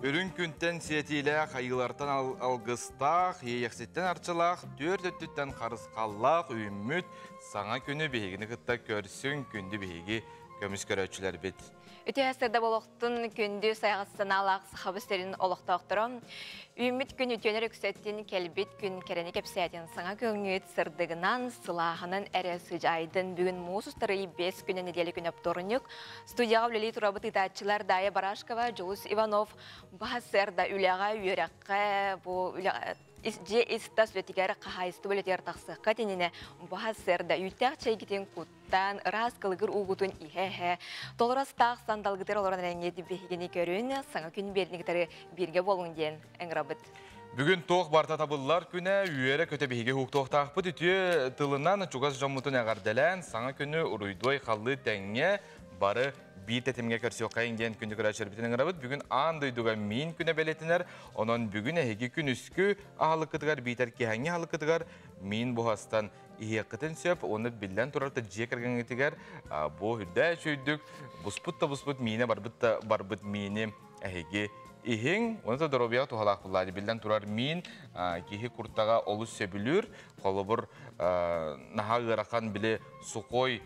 Үрүҥ күнтэн сиэтиилээх, айыылартан алгыстаах, иэйэхситтэн арчылаах, түөрт өттүттэн харысхаллаах үүммүт саҥа күнү биһигини кытта көрсүҥ, күндү биһиги көмүс көрөөччүлэрбит. Үтүө сырда болохтун күндү сайаҕас санаалаах Сахабыт сирин олохтоохторо. Үүммүт күн үтүөнэр үксэттин, кэлбит күн кэрэни кэпсээтин, саҥа күҥҥүт сырдыгынан, сылааһынан эрэ сыдьаайдын. Бүгүн муус устар ый 5 күнэ нэдиэлэ күнэ вторник. Студияҕа үлэлии турабыт ыытааччылар Дая Барашкова, Дьулус Иванов баһа сырда үлэҕэ, үөрэххэ, бу дьиэ ис-тас үлэтигэр, хаһаайыстыба үлэтигэр тахсыахха тининэ баһа сырда үүттээх чэйгитин куттан, ыраас кылыгыр уугутун иһэ-иһэ, толоростаах сандалгытыр олорон эрэҥҥит биһигини көрүн, саҥа күн биэрнигитары бииргэ буолуҥ диэн ыҥырабыт. Бүгүн туох барта табыллар күнэ, үөрэ көтө биһиги уһуктуохтаахпыт үтүө тылынан чугас дьоммутун эҕэрдэлээн, саҥа күнү уруйдуой халлыы тэҥҥэ бары биир тэтимҥэ көрсүөххэйиҥ диэн күндү көрөөччүлэрбитин ыҥырабыт. Бүгүн аан дойдуга миин күнэ бэлиэтэнэр, онон бүгүн эһиги күнүскү аһылыккытыгар биитэр киэһэҥҥи аһылыккытыгар миин буһастан иһиэххитин сөп, уонна биллэн турар дьиэ кэргэҥҥитигэр бу үрдээ үчүйдүк буспут да буспут миинэ барбыт да барбыт миини эһиги иһиҥ, уонна доруобуйаҕа туһалаах буллаады. Биллэн турар миин киһи куртаҕа олус сөбүлүүр, холобур наһаа ыарахан били сухой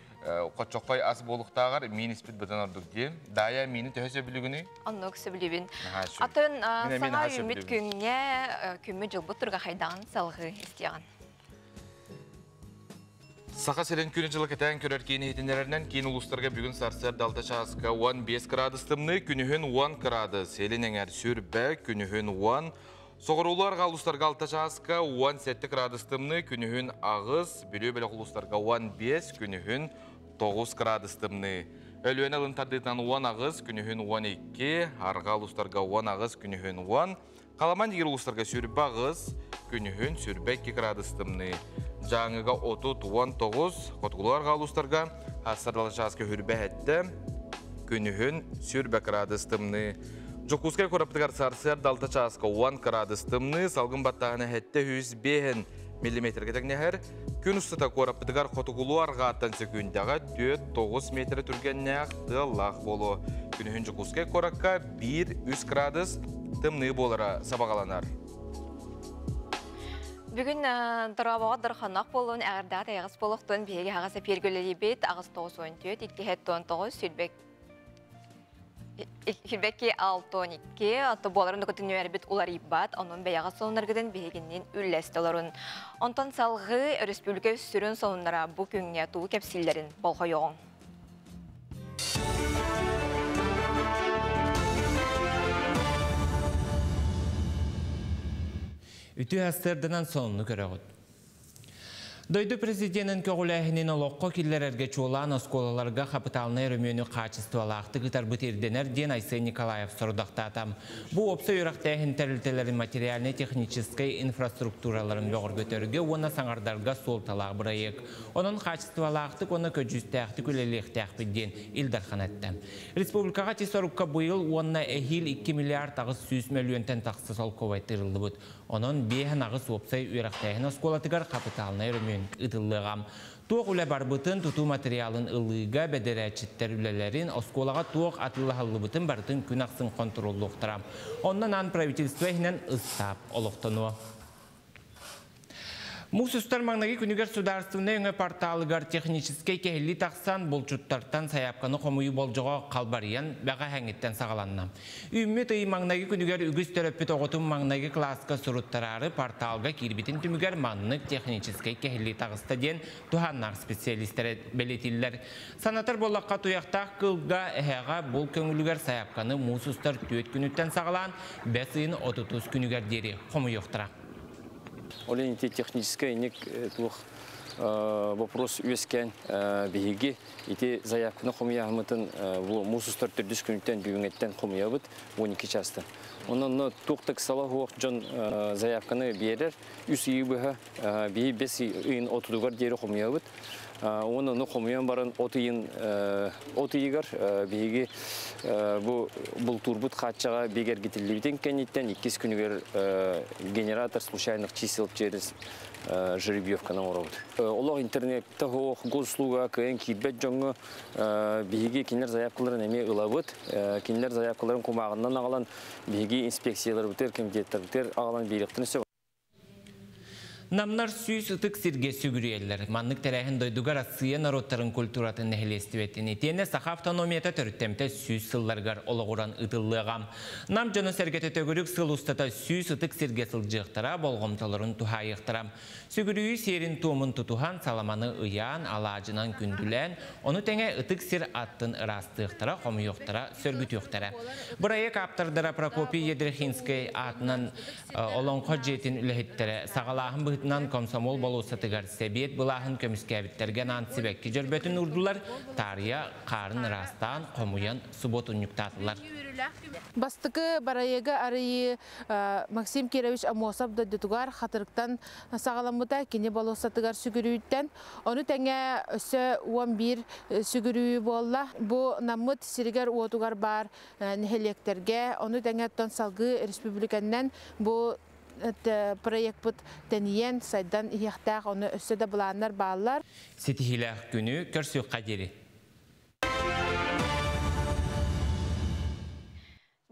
хочохой ас буолуктааҕар миин испит бытан ордук дии. Даайа миини төһө сөбүлүгүнүй? Оннук сөбүлүүбүн. Атын саҥа үүммүт күҥҥэ күммүт дьылбыт турга хайдаҕын салҕыы истиэҕин. Саха сирин күнү-дьылы кэтээн көрөр киин иһитиннэрэринэн киин улуустарга бүгүн сарсыарда 6 чааска 15 градус тымныы, күнүһүн 10 градус, илин эҥэр сүрбэ, күнүһүн 10, соҕуруулуу арҕаа улуустарга 6 чааска 17 градус тымныы, күнүһүн 8, Бүлүү бөлөх улуустарга 15, күнүһүн 9 градус тымныы. Өлүөнэ ылын тардыытынан 18, күнүһүн 12, арҕаа улуустарга 18, күнүһүн 10, Халаман дигир улуустарга сүрбэ 8, күнүһүн сүрбэ 2 градус тымныы. Дьааҥыга 30-19, хотугулуу арҕаа улуустарга хассардала чааска хүрбэ хэттэ, күнүһүн сүрбэ градус тымныы. Дьокуускай куораппытыгар сарсыарда 6 чааска 10 градус тымныы, салгын баттааһына хэттэ 105 миллиметргэ тэҥнэһэр. Күн устата куораппытыгар хотугулуу арҕааттан сөкүүндэҕэ 4-9 метр түргэннээх тыаллаах буолуо. Күнүһүн Дьокуускай куоракка 1-3 градус тымныы буолара сабаҕаланар. Бүгүн дорообоҕо дорхоннох буолуун эҕэрдэҕэ тайаҕас буолуохтун биһиги аҕас эпиэргэ үлэлиибит аҕыс 94 209 сүүрбэ Хирбэки 6-12 ото буоларын докутун уларыйбат, онон бэйэҕэ сонуннаргытын биһигиннин үллэстэ олорун. Онтон салҕыы өрөспүүбүлүкэ сүрүн сонуннара бу күҥҥэ тугу кэпсииллэрин болҕойоҕуҥ. Үтүө астырданан сонуну көрөҕүт. Дойду президентин көҕүлээһинин олоххо киллэрэргэ чуолаан оскуолаларга хапытаалынай өрөмүөнү хаачыстыбалаахтык ытарбыт ирдэнэр диэн Айсен Николаев сорудахтаата. Бу уопсай үөрэхтээһин тэрилтэлэрин материальнай-техническэй инфраструктураларын бөҕөргөтөргө уонна саҥардарга суолталаах бырайыак. Онон хаачыстыбалаахтык уонна көдьүүстээхтик үлэлиэхтээхпит диэн Ил Дархан эттэ. Республикаҕа ити сорукка быйыл уонна эһиил 2 миллиард 800 мөлүйүөнтэн тахса солкуобай тыырыллыбыт. Онон 5 уопсай үөрэхтээһин оскуолатыгар хапытаалынай өрөмүөн ыытыллыаҕа. Туох үлэ барбытын, тутуу материалын ылыыга бэдэрээччиттэр үлэлэрин, оскуолаҕа туох атыылаһыллыбытын барытын күн ахсын хонтуруоллуохтара. Онон аан правительство иһинэн ыстаап олохтонуо. Муус устар маҥнайгы күнүгэр судаарыстыбаннай өҥө порталыгар техническэй кэһиллии тахсан, булчуттартан сайаапканы хомуйуу болдьоҕо халбарыйан бэҕэһээҥҥиттэн саҕаланна. Үүммүт ый маҥнайгы күнүгэр үгүс төрөппүт оҕотун маҥнайгы кылааска суруттараары порталга киирбитин түмүгэр маннык техническэй кэһиллии таҕыста диэн туһааннаах специалистэр бэлиэтииллэр. Санатар буоллахха, туйахтаах кылга эһэҕэ бул көҥүлүгэр сайаапканы муус устар 4 күнүттэн саҕалаан бэс ыйын 30 күнүгэр диэри хомуйуохтара. Ол ити техническэй ник туох вопрос үөскээн биһиги ити заявканы хомуйаһымытын муус устар төрдүс күнүттэн бүгүҥҥэттэн хомуйабыт 12 частан. Онон туох да ыксала суох дьон заявканы биэрэр үс ыйы быһа биһи бэс ыйын отутугар диэри хомуйабыт. Оны ну хомуян баран от ыйын от ыйыгар биһиги бу бултуурбут хааччаҕа бигэргитиллибитин кэнниттэн иккис күнүгэр генератор случайных чисел через жеребьевканы оҥоробут. Олох интернетте хоох госуслуга кыайан киирбэт дьоҥҥо биһиги кинилэр заявкаларын эмиэ ылабыт. Кинилэр заявкаларын кумааҕынан аҕалан биһиги инспекцияларбытыгар, комитеттарбытыгар аҕалан биэриэхтэрин сөп. Намнар 100 ытык сиргэ сүгүрүйэллэр. Маннык тэрээһин дойдуга Россия норуоттарын культуратын нэһилиэстибэтин итиэннэ Саха автономията төрүттэммитэ 100 сылларыгар олоҕуран ыытыллыаҕа. Нам дьоно-сэргэтэ төгүрүк сыл устата 100 ытык сиргэ сылдьыахтара, болҕомтолорун туһаайыахтара. Сүгүрүйүү сиэрин-туомун тутуһан, саламаны ыйаан, алаадьынан күндүлээн, ону тэҥэ ытык сир аттын ыраастыахтара, хомуйуохтара, сөргүтүөхтэрэ. Бырайыак ааптардара Прокопий Ядрихинскай аатынан Олоҥхо дьиэтин үлэһиттэрэ саҕалааһын быһыытынан Комсомол болуоссатыгар сэбиэт былааһын көмүскээбиттэргэ анаан сибэкки дьөрбөтүн уурдулар, таарыйа хаарын ыраастаан, хомуйан субуотунньуктаатылар. Бастакы барайыгы арыйыы Максим Кирович Аммосов дойдутугар Хатырыктан саҕаламмыта, кини болуоссатыгар сүгүрүйүүттэн. Ону тэҥэ өссө 11 сүгүрүйүү буолла. Бу Наммыт сиригэр-уотугар баар нэһилиэктэргэ, ону тэҥэ оттон салгыы республиканнан бу проекпыт тэнийэн, сайдан иһиэхтээх, ону өссө да былааннар бааллар. Ситиһиилээх күнү көрсүөххэ диэри.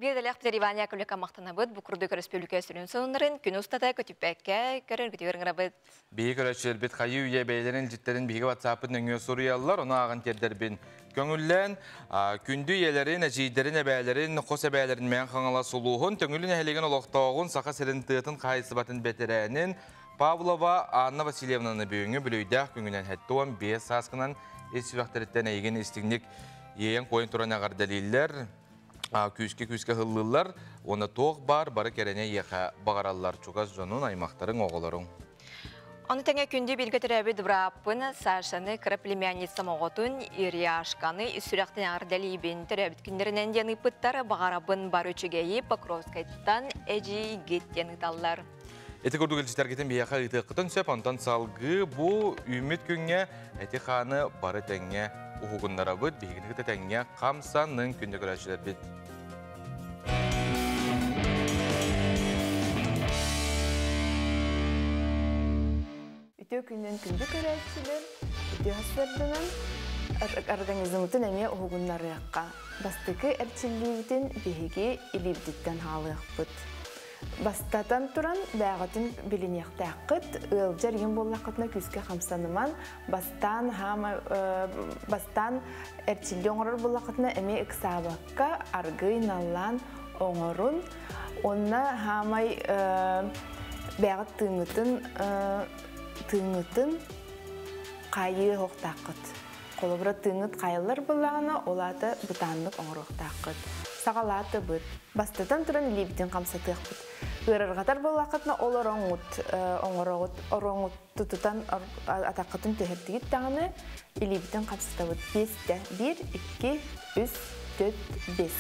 Биэдэлээх Иван Яковлевка махтанабыт. Бу курдук өрөспүүбүлүкэ сүрүн сонуннарын күн устата көтүппэккэ көрөргүтүгэр ыҥырабыт. Биһиги көрөөччүлэрбит хайыы үйэ бэйэлэрин илдьиттэрин биһиги WhatsApp-пыт нөҥүө суруйаллар, ону ааҕан тиэрдэрбин көҥүллээн, күндү ийэлэрин, эдьиийдэрин, эбээлэрин, хос эбээлэрин Мэҥэ Хаҥалас улууһун Төҥүлү нэһилиэгин олохтооҕун, Саха сирин тыатын хаһаайыстыбатын бэтэрээнин Павлова Анна Васильевнаны бүгүҥҥү бүлүйдээх күҥүнэн 75 сааскынан ис сүрэхтэриттэн эйигин истиҥник иэйэн-куойан туран эҕэрдэлииллэр. Күүскэ-күүскэ ыһыллыыллар уонна туох баар бары кэрэни эйиэхэ баҕараллар чугас дьонун, аймахтарыҥ, оҕолоруҥ. Ону тэҥэ күндү бииргэ төрөөбүт бырааппын Сашаны, кыра племянницам оҕотун Иряшканы сүрэхтэн эҕэрдэлиибин. Төрөөбүт күннэринэн диэн ыыппыттар, баҕарабын бары үчүгэйи Покровскайтан эдьиийгит диэн ыыталлар. Ити курдук илдьитэргитин биһиэхэ ыытыаххытын сөп, онтон салгыы бу үүммүт күҥҥэ эти-хааны бары тэҥҥэ уһугуннарабыт, биһигини кытта тэҥҥэ хамсанын күндү көрөөччүлэрбит. Үтүө күнүнэн күндү көрөөччүлэр, үтүө сарсыарданан организмытын эмиэ уһугуннарыахха. Бастакы эрчиллиибитин биһиги илиибититтэн хаалыахпыт. Бастатан туран, бэйэҕитин билиниэхтээххит, ыалдьар игин буоллаххытына күүскэ хамсаныман, бастаан хаама бастаан эрчиллии оҥорор буоллаххытына эмиэ ыксаабакка аргыый наллаан оҥорун. Уонна хаамай бэйэҕит тыыҥҥытын тыыҥҥытын хаайыы оһохтааххыт. Холобура, тыыҥҥыт хайаллар буоллаҕына, ол аата бытааннык оҥоруохтааххыт. Саҕалаатыбыт. Бастатан туран илиибитин хамсатыахпыт. Ыарырҕатар буоллаххытына, ол ороҥҥут оҥороҕут, ороҥҥут тутутан атаххытын түһэрдигит даҕаны илиибитин хамсатабыт. Биэстэ. Биир, икки, үс, төрт, бес.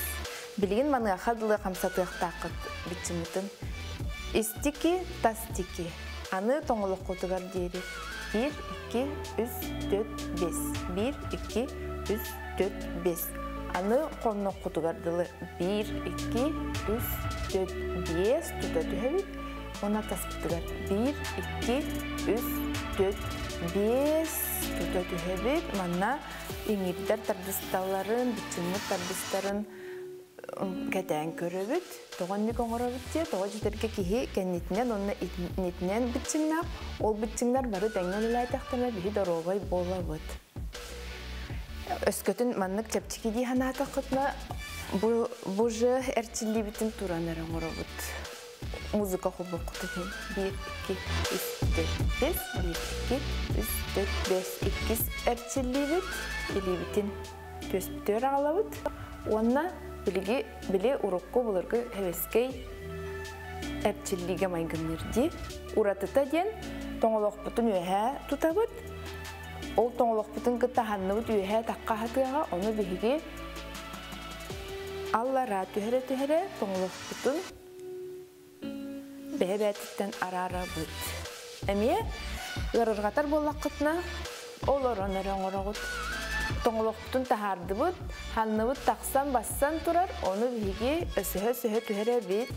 Билигин маныаха дылы хамсатыахтааххыт быччыммытын. Истики, тастики. Аны тоҥолоххутугар диэри. Биир, икки, үс, төрт, бес. Биир, икки, үс, төрт, бес. Аны хонноххутугар дылы. Биир, икки, үс, төрт, биэс тута түһэбит. Уонна таспытыгар. Биир, икки, үс, төрт, биэс тута түһэбит. Манна иҥиирдэр тардысталларын, быччыҥмыт тардыстарын кэтээн көрөбүт. Тоҕо инник оҥоробут диye, тоҕо дьитэргэ киһи кэннитинэн уонна итинэн быччыҥнаах, ол быччыҥнар бары тэҥҥэ үлэлээтэхтэринэ биһи доруобай буолабыт. Өскөтүн маннык чэпчэки дии санаатаххытына, бу бу же эрчиллиибитин туран эрэ оҥоробут. Музыка холбуоххут иһин. Биир, икки, үс, төрт, бес, биир, икки, үс, төрт, бес, иккис эрчиллиибит, илиибитин түөспүтүгэр аҕалабыт уонна билиги били урукку былыргы һэвэскэй эрчиллиигэ майгынныыр дии. Уратыта диэн тоҥолохпутун үөһээ тутабыт. Ол тоҥолохпутун кытта ханныбыт үөһээ тахха хатыаҕа, ону биһиги аллараа түһэрэ-түһэрэ тоҥолохпутун бэйэ-бэйэтиттэн араарабыт. Эмиэ ыарырҕатар буоллаххытына Олорон эрэ оҥороҕут. Тоҥолохпутун таһаардыбыт, ханныбыт тахсан бассан турар, ону биһиги өсөһө-өсөһө түһэрэбит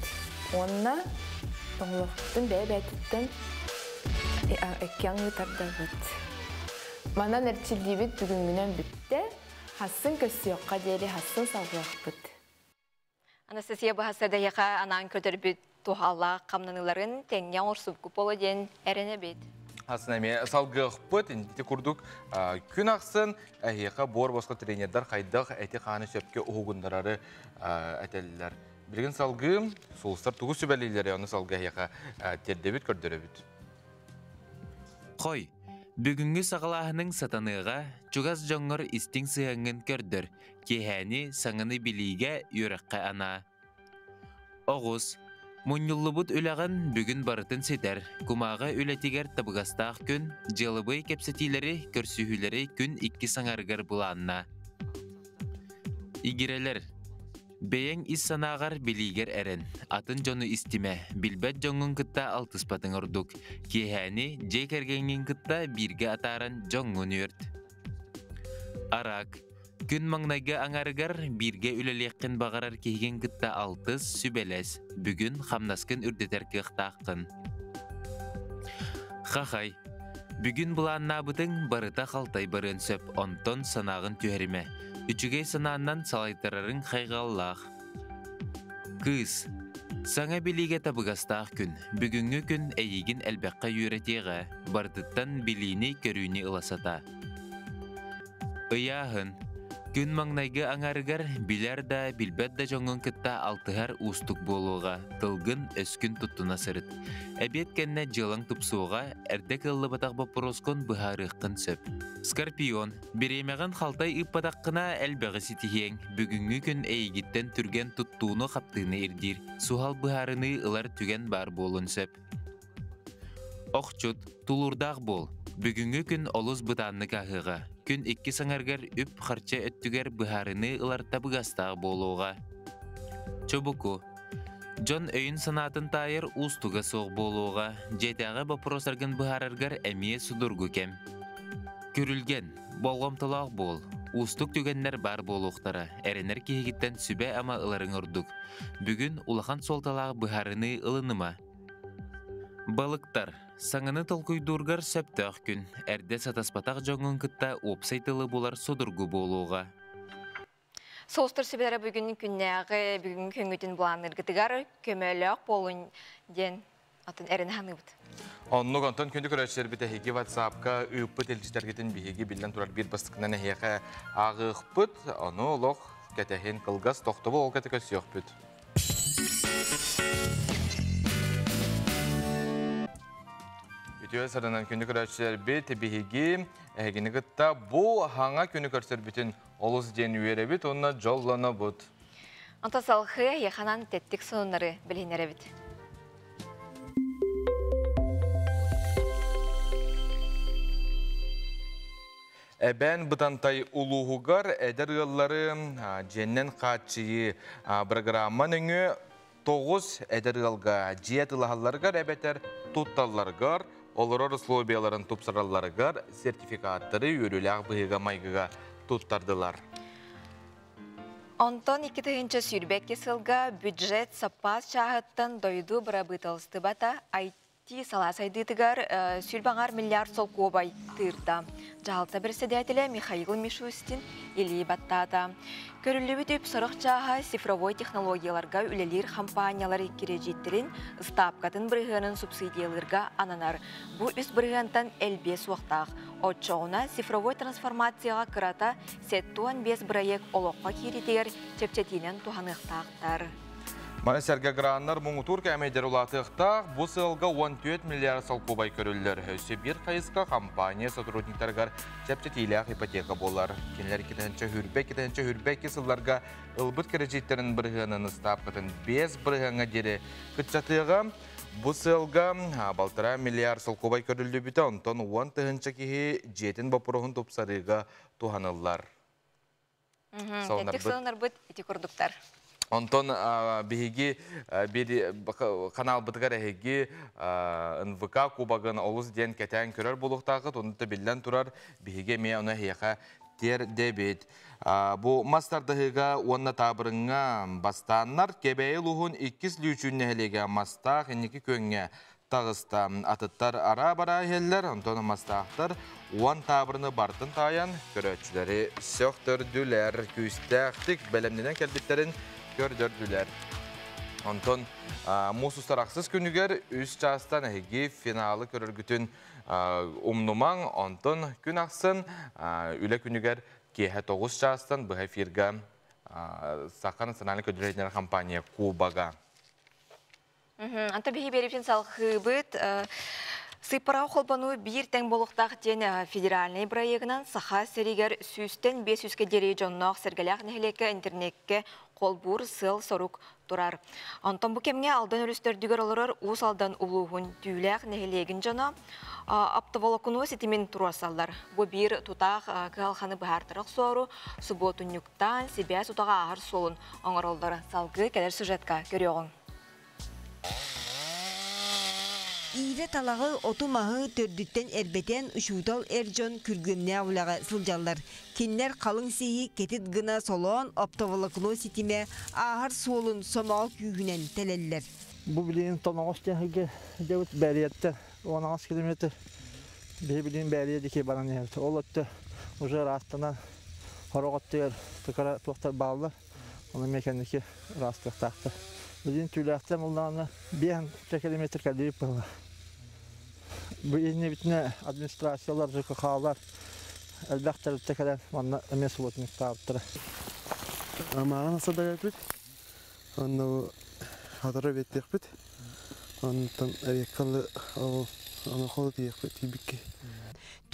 уонна тоҥолохпутун бэйэ-бэйэтиттэн икки аҥыы тардабыт. Манан эрчиллиибит бүгүҥҥүнэн бүттэ. Хассын көрсүөххэ диэри хассын салҕыахпыт. Анастасия баһасадаһыха анаан көтөрбүт туһалаах хамнаныыларын тэҥҥэ оҥорсубукку буолуо диэн эрэнэбит. Асын эмиэ салгыахпыт инти курдук күн ахсын эһиэхэ буор босхо тренердэр хайдах эти-хааны сөпкө уһугуннарары этэллэр. Билигин салгыы сулустар тугу сүбэлииллэри ону салгыы эһиэхэ тиэрдэбит, көрдөрөбүт. Хой, бүгүҥҥү саҕалааһыныҥ сатаныаҕа, чугас дьоҥҥор истиҥ сыһыаҥҥын көрдөр, киэһээни саҥаны билиигэ, үөрэххэ анаа. Оҕус, мунньуллубут үлэҕин бүгүн барытын ситэр, кумааҕы үлэтигэр табыгастаах күн, дьыалабыай кэпсэтиилэри, көрсүһүүлэри күн иккис аҥарыгар былааннаа. Игирэлэр, бэйэҥ ис санааҕар билиигэр эрэн, атын дьону истимэ, билбэт дьоҥҥун кытта алтыспатыҥ ордук. Киэһээни дьиэ кэргэҥҥин кытта бииргэ атааран дьоҥҥун үөрт. Араак, күн маҥнайгы аҥарыгар бииргэ үлэлиэххин баҕарар киһигин кытта алтыс, сүбэлэс, бүгүн хамнаскын үрдэтэр кыахтааххын. Хахай, бүгүн былааннаабытыҥ барыта халтай барыан сөп, онтон санааҕын түһэримэ. Үчүгэй санааннан салайтарарыҥ хайҕаллаах. Кыыс, саҥа билиигэ табыгастаах күн. Бүгүҥҥү күн эйигин элбэххэ үөрэтиэҕэ, барытыттан билиини-көрүүнү ыла сатаа. Ыйааһын. Күн маҥнайгы аҥарыгар билэр да, билбэт да дьоҥҥун кытта алтыһар уустук буолуоҕа, тылгын, өскүн туттуна сырыт. Эбиэт кэннэ дьыалаҥ тупсуоҕа, эрдэ кыаллыбатах боппуруоскун быһаарыаххын сөп. Скорпион. Бириэмэҕин халтай ыыппатаххына элбэҕи ситиһиэҥ. Бүгүҥҥү күн эйигиттэн түргэн туттууну-хаптыыны ирдиир, суһал быһаарыныы ылар түгэн баар буолуон сөп. Охчут, тулуурдаах буол. Бүгүҥҥү күн олус бытааннык ааһыаҕа. Күн иккис аҥарыгар үп-харчы өттүгэр быһаарыныы ылар табыгастаах буолуоҕа. Чубуку. Дьон өйүн-санаатын таайар уустуга суох буолуоҕа. Дьиэтээҕи боппуруостаргын быһаараргар эмиэ судургу кэм. Күрүлгэн, болҕомтолоох буол. Уустук түгэннэр баар буолуохтара. Эрэнэр киһигиттэн сүбэ-ама ыларыҥ ордук. Бүгүн улахан суолталаах быһаарыныы ылыныма. Балыктар, саҥаны толкуйдуургар сөптөөх күн. Эрдэ сатаспатах дьоҥҥун кытта уопсай тылы булар судургу буолуоҕа. Соустар сүбэлэрэ бүгүн күннээҕи бүгүҥҥү күҥҥүтүн былаанныыргытыгар көмөлөөх буолун диэн атын эрэнэ саныыбыт. Оннук онтон күндү көрөөччүлэрбит эһиги WhatsApp-ка ыыппыт илдьитэргитин биһиги биллэн турар биир бастакынан эһиэхэ ааҕыахпыт. Ону олох кэтэһин кылгас тохтобул ол кэтэ көрсүөхпүт. Үтүө сарынан күнү көрөөччүлэрбит биһиги эһигини кытта бу хаҥа күнү көрсөрбүтүн олус диэн үөрэбит уонна дьоллонобут. Онто салхы яханан тэттик сонуннары билиһинэрэбит. Эбээн Бытантай улууһугар эдэр ыаллары дьиэннэн хааччыйыы программа нөҥүө 9 эдэр ыалга дьиэ тылаһалларыгар эбэтэр тутталларыгар, олорор условияларын тупсаралларыгар сертификаттары үөрүүлээх быһыыга-майгыга туттардылар. Онтон 2022 сылга бюджет саппаас чааһыттан дойду бырабыыталыстыбата IT салаа сайдыытыгар сүрбаҥар миллиард солкуобай тыырда. Дьаһалта председателэ Михаил Мишустин илии баттаата. Көрүллүбүт үп сорох чааһа цифровой технологияларга үлэлиир хампаанньалар кирэдьииттэрин ыстаапкатын бырыһыанын субсидиялыырга ананар. Бу үс бырыһыантан элбиэ суохтаах. Оччоҕуна цифровой трансформацияҕа кырата 75 бырайыак олоххо киириитигэр чэпчэтиинэн туһаныахтаахтар. Маны сэргэ граннар муҥутуур кээмэйдэр улаатыахтаах, бу сыалга 14 миллиард солкуобай көрүллэр. Өссө биир хайыска компания сотрудниктарыгар чэпчэтиилээх ипотека буолар. Кинилэр 2022 сылларга ылбыт кирэдьииттэрин бырыһыанын ыстаапкатын 5 бырыһыаҥҥа диэри кыччатыаҕа. Бу сыалга 1,5 миллиард солкуобай көрүллүбүтэ, онтон 10 тыһыынча киһи дьиэтин боппуруоһун тупсарыыга туһаныллар. Тэттик сонуннарбыт ити курдуктар. Онтон биһиги бир каналбытыгар эһиги НВК кубогын олус диэн кэтээн көрөр буолуохтаахыт, онно биллэн турар биһиги эмиэ ону эһиэхэ тиэрдэбит. Бу мас тардыһыыга уонна таабырыҥҥа бастааннар Кэбээйи улууһун иккис Лүүчүүн нэһилиэгэ мастаах инники күөҥҥэ таҕыста. Атыттар араа-бараа иһэллэр, онтон мастаахтар уон таабырыны бартын таайан көрөөччүлэри сөхтөрдүлэр, күүстээхтик бэлэмнэнэн кэлбиттэрин көрдөрдүлэр. Онтон муус устар ахсыс күнүгэр үс чаастан эһиги финалы көрөргүтүн умнумаҥ, онтон күн ахсын үлэ күнүгэр киэһэ 9 чаастан быһа эфирга Саха национальнай көрдөрөр компания Кубога. Анта биһи берипин салхыбыт Сыппараҕа холбонуу биир тэҥ буолуохтаах диэн федеральнай бырайыагынан Саха сиригэр сүүстэн биэс сүүскэ диэри дьонноох сэргэлээх нэһилиэккэ интернеккэ холбуур сыал-сорук турар. Онтон бу кэмҥэ Алдан өрүс төрдүгэр олорор Уус Алдан улууһун Түүлээх нэһилиэгин дьоно оптоволокно ситимин туруорсаллар. Бу биир тутаах кыһалҕаны быһаартара охсоору субуотунньуктаан сибээс утаҕа ааһар суолун оҥороллор. Салгыы кэлэр сюжетка көрүөҕүҥ. Иирэ талаҕы, оту-маһы төрдүттэн эрбэтэн учуутал эр дьон күргүөмнээх үлэҕэ сылдьаллар. Кинилэр халыҥ сиһи кэтит гына солоон оптоволокно ситимэ ааһар суолун сомоҕо күүһүнэн тэлэллэр. Бу билигин тоноҕос диэн дьэбит Бээрийэттэн 18 километр биһи билигин Бээрийэ диэки баран иһэбит. Ол өттө уже ыраастанан хорох өттүгэр тыкара туохтар бааллар. Оны эмиэ кэнники ыраастыахтаахтар. Билигин түүлээхтэн буллаҕына биэһэн километр кэлиибит буолла. Бу иннибитинэ администрациялар, ЖКХ-лар элбэх тэрилтэ кэлэн манна эмиэ субботниктаабыттара. Амааҕын садараппыт. Онно хатара беттиэхпит. Онтон эриэккалы ол онохол тиэхпит тиийбикки.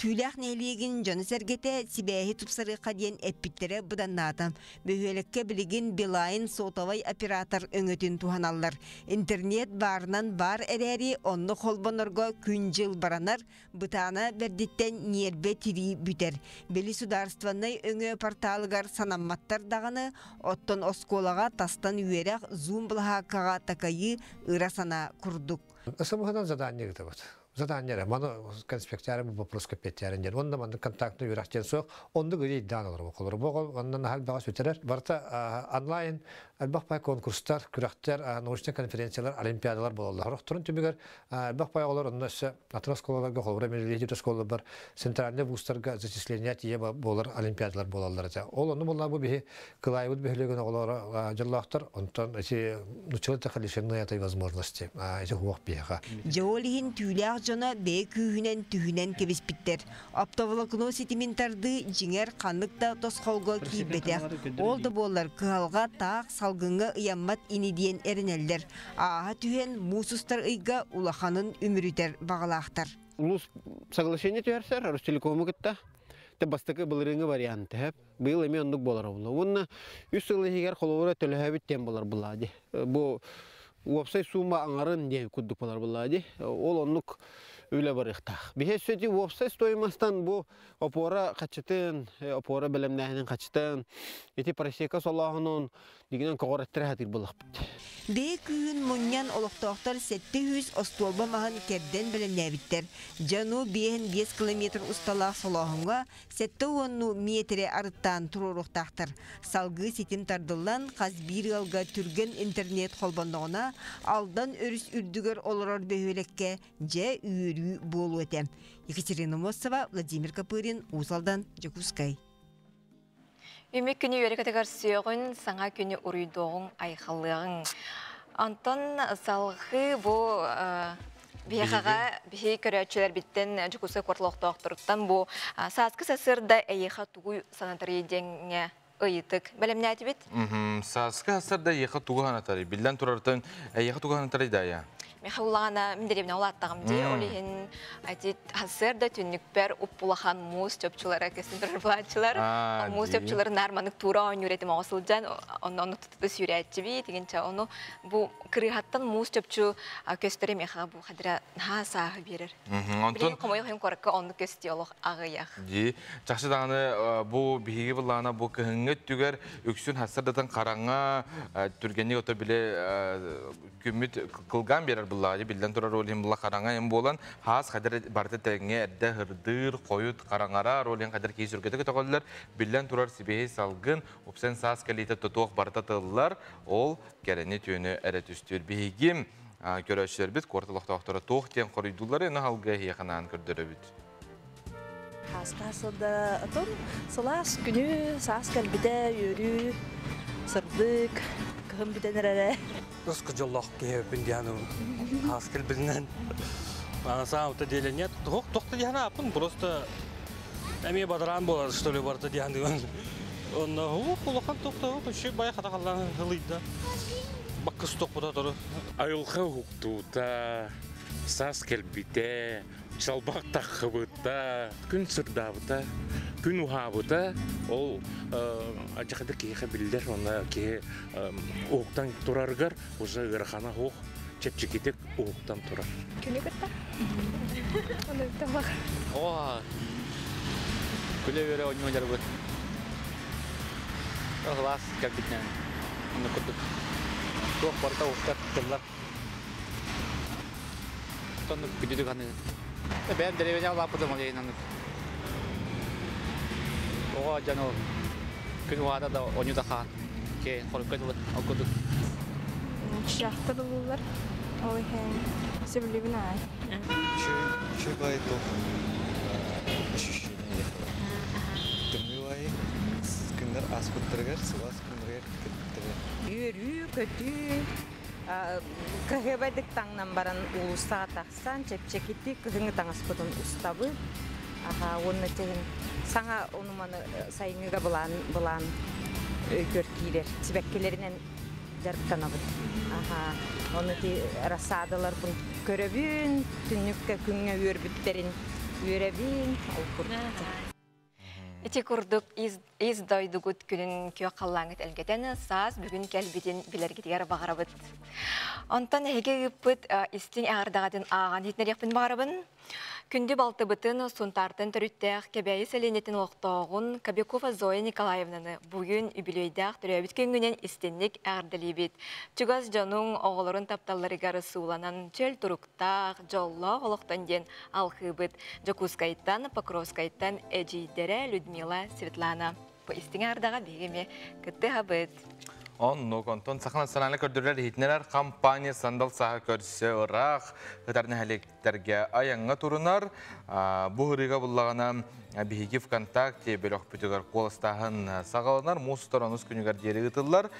Түүлээх нэһилиэгин дьоно-сэргэтэ сибээһи тупсарыахха диэн эппиттэрэ быданнаата. Бөһүөлэккэ билигин Билайн сотовай оператор өҥөтүн туһаналлар. Интернет баарынан баар эрээри, онно холбонорго күн-дьыл баранар, бытаана бэрдиттэн ньиэрбэ тирии бүтэр. Били судаарыстыбаннай өҥө порталыгар санамматтар даҕаны, оттон оскуолаҕа тастан үөрэх Zoom былаһааккаҕа такайыы ыра санаа курдук. СМХ-дан задание ыытабыт. Задание эрэ. Маны конспектяры бу вопрос кэппиэттээрин диэн. Онно маннык контактный үөрэх диэн суох. Оннук ыйдаан олорбу холор. Бу онно наһаа элбэҕи сүтэрэр. Барыта онлайн элбэх пай конкурстар, күрэхтэр, научнай конференциялар, олимпиадалар буолаллар. Хорохторун түмүгэр элбэх пай оҕолор онно өссө атын оскуолаларга, холобура мелодия оскуолалар центральный вузтарга зачисление тиийэ буолар олимпиадалар буолаллар этэ. Ол онно буолла бу биһи кылайбыт бөһүлөгүн оҕолоро дьоллоохтор, онтон эти училы лишены этой возможности. Эти хуох биһиэхэ. Дьэ ол иһин түүлээх дьоно бэйэ күүһүнэн түһүнэн кэбиспиттэр. Оптоволокно ситимин тардыы дьиҥэр ханнык да тосхолго киирбэтэх. Ол да буоллар кыһалҕа таах салгыҥҥа ыйаммат ини диэн эрэнэллэр. Ааһа түһэн муус устар ыйга улаханын үмүрүтэр баҕалаахтар. Улуус соглашение түһэрсэр Ростелекому кытта. Те бастакы былырыыҥҥы вариант тэһэп. Быйыл эмиэ оннук буолар була. Уонна үс сыл иһигэр холобура төлөһөбүт диэн болар була ди. Бу уопсай сумма аҥарын диэн курдук болар була ди. Ол оннук үлэ барыахтаах. Биһи өссө уопсай стоимостан бу опора хачытын, опора бэлэмнээһинин хачытын, ити просека солооһунун дигинен көҕөрөттөрө хатыр булахпыт. Бэйэ күүһүн мунньан олохтоохтор 700 остуолба маһын кэрдэн бэлэмнээбиттэр. Дьону 5 километр усталаах солооһуҥҥа 70 миэтэрэ арыттаан туруоруохтаахтар. Салгыы ситим тардыллан хас биир ыалга түргэн интернет холбонноҕуна Алдан өрүс үрдүгэр олорор бөһүөлэккэ дьэ үөрүү буолуо этэ. Екатерина Моссова, Владимир Копырин, Уус Алдан, Дьокуускай. Үмүк күнү үөрэ сүөҕүн, саҥа күнү уруйдуоҕуҥ, айхаллыаҕыҥ. Онтон салгыы бу биһиэхэҕэ биһи көрөөччүлэрбиттэн Дьокуускай куорат олохтоохторуттан бу сааскы сарсыарда эйиэхэ тугу санатарый диэҥҥэ ыйытык бэлэмнээтибит. Сааскы сарсыарда эйиэхэ тугу санатарый? Биллэн турартан эйиэхэ тугу санатарый даа? Миэхэ улаҕана мин дэриэбинэ улааттаҕым дии. Ол иһин ити сарсыарда түннүкпэр уп-улахан муус чопчулара көстөн турар буолааччылар. Муус чопчулары наар маннык туура оонньуур этим оҕо сылдьан. Онно ону туту сүүрээччибит. Игинчэ ону бу кырыыһаттан муус чопчу көстөрө миэхэ бу хадыра наһаа сааһы биэрэр. Онтон Билигин хомойуох иһин куоракка оннук көстүү олох аҕыйах. Дии. Чахчы даҕаны бу биһиги былаана бу кыһыҥҥы өттүгэр үксүн хассардатын хараҥа түргэнник ото бile күммүт кылгаан биэрэр быллааҕы биллэн турар ол иһин була хараҥа эм буолан хаас хадыр барыта тэҥҥэ эрдэ хырдыыр хойут хараҥара ол иһин хадыр киһи сүргэтэ көтөҕөллөр биллэн турар сибиһи салгын упсэн саас кэлиитэ тотуох барыта тыллар ол кэрэни түүнү эрэ түстүүр биһиги көрөөччүлэрбит куорат олохтоохторо туох диэн хоруйдууллар аны алгыа эһиэхэ анаан көрдөрөбүт. Хааска сылда отон сылаас күнү саас кэлбитэ үөрүү сырдык кыһын бүтэн эрэрэ. Ысқы жоллоох киһи диэн хаас кэлбитинэн на самом-то деле нет. Туох тохто диэн апын просто эмиэ бадараан буолар что ли барыта диэн Онно улахан тохто үчүгэй бай хатахаллаан ылыйда. Баккыс тохпута туру. Айылҕа уһуктуута, саас кэлбитэ, чалбах таххыбыта, күн сырдаабыта, күн уһаабыта, ол адьахада киһиэхэ биллэр, онно киһи уһуктан турарыгар уже ыарахана суох, чэпчэкитик уһуктан турар. Күнү кытта. Оны тамак. О, күлэ үөрэ оонньуу Кылаас кэлбитинэн онно курдук туох барыта уһуктар тыллар. Оннук күдүдүк аны. Бэйэм дэриэбинэ улааппытым ол иһин оннук. Оҕо дьон ол күн уһаата да оонньуу да хаан. Киһи хорукка дылы ол курдук. Чахтар ылылар. Ол иһин сөбүлүүбүн аай. Үчүгэй туох ощущение Тымныы күннэр ааспыттарыгар, сылаас күннэригэр кэлбиттэрэ. Үөрүү-көтүү, кыһыабайдык таҥнан баран уулуссаҕа тахсан, чэпчэкитик кыһыҥҥы таҥаспытын устабыт. Аха, уонна чэһин саҥа ону-маны сайыҥҥыга былаан былаан өйгөр киирэр. Сибэккилэринэн дьарыктанабыт. Аха, ону ити рассадаларбын көрөбүн, түннүккэ күҥҥэ үөрбүттэрин үөрэбин, ол курдук. Ити курдук ис дойдугут күнүн күөх халлааҥҥыт элгэтэн саас бүгүн кэлбитин билэргитигэр баҕарабыт. Онтон эһиги ыыппыт истиҥ эҕэрдэҕитин ааҕан иһитинэриэхпин баҕарабын. Күндү балтыбытын Сунтаартан төрүттээх Кэбээйи сэлиэнньэтин олохтооҕун Кобякова Зоя Николаевнаны бүгүн үбүлүөйдээх төрөөбүт күҥҥүнэн истинник эҕэрдэлиибит. Чугас дьонуҥ, оҕолорун тапталларыгар сууланан чөл туруктаах, дьоллоох олохтон диэн алхыыбыт. Дьокуускайтан, Покровскайтан эдьиийдэрэ Людмила Светлана. Бу истиҥ ардаҕа биһиги эмиэ кыттыһабыт. Оннук, онтон Саха национальнай көрдөрөр иһитиннэрэр компания сандал сааһы көрсө ыраах ытар нэһилиэктэргэ айаҥҥа турунар. Бу ырыыга буллаҕына биһиги ВКонтакте бөлөхпүтүгэр куоластааһын саҕаланар, муус устар онус күнүгэр диэри ыытыллар.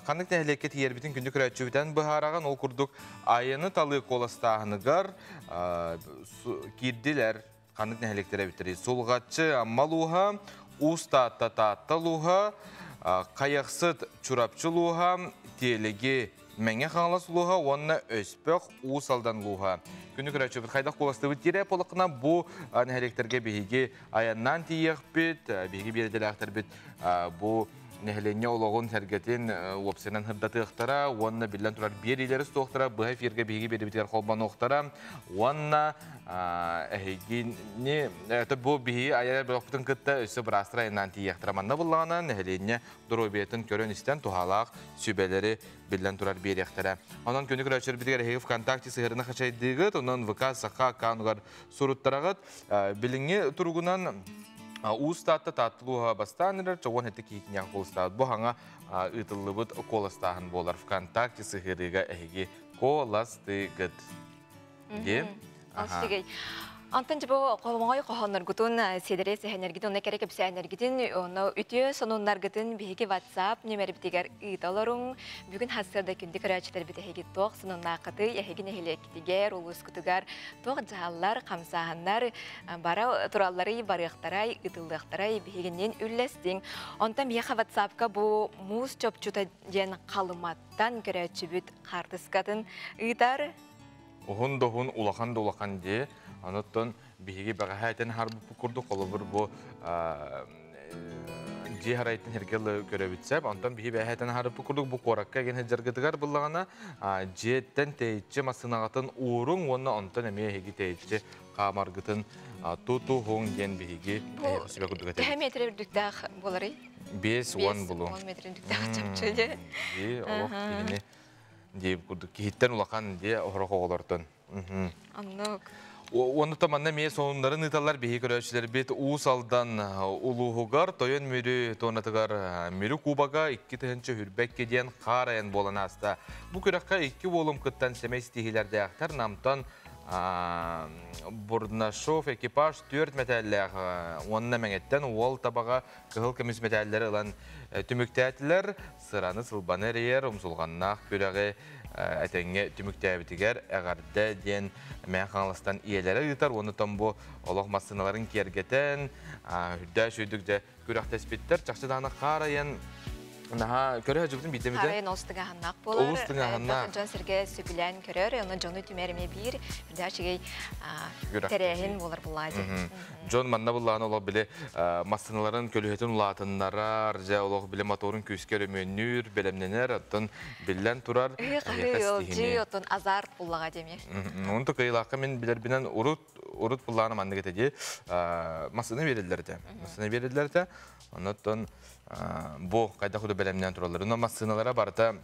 Ханнык нэһилиэккэ тиийэрбитин күндү көрөөччүбүтэн быһаараҕын, ол курдук айаны талыы куоластааһыныгар киирдилэр ханнык нэһилиэктэр эбиттэрий? Сулҕаччы Амма улууһа, Уус Таатта Таатта улууһа, Хайахсыт Чурапчы улууһа, Тиэлиги Мэҥэ Хаҥалас улууһа уонна Өспөх Уус Алдан улууһа. Күнү көрөөччүбүт хайдах куоластыыбыт диирэ буоллаххына бу нэһилиэктэргэ биһиги айаннаан тиийиэхпит, биһиги биэрдэлээхтэрбит бу нэһилиэнньэ олоҕун сэргэтин уопсайынан сырдатыахтара уонна биллэн турар биэриилэри суохтара быһа эфиргэ биһиги биэрибитигэр холбонуохтара уонна эһигини бу биһиги айар бөлөхпүтүн кытта өссө быраастар айаннаан тиийиэхтэрэ манна буллаҕына нэһилиэнньэ доруобуйатын көрөн-истэн туһалаах сүбэлэри биллэн турар биэриэхтэрэ. Онон күнү көрөөччүлэрбитигэр эһиги ВКонтакте сыһыарына хачайдыыгыт, онон ВК Саха аккаунугар суруттараҕыт. Билиҥҥи туругунан Уус Таатта Таатталууһа бастаан эрэр, чоҕуон эти киһитинээх куоластаабыт. Бу хаҥа ыытыллыбыт куоластааһын буолар. ВКонтакте сыһыарыыга эһиги куоластыгыт. Диэн. Ага. Антон бу холоҥой хоһоонноргутун, сиэдэрэй сэһэннэргитин, онно кэрэ кэпсээннэргитин, онно үтүө сонуннаргытын биһиги WhatsApp нүмербитигэр ыыта олоруҥ. Бүгүн хассыарда күндү көрөөччүлэрбит эһиги туох сонуннааххытый, эһиги нэһилиэккитигэр, улуускутугар туох дьаһаллар, хамсааһыннар бара туралларый, барыахтарай, ыытыллыахтарай биһигинниин үллэстиҥ. Онтон биһиэхэ WhatsApp-ка бу муус чопчута диэн халыматтан көрөөччүбүт хаартыскатын ыытар. Уһун да уһун, улахан да улахан дьиэ. Онуттан биһиги бэҕэһээ этэн аһарбыппыт курдук, холобур бу дьиэ харайтын сиргэ көрөбүт сөп. Онтон биһи бэҕэһээ этэн аһарбыппыт курдук, бу куоракка эгин сылдьаргытыгар буллаҕына, дьиэттэн тэйиччи массыынаҕытын ууруҥ уонна онтон эмиэ эһиги тэйиччи хаамаргытын тутуһуҥ диэн биһиги сүбэ курдук этэбит. Төһө метр үрдүктээх буоларый? 50 булу. 10 метр үрдүктээх чопчу дьэ. Дии, олох киһини дии курдук киһиттэн улахан дии оһорох оҕолортон. Оннук. Уонна манна эмиэ сонуннарын ыыталлар биһи көрөөччүлэрбит Уус Алдан улууһугар Тойон Мүрү туонатыгар Мүрү Кубога 2022 диэн хаар айан буолан ааста. Бу күрэххэ икки уолум кыттан сэмэй ситиһиилэрдээхтэр Намтан Бурнашов экипаж түөрт мэтээллээх уонна Мэҥэттэн уол табаҕа кыһыл көмүс мэтээллэри ылан түмүктээтилэр. Сыраны сылбаны эрийэр умсулҕаннаах күрэҕи этэҥҥэ түмүктээбитигэр эҕэрдэ диэн Мэҥэ Хаҥаластан ийэлэрэ ыытар уонна бу олох массыыналарын киэргэтэн үрдээх сүйдүк дьэ күрэхтэспиттэр. Чахчы даҕаны хаар айан наһаа көрө сылдьыбытым биирдэ Хаар айан олус тыҥааһыннаах буолар. Олус тыҥааһыннаах. Дьон сэргэ сөбүлээн көрөр, онно дьону түмэр эмиэ биир үрдээх үчүгэй тэрээһин буолар буллаа дии. Дьон манна буллаҕына олох били массыыналарын көлүөһэтин улаатыннарар, дьэ олох били моторун күүскэ өрөмүөннүүр, бэлэмнэнэр, оттон биллэн турар. Ыһыы-хаһыы, ыалдьыы, оттон азарт буллаҕа диэми. Онто кыайыылаахха мин билэрбинэн урут урут буллаҕына маннык этэ дии. Массыына биэрэллэр этэ. Массыына биэрэллэр этэ. Оннуттан бу хайдах курдук бэлэмнээн тураллар. Онно массыыналара барыта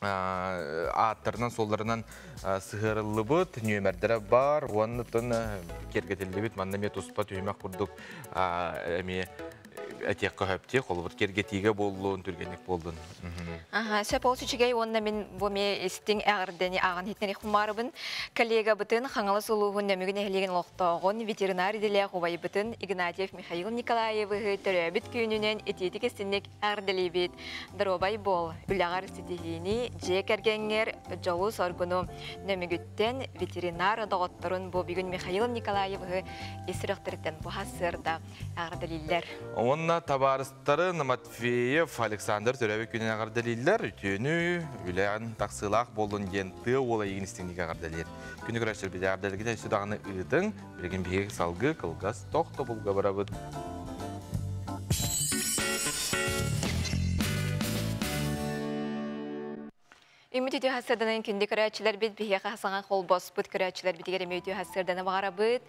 ааттарынан-суолларынан сыһыарыллыбыт, нүөмэрдэрэ баар уонна киэргэтиллибит манна эмиэ туспа түһүмэх курдук эмиэ этиэххэ сөптүөх, холобур киэргэтиигэ буоллун, түргэнник буоллун. Аха, сөп ол үчүгэй уонна мин бу эмиэ истиҥ эҕэрдэни ааҕан иһитиннэри хумаарыбын. Коллегабытын Хаҥалас улууһун Нөмүгү нэһилиэгин олохтооҕун ветеринар идэлээх убайбытын Игнатьев Михаил Николаевиһы төрөөбүт күнүнэн итиитик истинник Эҕэрдэлиибит! Доруобай буол, үлэҕэр ситиһиини, дьиэ кэргэҥҥэр дьолу-соргуну Нөмүгүттэн ветеринар доҕотторун бу бүгүн Михаил Николаевиһы ис сүрэхтэриттэн буһа сыарда эҕэрдэлииллэр. Уонна табаарыстарын Матвеев Александр төрөөбүт күнүн эҕэрдэлииллэр. Үтүөнү, үлэҕин тахсыылаах буоллун диэн тыа уола эйигин истиҥник эҕэрдэлиир. Күнү көрөөччүлэрбит эҕэрдэлэргитин өссө даҕаны ыытыҥ. Билигин биһиги салгыы кылгас тохтобулга барабыт. Үмүт үтүө хассырданан күндү көрөөччүлэрбит биһиэхэ саҥа холбоспут көрөөччүлэрбитигэр эмиэ үтүө хассырданы баҕарабыт.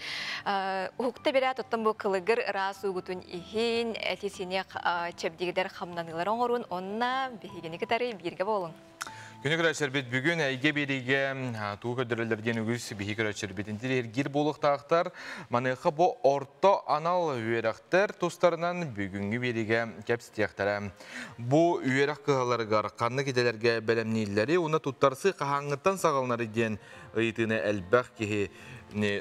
Уһукта бирээт оттон бу кылыгыр ыраас уугутун иһин эти-синиэх чэбдигидэр хамнаныылар оҥорун онна биһигини кытары бииргэ буолуҥ. Күнү көрөөччүлэрбит бүгүн эйгэ биэриигэ туу көрдөрөллөр диэн үгүс биһи көрөөччүлэрбит интириэһиргиир буолуохтаахтар. Маныаха бу орто анал үөрэхтэр тустарынан бүгүҥҥү биэриигэ кэпсэтиэхтэрэ. Бу үөрэх кыһаларыгар ханнык идэлэргэ бэлэмнииллэри уонна туттарсыы хаһааҥҥыттан саҕаланары диэн ыйытыыны элбэх киһи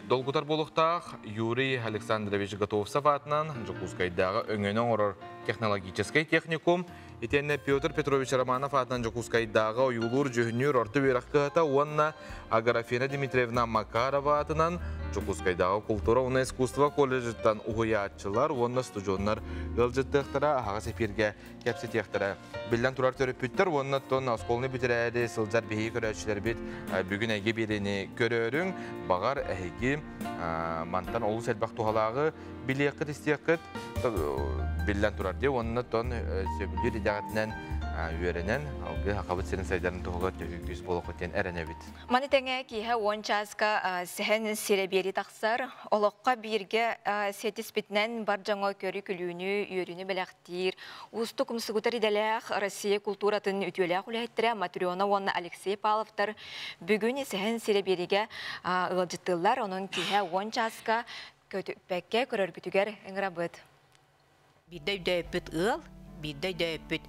долгутар буолуохтаах. Юрий Александрович Готовцев аатынан Дьокуускайдааҕы өҥөнү оҥорор технологическай техникум Итиэннэ Петр Петрович Романов аатынан Дьокуускайдааҕы ойуулуур-дьүһүннүүр орто үөрэх кыһата уонна Аграфена Дмитриевна Макарова аатынан Дьокуускайдааҕы култуура уонна искусство колледжыттан уһуйааччылар уонна студеннар ыалдьыттыахтара, аһаҕас эфиргэ кэпсэтиэхтэрэ. Биллэн турар төрөппүттэр уонна тон оскуоланы бүтэрээри сылдьар биһиги көрөөччүлэрбит бүгүн эйгэ биэриини көрөөрүҥ. Баҕар эһиги мантан олус элбэх туһалааҕы билиэххит, истиэххит биллэн турар дии уонна тон сөбүлүүр идэҕитинэн үөрэнэн алгыы Сахабыт сирин сайдарын туһугар төһүү күүс буолуоххут диэн эрэнэбит. Маны тэҥэ киэһэ 10 чааска сэһэн сирэ биэри тахсар. Олоххо бииргэ сиэтиспитинэн бар дьоҥҥо көрү-күлүүнү, үөрүүнү бэлэхтиир, уустук умсугутар идэлээх Россия култууратын үтүөлээх үлэһиттэрэ Матрена уонна Алексей Павловтар бүгүн сэһэн сирэ биэригэ ыалдьыттыыллар. Онон киэһэ 10 чааска көтүппэккэ көрөргүтүгэр ыҥырабыт. Биирдэ өйдөөппүт ыал, биирдэ өйдөөппүт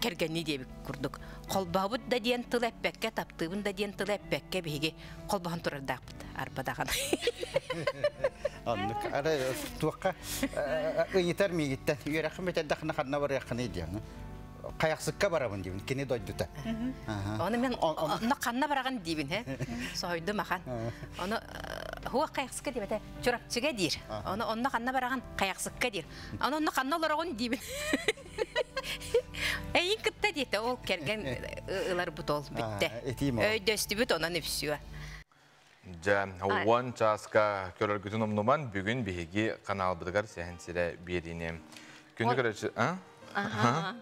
кэргэннии диэбит курдук. Холбоһобут да диэн тыл эппэккэ, таптыыбын да диэн тыл эппэккэ биһиги холбоһон турардаахпыт арбадаҕан. Оннук. Ара туохха ыйытар миигиттэн үөрэххин бүтэрдэххинэ ханна барыаххыный диэн. Хайахсыкка барабын диибин, кини дойдута. Оны мен онно ханна бараҕын диибин, he. Соһуйдум ахан. Ону хуох хайахсыкка диэбэтэ, Чурапчыга диир. Ону онно ханна бараҕын хайахсыкка диир. Ону онно ханна олороҕун диибин. Эйин кытта диэтэ, ол кэргэн ыларбыт ол бүттэ. Өйдөстүбүт онон үпсүө. Дьэ, 10 чааска көрөргүтүн умнуман, бүгүн биһиги каналбытыгар сэһэн сирэ биэриини. Күндү көрөөччү, а?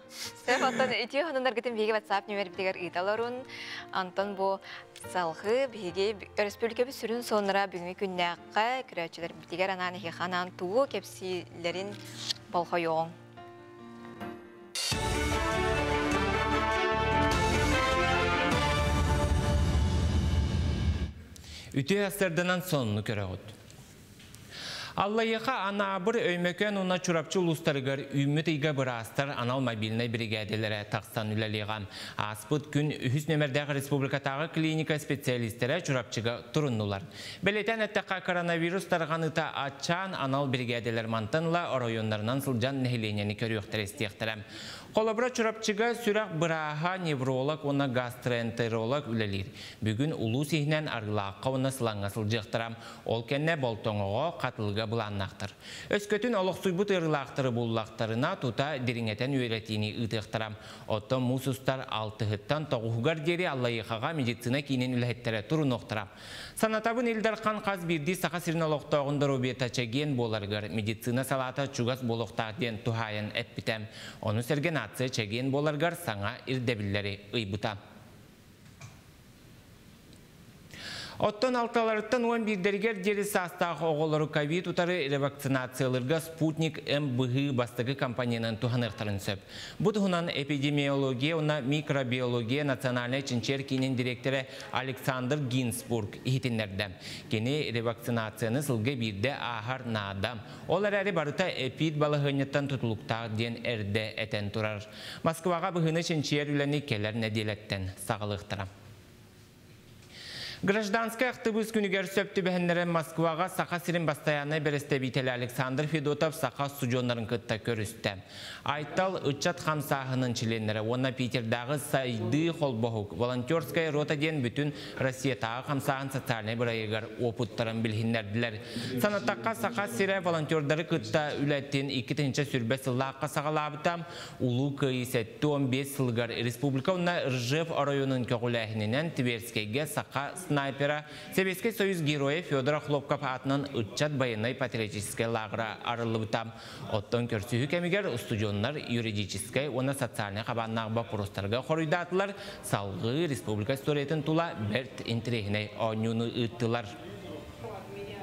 Сөп, оттон үтүө хонунаргытын биһиги WhatsApp нөмербитигэр ыыталарун. Антон бу салгыы биһиги өрөспүүбүлүкэбит сүрүн сонура бүгүҥҥү күннээххэ көрөөччүлэрбитигэр анаан эһиэхэ анаан тугу кэпсииллэрин болҕойуоҕуҥ. Үтүө астарданан сонуну көрөҕүт. Аллайыаха, Анаабыр, Өймөкөөн уонна Чурапчы улуустарыгар үүммүт ыйга быраастар анал мобильнай биригээдэлэрэ тахсан үлэлиэҕэ. Ааспыт күн үһүс нүөмэрдээх республикатааҕы клиника специалистэрэ Чурапчыга туруннулар. Бэлиэтээн эттэххэ, коронавирус тарҕаныыта аччаан, анал биригээдэлэр мантан ыла оройуоннарынан сылдьан нэһилиэнньэни көрүөхтэрэ-истиэхтэрэ. Холобура, Чурапчыга сүрэх бырааһа, невролог уонна гастроэнтеролог үлэлиир. Бүгүн улуус иһинэн Арыылаахха уонна Сылаҥҥа сылдьыахтара. Ол кэннэ Болтоҥоҕо, Хатылыга былааннаахтар. Өскөтүн олохсуйбут ыарыылаахтары буллахтарына, тута дириҥэтэн үөрэтиини ыытыахтара. Оттон муус устар алтыһыттан тоҕуһугар диэри Аллайыахаҕа медицина киинин үлэһиттэрэ турунуохтара. Санатабын, Ил Дархан хас биирдии Саха сирин олохтооҕун доруобуйата чэгиэн буоларыгар медицина салаата чугас буолуохтаах диэн туһаайан эппитэ. Ону сэргэ нация чэгиэн буоларыгар саҥа ирдэбиллэри ыйбыта. Оттон алталарыттан 11-дэригэр диэри саастаах оҕолору ковид утары ревакцинациялыырга Спутник М быһыы бастакы компоненын туһаныахтарын сөп. Бу туһунан эпидемиология уонна микробиология национальнай чинчийэр киинин дириэктэрэ Александр Гинзбург иһитиннэрдэ. Кини ревакцинацияны сылга биирдэ ааһар наада. Ол эрээри барыта эпид балаһыанньаттан тутулуктаах диэн эрдэ этэн турар. Москваҕа быһыыны чинчийэр үлэни кэлэр нэдиэлэттэн саҕалыахтара. Гражданскай актыбыыс күнүгэр сөп түбэһиннэрэн Москваҕа Саха сирин бастайааннай бэрэстэбиитэлэ Александр Федотов саха устудьуоннарын кытта көрүстэ. Айтал ыччат хамсааһынын чилиэннэрэ уонна Питердааҕы сайдыы холбоһук волонтерская рота диэн бүтүн Россиятааҕы хамсааһын социальнай бырайыагар уопуттарын билиһиннэрдилэр. Санатахха, Саха сирэ волонтердары кытта үлэтин 2020 сыллаахха саҕалаабыта. Улуу Кыайыы 75 сылыгар республика уонна Ржев оройуонун көҕүлээһининэн Тверскэйгэ саха снайпера, Сэбиэскэй Союз Геройа Федор Охлопков аатынан ыччат байыаннай-патриотическай лааҕыра арыллыбыта. Оттон көрсүһүү кэмигэр устудьуоннар юридическай уонна социальнай хабааннаах боппуруостарга хоруйдаатылар, салгыы республика историятын тула бэрт интэриэһинэй оонньууну ыыттылар.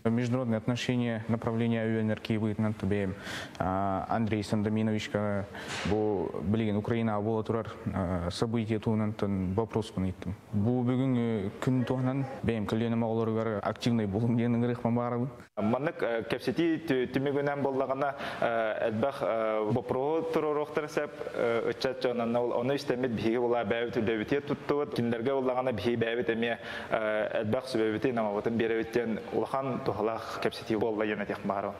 Международные отношения направление үөнэр быытынан тубэйм Андрей Сандаминовичка бу билигин Украина буола турар событие туһунан вопроспун ыйыттым. Бу бүгүн күн туһунан бэйэм көлүөнэм оҕолоругар активный буолум диэн ыҥырыахпын баҕарабын. Маннык кэпсэтии түмүгүнэн буоллаҕына элбэх боппуруоһу туруоруохтарын сөп ыччат дьон ону истэммит биһиги була бэйэбит үлэбитигэр туттубут кинилэргэ буоллаҕына биһиги бэйэбит эмиэ элбэх сүбэбитин амабытын биэрэбит диэн улахан туһалаах кэпсэтии буолла диэн этиэх баҕарабын.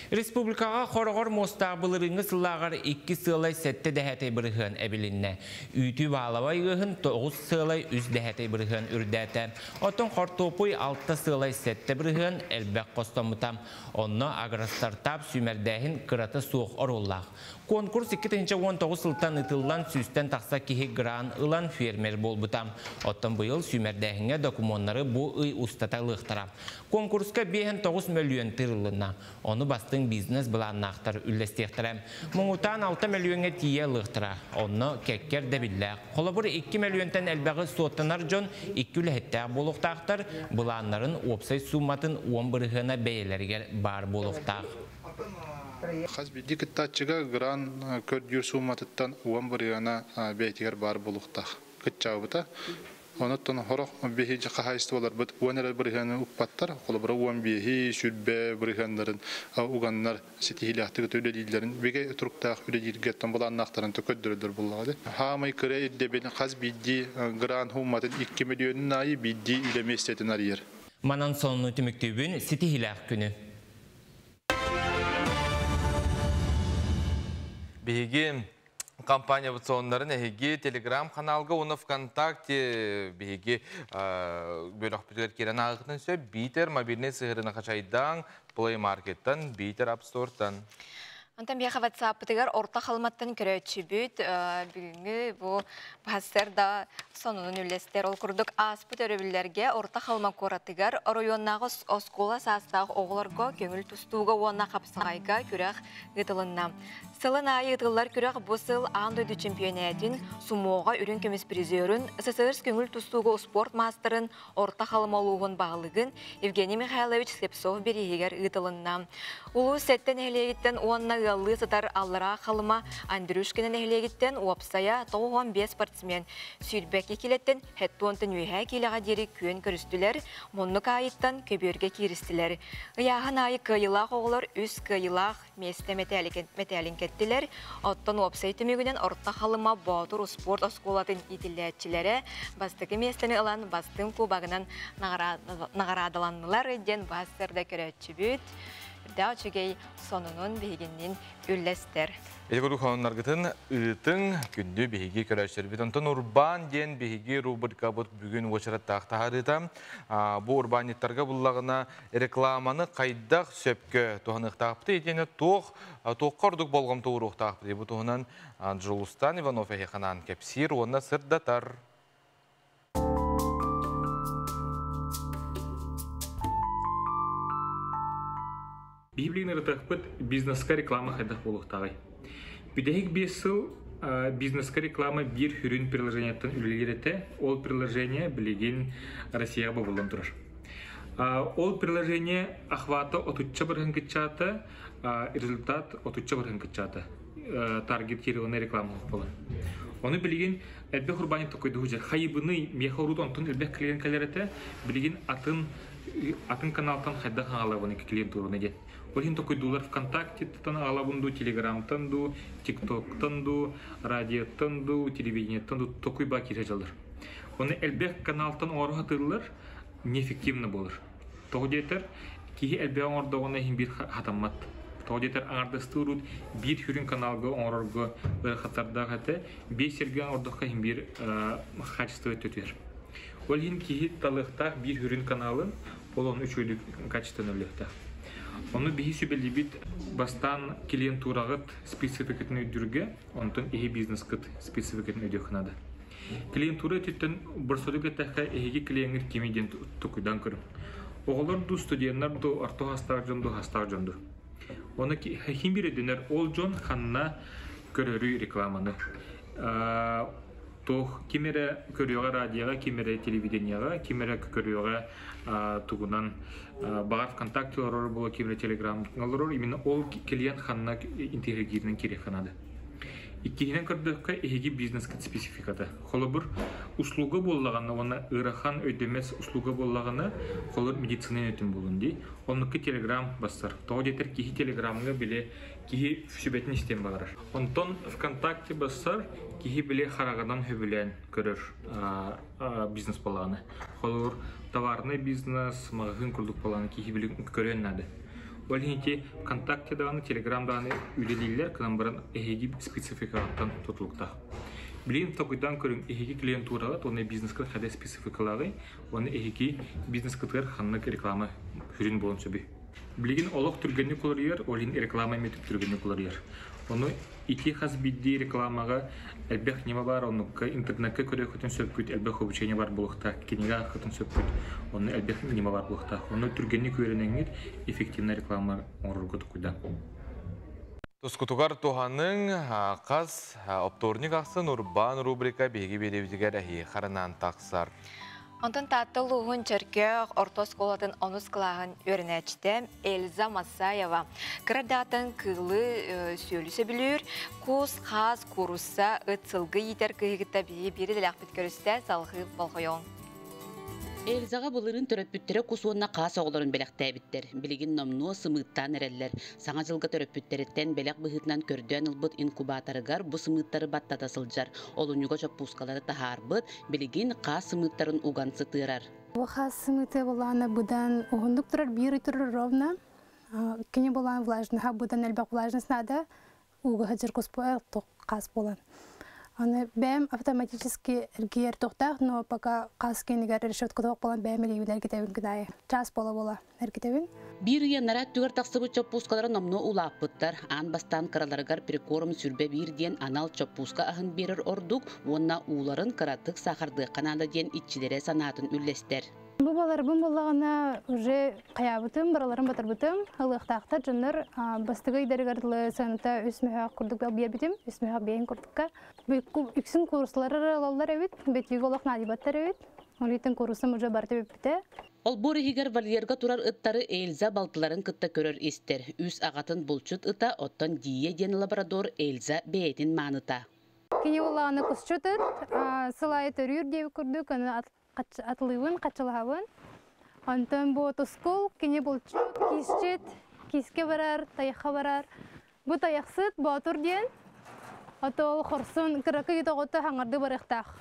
Республикаҕа хороҕор муостаах былырыыҥҥы сыллааҕар икки сыалай сэттэ дэһээтэй бырыһыан эбилиннэ. Үүтү баалабай ыаһын тоҕус сыалай үс дэһээтэй бырыһыан үрдээтэ. Оттон хортуопуй алта сыалай сэттэ бырыһыан элбэх хостоммута. Онно агростартап сүүмэрдээһин кырата суох оруоллаах. Конкурс 2019 сылтан ыытыллан сүүстэн тахса киһи грант ылан фермер буолбута. Оттон быйыл сүүмэрдээһиҥҥэ докумуоннары бу ый устата ылыахтара. Конкурска 59 мөлүйүөн тыырылынна. Ону бастыҥ бизнес былааннаахтар үллэстиэхтэрэ. Муҥутаан 6 мөлүйүөҥҥэ тиийэ ылыахтара. Онно кэккэ ирдэбиллээх. Холобур, 2 мөлүйүөнтэн элбэҕи суоттанар дьон икки үлэһиттээх буолуохтаахтар, былааннарын уопсай сууматын 10 бырыһыана бэйэлэригэр баар буолуохтаах. Хас биирдии кыттааччыга грант көрдүүр сууматыттан 10 бырыһыана бэйэтигэр баар буолуохтаах. Кыччаабыта. Онон хорох биһиги хаһаайыстыбаларбыт 10 эрэ бырыһыаны укпаттар. Холобура 15 сүрбэ бырыһыаннарын уганнар ситиһиилээхтик үлэлииллэрин бигэ туруктаах үлэлииргэ былааннаахтарын көрдөрөллөр буоллаҕа. Хаамай кыра ирдэбил хас биирдии грант хууматын 2 миллионун аайы биирдии үлэ миэстэтин арыйар. Манан сонуну түмүктүүбүн, ситиһиилээх күнү. Биһиги компаниябыт сонуннарын эһиги телеграм-каналга уонна ВКонтакте биһиги бөлөхпүтүгэр киирэн ааҕыаххытын сөп. Биитэр мобильнай сыһыарыыны хачайдаан Play Markеттан, биитэр App Store'тан. Онтон биһиэхэ WhatsApp-пытыгар Орто Халыматтан көрөөччүбүт бүгүҥҥү бу да сонунун үллэстэр. Ол курдук ааспыт өрөбүллэргэ Орто Халыма куоратыгар оройуоннааҕы оскуола саастаах оҕолорго көҥүл тустууга уонна хапсаҕайга күрэх ыытылынна. Сылын аайы ыытыллар күрэх бу сыл аан дойду чемпионатын сумоҕа үрүҥ көмүс призерын, СССР көҥүл тустууга успуорт маастарын Орто Халыма улууһун баһылыгын Евгений Михайлович Слепцов бирииһигэр ыытылынна. Улуус сэттэ нэһилиэгиттэн уонна ыаллыы сытар Аллараа Халыма Андрюшкина нэһилиэгиттэн уопсайа 95 спортсмен 22 килэттэн 70 үөһээ киилэҕэ диэри күөн көрүстүлэр, муннук аайыттан көбүөргэ кииристилэр. Ыйааһын аайы кыайыылаах оҕолор үс кыайыылаах миэстэ мэтээлин кэттилэр. Оттон уопсай түмүгүнэн Орто Халыма Боотур успуорт оскуолатын иитиллээччилэрэ бастакы миэстэни ылан бастыҥ кубогынан наҕараадаланнылар диэн баһассырда көрөөччүбүт. Үрдээх үчүгэй сонунун биһигиннин үллэстэр. Ити курдук сонуннаргытын ыытыҥ, күндү биһиги көрөөччүлэрбит. Онтон урбаан диэн биһиги рубрикабыт бүгүн уочараттаах таһаарыыта. Бу урбаанньыттарга буллаҕына рекламаны хайдах сөпкө туһаныахтаахпытый итиэннэ туох туохха ордук болҕомто ууруохтаахпытый бу туһунан Джулустан Иванов эһиэхэ кэпсиир уонна сырдатар. Библияны ырытыахпыт бизнеска реклама хайдах буолуохтааҕый? Бүтэһик 5 сыл бизнеска реклама биир сүрүн приложениеттан үлэлиир этэ. Ол приложение билигин Россияҕа бобуллан турар. Ол приложение охвата 30% кыччаата, результат 30% кыччаата. Таргетированная реклама буолан. Ону билигин элбэх урбаанньыт токойдуһу хайыбыный миэхэ урут онтон элбэх клиент кэлэр этэ, билигин атын атын каналтан хайдах аҕалабын клиентураны диэн. Ол иһин токойдуулар ВКонтакте-тан аҕалабын дуу, Телеграмтан дуу, ТикТоктан дуу, радиоттан дуу, телевидениеттан дуу токуй баа киирэ дьаллар. Оны элбэх каналтан оҥоро сатыыллар неэффективно буолар. Тоҕо диэтэр, киһи элбэх оҥордоҕуна иһин биир хатаммат. Тоҕо диэтэр, аҥардастыы биир сүрүн каналга оҥорорго ыарахаттардаах этэ, биир сиргэ оҥордоххо иһин биир качество өттүтүөр. Ол иһин киһи талыахтаах биир сүрүн каналын, ол ону үчүгэйдик качественно үлүөхтээх. Ону биһи сүбэлиибит бастаан клиентураҕыт спецификатын өйдүүргэ, онтон иһи бизнескыт спецификатын өйдүөххэ наада. Клиентура өттүттэн борсодук эттэххэ, эһиги клиенгит кими диэн токуйдан көрүҥ. Оҕолор дуу, студеннар дуу, орто саастаах дьон дуу, саастаах дьон дуу. Оны хим бир өйдөнөр ол дьон ханна көрөрүй рекламаны. Туох ким эрэ көрүөҕэ радиоҕа, ким эрэ телевидениеҕа, ким эрэ көрүөҕэ тугунан баҕар ВКонтакте олорор буола, ким эрэ Телеграм олорор, именно ол клиент ханна интегриринэн кириэххэ наада. Иккиһинэн көрдөххө, эһиги бизнескит спецификата. Холобур, услуга буоллаҕына уонна ыарахан өйдөммөт услуга буоллаҕына, холобур, медицина өтүн буолун дии. Оннукка Телеграм бассар. Тоҕо диэтэр, киһи Телеграмҥа биле киһи сүбэтин истиэн баҕарар. Онтон ВКонтакте бассар, киһи биле хараҕынан хөбүлээн көрөр бизнес буоллаҕына. Холобур, товарный бизнес, маҕаһыын курдук буоллаҕына киһи биле көрүөн наада. Ол иһин ити ВКонтакте даҕаны, Телеграм даҕаны үлэлииллэр, кынан баран эһиги спецификаттан тутулуктаах. Билигин токуйдаан көрүҥ, эһиги клиентураҕыт уонна бизнескыт хайда спецификалааҕый, уонна эһиги бизнескытыгар ханнык реклама сүрүн буолуон сөбүй. Билигин олох түргэнник уларыйар, ол иһин реклама эмиэ түргэнник уларыйар. Ону ити хас биирдии рекламаҕа элбэх ньыма баар, оннукка интернеккэ көрүөххүтүн сөпкүт, элбэх обучение бар буолуохтаах, кинигэ ааххытын сөпкүт, онно элбэх ньыма бар буолуохтаах. Онно түргэнник үөрэнэҥҥит эффективный реклама оҥорорго токуйдан. Тускутугар туһаныҥ хас оптуорунньук ахсын урбаан рубрика биһиги биэриибитигэр эһиэхэ анаан тахсар. Онтон Таатта улууһун Чөркөөх орто оскуолатын онус кылааһын үөрэнээччитэ Эльза Массаева кыра кыылы сүөлү сөбүлүүр, кус, хаас, куурусса, ыт, сылгы иитэр кыыһы кытта биһи биир идэлээхпит көрүстэ салҕыы болҕойуоҥ. Эльзаҕа былырыын төрөппүттэрэ кус уонна хаас оҕолорун бэлэхтээбиттэр. Билигин номнуо сымыыттаан эрэллэр. Саҥа дьылга төрөппүттэриттэн бэлэх быһыытынан көрдөөн ылбыт инкубаторыгар бу сымыыттары баттата сылдьар. Олунньуга чоппуускалары таһаарбыт, билигин хаас сымыыттарын уган сытыарар. Хаас сымыыта буоллаҕына быдан уһуннук турар, биир ый турар ровно. Кини буолан влажныйа быдан элбэх влажность надо. Ууга сылдьар кус хаас буолан. Аны бэйэм автоматически эргийэр туохтаах, но пока хас киинигэр решетка туох буолан бэйэм илиибин эргитэбин күн аайы. Час буола-буола эргитэбин. Биир ый анараа өттүгэр тахсыбыт чоппуускалара номнуо улааппыттар. Аан бастаан кыраларыгар прикорм 21 диэн анал чоппууска аһын биэрэр ордук уонна ууларын кыратык саахардыахха наада диэн иччилэрэ санаатын үллэстэр. Бу баларбын буллаҕына уже хайаабытым, бараларын батарбытым. Ылыахтаахтар дьоннор бастакы ыйдарыгар дылы сыаната үс мөһөөх курдук биэрбитим, үс мөһөөх биэһин курдукка. Үксүн кууруссалары ылаллар эбит, бэтиигэ олох наадыйбаттар эбит. Ол иһин кууруссам уже барыта бүппүтэ. Олбуор иһигэр вольерга турар ыттары Эльза балтыларын кытта көрөр-истэр. Үс аҕатын булчут ыта, оттон Дия диэн лабрадор Эльза бэйэтин мааныта. Кини улааны кусчут ыт, сыл аайы төрүүр диэбит курдук, аны атылыыбын, хаччылаһабын. Онтон бу тускул, кини булчут, киисчит, киискэ барар, тайахха барар. Бу тайахсыт Боотур диэн, ото ол хорсун кыракый оҕото хаҥарды барыахтаах.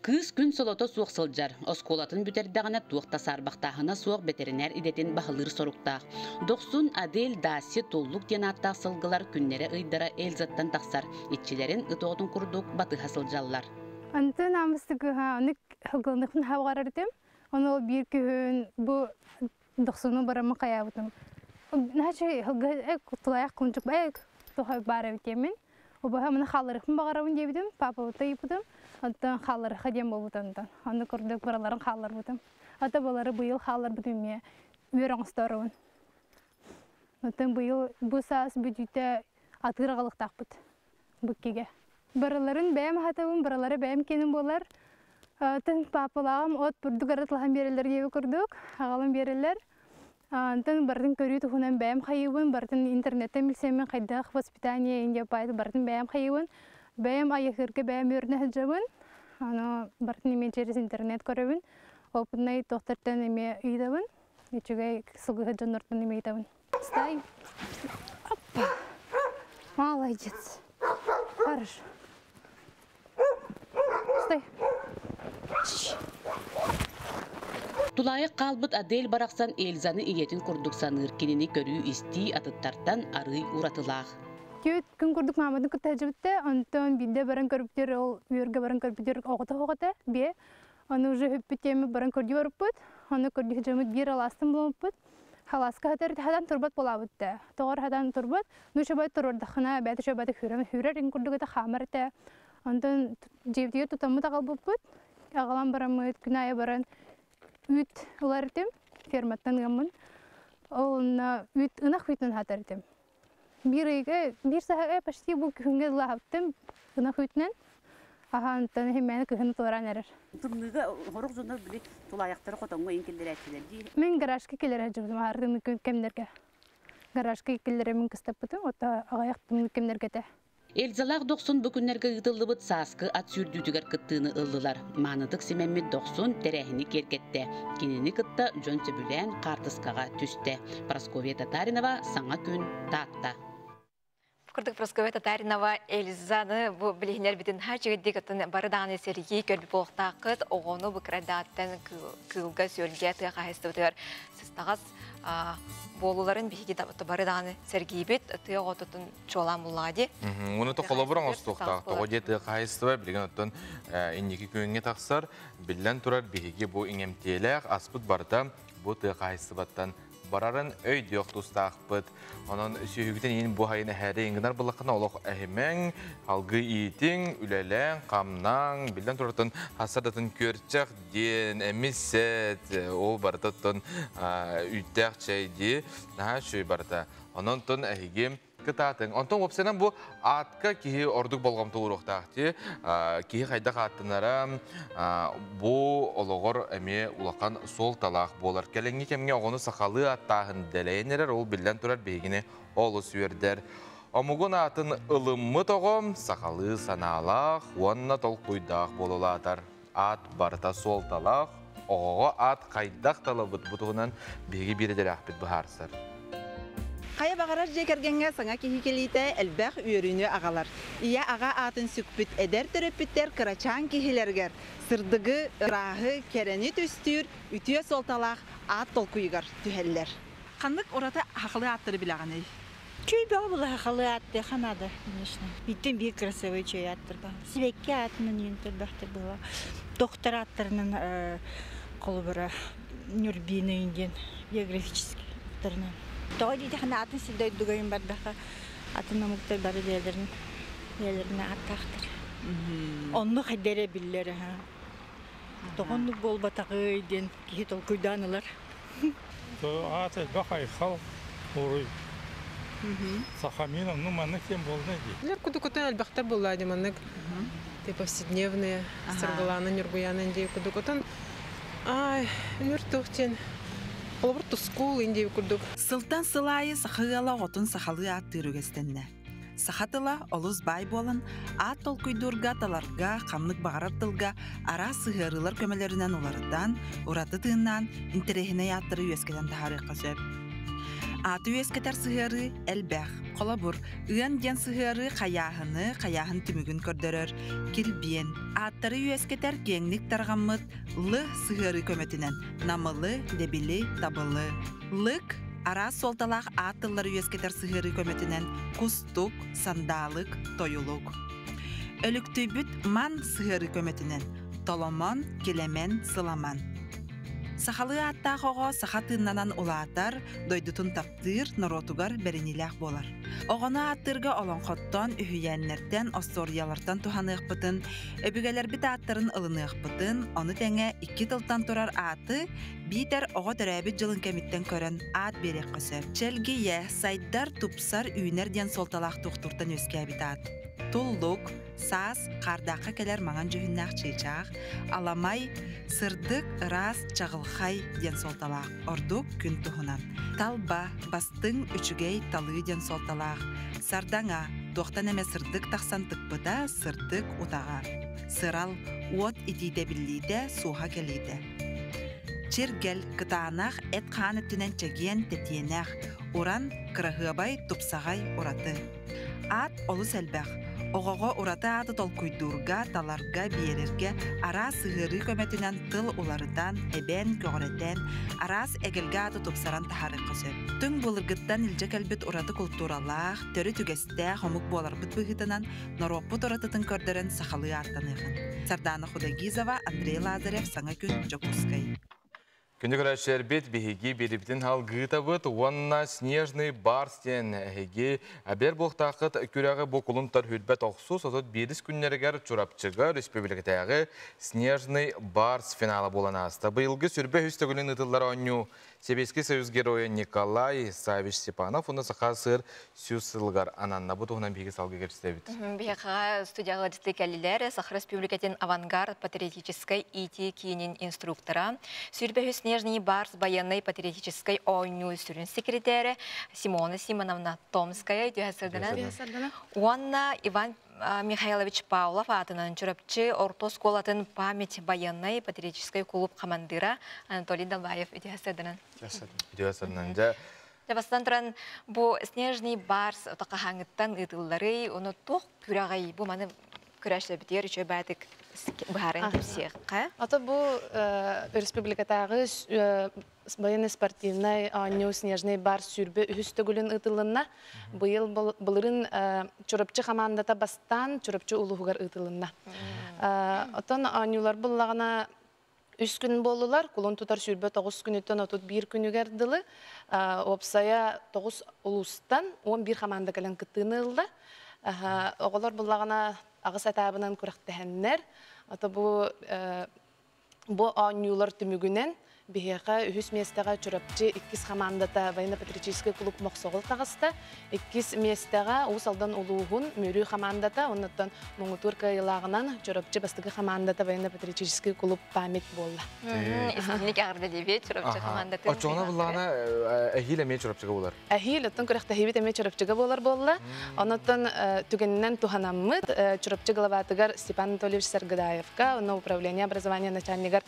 Кыыс күн солото суох сылдьар. Оскуолатын бүтэрдэҕинэ туох да саарбахтааһына суох бэтэринээр идэтин баһылыыр соруктаах. Дохсун, Адель, Даси, Туллук диэн ааттаах сылгылар күннэрэ-ыйдара Эльзаттан тахсар. Иччилэрин ыт оҕотун курдук батыһа сылдьаллар. Антон амыстыгыһа аны хылгылыныхпын хабҕарар этим. Ону ол биир күһүн бу дохсуну бараммын хайаабытым. Начи хылгы тулаайах кунчук туха баар эбит диэммин. Убаһа маны хаалларыахпын баҕарабын диэбитим, паапабыта ыйыппытым. Онтон хаалларыха диэн буолбут онтон. Онно курдук бараларын хаалларбытым. Ата балары быйыл хаалларбытым эмиэ үөр оҥостоорубун. Оттон быйыл бу саас бүтүүтэ атыыр аҕалыктаахпыт буккигэ. Барыларын бэйэм аһатабын, барылары бэйэм киэним буолар. Тын паапалааҕым от бурдук арытылаһан биэрэллэр диэби курдук, аҕалан биэрэллэр. Онтон барытын көрүү туһунан бэйэм хайыыбын, барытын интернеттэн билсэммин хайдах воспитание индия пайт барытын бэйэм хайыыбын. Бэйэм айыһыырга бэйэм үөрэнэ сылдьабын. Аны барытын эмиэ через интернет көрөбүн. Опытнай туохтартан эмиэ ыйытабын. Үчүгэй сылгыһыт дьоннортон эмиэ ыйытабын. Стай. Оппа. Молодец. Хорошо. Стой. Тулаайах хаалбыт Адель барахсан Эльзаны ийэтин курдук саныыр, кинини көрүү-истии атыттартан арыый уратылаах. Түөрт күн курдук мааматын кытта сылдьыбытта, онтон биирдэ баран көрбүтүгэр ол үөргэ баран көрбүтүгэр оҕото оҕото биэ. Ону уже бүппүт диэммит баран көрдүү барбыппыт. Ону көрдүү сылдьаммыт биир алаастан буламмыппыт. Халааска хатар хатан турбат буолаабыт да. Тоҕор хатан турбат. Ну шабай турурдахына бэйэтэ шабаты хүүрэн хүүрэр ин курдук этэ хаамар этэ. Онтон дьиэбитигэр тутаммыт аҕалбыппыт. Аҕалан бараммыт күн аайы баран үүт ылар этим. Ферматтан ыаммын. Ол онно үүт ынах үүтүн аһатар этим. Биир ыйга биир саһа почти бу күһүҥҥэ ылаабыттым ынах үүтүнэн. Аһаантан иһимэни кыһын туоран эрэр. Тымныыга сорох дьоннор били тулаайахтары хотоҥҥо иин киллэрээччилэр дии. Мин гаражка киллэрэ сылдьыбытым аһардыҥны кэмнэргэ. Гаражка киллэрэ мин кыстаппытым, ото аҕыйах тымныы кэмнэргэ этэ. Эльзалаах Дохсун бу күннэргэ ыытыллыбыт сааскы ат сүүрдүүтүгэр кыттыыны ыллылар. Маанытык симэммит Дохсун тэрээһини киэргэттэ. Кинини кытта дьон сөбүлээн хаартыскаҕа түстэ. Прасковья Татаринова, Саҥа күн, Таатта. Курдук Прасковья Татаринова Эльзаны бу билиһиннэрбитин хаачыгырдик оттон бары даҕаны сэргии көрбүт буолуохтааххыт. Оҕону бу кырадааттан кыылга, сүөлгэ, тыа хаһайыстыбытыгар сыстаҕас буолууларын биһиги бары даҕаны сэргиибит. Тыа оҕотутун чуолаан буллаҕа дии. Уну то холобур оҥостуохтаах. Тоҕо диэ тыа хаһайыстыба билигин оттон инники күөҥҥэ тахсар. Биллэн турар биһиги бу иҥэмтиэлээх аспыт барыта бу тыа хаһайыстыбаттан барарын өйдүөх тустаахпыт. Онон сүһүгүтэн иин бу хайын эһээри иҥгинар буллаххына олох эһимэҥ, алгы иитиҥ, үлэлээҥ, хамнааҥ, биллэн турартан хассардатын күөрчэх диэн эмис-сэт, ол барыта оттон үүттээх чэй дии, наһаа үчүгэй барыта. Онон тон эһиги кытаатыҥ. Онтон уопсайынан бу аатка киһи ордук болҕомто ууруохтаах дии. Киһи хайдах ааттанара бу олоҕор эмиэ улахан суолталаах буолар. Кэлиҥҥи кэмҥэ оҕону сахалыы ааттааһын дэлэйэн эрэр, ол биллэн турар биһигини олус үөрдэр. Омугун аатын ылыммыт оҕо сахалыы санаалаах уонна толкуйдаах буолулаатар. Аат барыта суолталаах, оҕоҕо аат хайдах талабыт бу туһунан биһиги биир идэлээхпит быһаарсар. Хайа баҕарар дьиэ кэргэҥҥэ саҥа киһи кэлиитэ элбэх үөрүүнү аҕалар. Ийэ-аҕа аатын сүкпүт эдэр төрөппүттэр кырачаан киһилэригэр сырдыгы, ырааһы, кэрэни түстүүр үтүө суолталаах аат толкуйугар түһэллэр. Ханнык ураты хахылыы ааттары билэҕиний? Чүй бөҕө була халы атты ханада, конечно. Биттен бир красивый чүй аттыр ба. Сибекке атынан йын төрбәхтер була. Доктор аттарынан колубара Нюрбина инден биографический аттарынан. Тоҕо диэтэххинэ атын сир дойдуга бардаха атын омуктар бары бэйэлэрин бэйэлэрин ааттаахтар. Онну хайдара биллэр аха. Тоҕоннук буолбатаҕый диэн киһи толкуйдаан ылар. Аат элбэх айхал уруй. Сахамин онну маннык диэн буолла дии. Лер кудукутун элбэхтэр буолла ди маннык ты повседневные сыргылааны нюргуяны дии кудукутун ай нүр туохтен холобур тускул индии курдук. Сылтан сыл аайы саха ыала оҕотун сахалыы ааттыыр үгэстэннэ. Саха тыла олус баай буолан, аат толкуйдуурга, таларга, ханнык баҕарар тылга араас сыһыарыылар көмөлөрүнэн уларытан, ураты тыыннаан, интэриэһинэй ааттары үөскэтэн таһаарыахха сөп. Ааты үөскэтэр сыһыарыы элбэх. Холобур, ыан диэн сыһыарыы хайааһыны, хайааһын түмүгүн көрдөрөр, килбиэн. Ааттары үөскэтэр киэҥник тарҕаммыт л сыһыарыы көмөтүнэн намылы, дэбили, табылы. Лык араас суолталаах аат тыллары үөскэтэр сыһыарыы көмөтүнэн кустук, сандаалык, тойулук. Өлүктүйбүт ман сыһыарыы көмөтүнэн толомон, килэмэн, сыламан. Сахалыы ааттаах оҕо саха тыыннанан улаатар, дойдутун таптыыр, норуотугар бэриниилээх буолар. Оҕону ааттыырга олоҥхоттон, үһүйээннэртэн, остуоруйалартан туһаныахпытын, өбүгэлэрбит ааттарын ылыныахпытын, ону тэҥэ икки тылтан турар ааты биитэр оҕо төрөөбүт дьылын кэмиттэн көрөн аат биэриэххэ сөп. Чэлгийэ, сайдар, тупсар, үүнэр диэн суолталаах туохтууртан үөскээбит аат. Туллук, саас хаардаахха кэлэр маҥан дьүһүннээх чыычаах, аламай, сырдык, ыраас, чаҕылхай диэн суолталаах, ордук күн туһунан. Талба, бастыҥ, үчүгэй, талыы диэн суолталаах. Сардаҥа, туохтан эмэ сырдык тахсан тыкпыта, сырдык утаҕа. Сырал, уот итиитэ биллиитэ, суоһа кэлиитэ. Чиргэл, кытаанах, эт-хаан өттүнэн чэгиэн, тэтиэнэх, уран, кыраһыабай, тупсаҕай, ураты. Аат олус элбэх. Оҕоҕо ураты ааты толкуйдуурга, таларга, биэрэргэ араас сыһыарыы көмөтүнэн тыл уларытан, эбэн, көҕүрэтэн, араас эгэлгэ ааты тупсаран таһаарыахха сөп. Түҥ былыргыттан илдьэ кэлбит ураты култууралаах, төрүт үгэстээх омук буоларбыт быһыытынан норуоппут уратытын көрдөрөн сахалыы ааттаныаҕын. Сардаана Худогизова, Андрей Лазарев, Саҥа күн, Дьокуускай. Күндү көрөөччүлэрбит, биһиги биэрибитин алгыытабыт уонна Снежный барс диэн эһиги бэр буолтааххыт күрэҕи бу кулун тар хүрбэт охсус 31 күннэригэр Чурапчыга республикатааҕы Снежный барс финала буолан ааста. Быйылгы сүрбэ үс төгүлүн ыытыллар оонньуу Сэбиэскэй Союз геройа Николай Савич Степанов уонна Саха сыр сүүс сылыгар ананна. Бу туһунан биһиги салгыы кэпсэтэбит. Биһиэхэ студияҕа ыалдьыттыы кэллилэр Саха Республикатын Авангард патриотическай ИТ киинин инструктора, 23 Снежный барс байыаннай патриотическай оонньуу сүрүн секретарэ Симона Симоновна Томская үтүө саргынан уонна Иван Михайлович Павлов аатынан Чурапчы орто оскуолатын память байыаннай патриотическай клуб хамандыыра Анатолий Далбаев үтүө саргынан. Үтүө саргынан. Дьэ, Дьэ, бастатан туран, бу Снежный барс хаһааҥҥыттан ыытылларый, ону туох күрэҕий? Бу маны күрэхтэбитигэр үчүгэй баатык быһааран кэпсиэххэ. Ото бу республикатааҕы военно-спортивнай оонньуу Снежный барс сүүрбэ үһүс төгүлүн ыытылынна. Быйыл былырын Чурапчы хамаандата бастаан Чурапчы улууһугар ыытылынна. Оттон оонньуулар буллаҕына үс күн буоллулар. Кулун тутар 29 күнүттэн 31 күнүгэр дылы уопсайа 9 улуустан 11 хамаанда кэлэн кыттыыны ылла. Оҕолор буллаҕына аҕыс этабынан күрэхтэһэннэр. Ото бу бу оонньуулар түмүгүнэн биһиэхэ үһүс миэстэҕэ Чурапчы иккис хамаандата военно-патриотическай клуб Мохсоҕол таҕыста. Иккис миэстэҕэ Уус Алдан улууһун Мүрү хамаандата, оннуттан муҥутуур кыайыылааҕынан Чурапчы бастакы хамаандата военно-патриотическай клуб Память буолла. Истинник эҕэрдэлиибит Чурапчы хамаандатын. Оччоҕуна буллаҕына эһиил эмиэ Чурапчыга буолар. Эһиил оттон күрэхтэһиибит эмиэ Чурапчыга буолар буолла. Онуттан түгэнинэн туһанаммыт Чурапчы главатыгар Степан Анатольевич Саргыдаевка, онно управление образования начальнигар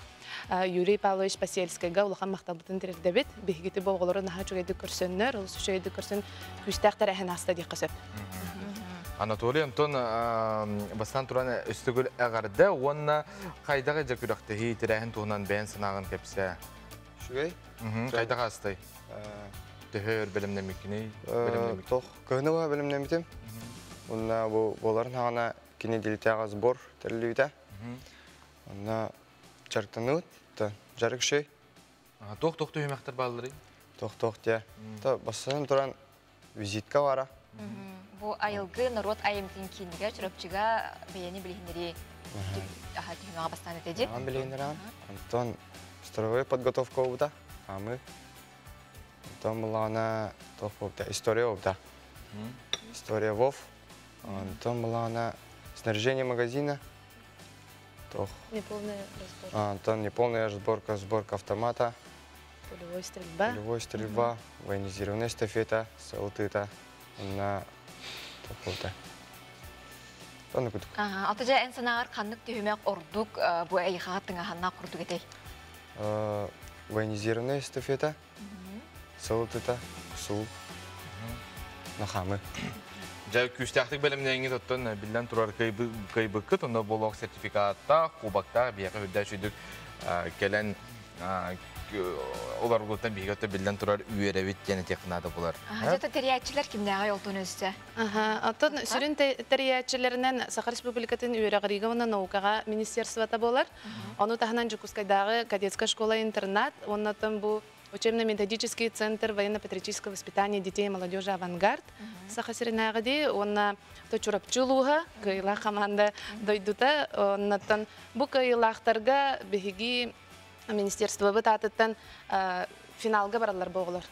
Юрий Павлович Посельскайга улахан махталбытын тириэрдэбит. Биһигити бу оҕолору наһаа үчүгэйдик көрсөннөр, олус үчүгэйдик көрсөн күүстээх тэрээһин ааста диэххэ сөп. Анатолий Антон бастаан туран өстөгүл эҕэрдэ уонна хайдах дьэ күрэхтэһии тэрээһин туһунан бэйэн санааҕын кэпсээ. Үчүгэй. Хайдах аастай? Төһө өр бэлэмнэммиккиний? Тох кыһыны быһа бэлэмнэммитим. Онна бу буоларын хаҕана кини дилитээҕэ сбор тэриллибитэ. Онна дьарыктаныбыт. Дьарык шей. Туох-туох түһүмэхтэр баалларый? Туох-туох диэ. Та бастатан туран визитка бара. Бу айылгы норуот айымтын киинигэр Чурапчыга бэйэни билиһиннэрии түһүмэҕэ бастаан этэ дии. Аан билиһиннэрэн. Онтон строевой подготовка бута. Амы. Онтон булаана туох буолбута? История буолбута. История ВОВ. Онтон булаана снаряжение магазина. Тох. Неполная разборка. Антон неполная разборка, сборка автомата. Полевой стрельба. Полевой стрельба, военизированная эстафета, сылтыта. Онна тохолта. Онно кудук. Ата жа эн санааҕар ханнык түһүмэх ордук бу эйхаҕа тыҥаһаннаах курдук этэй? Военизированная эстафета, сылтыта, сул, нахамы. Дьэ, күүстээхтик бэлэмнээҥҥит оттон биллэн турар кыайбыккыт, онно буолуох сертификаттаах, кубоктаах биһиэхэ үрдээ сүдүк кэлэн олоргуттан биһиги өттө биллэн турар үөрэбит диэн этиэх наада булар. Дьэ, тэрийээччилэр кимнээҕи олтун өссө? Оттон сүрүн тэрийээччилэринэн Саха Республикатын үөрэҕириигэ уонна наукаҕа министерствота буолар. Ону таһынан Дьокуускайдааҕы кадетская школа-интернат уонна оттон бу Учебно-методический центр военно-патриотического воспитания детей и молодежи «Авангард» Саха сиринээҕи дии уонна Чурапчы улууһа кыайыылаах команда дойдута. Оннуттан бу кыайыылаахтарга биһиги министерствобыт аатыттан финалга бараллар буолар.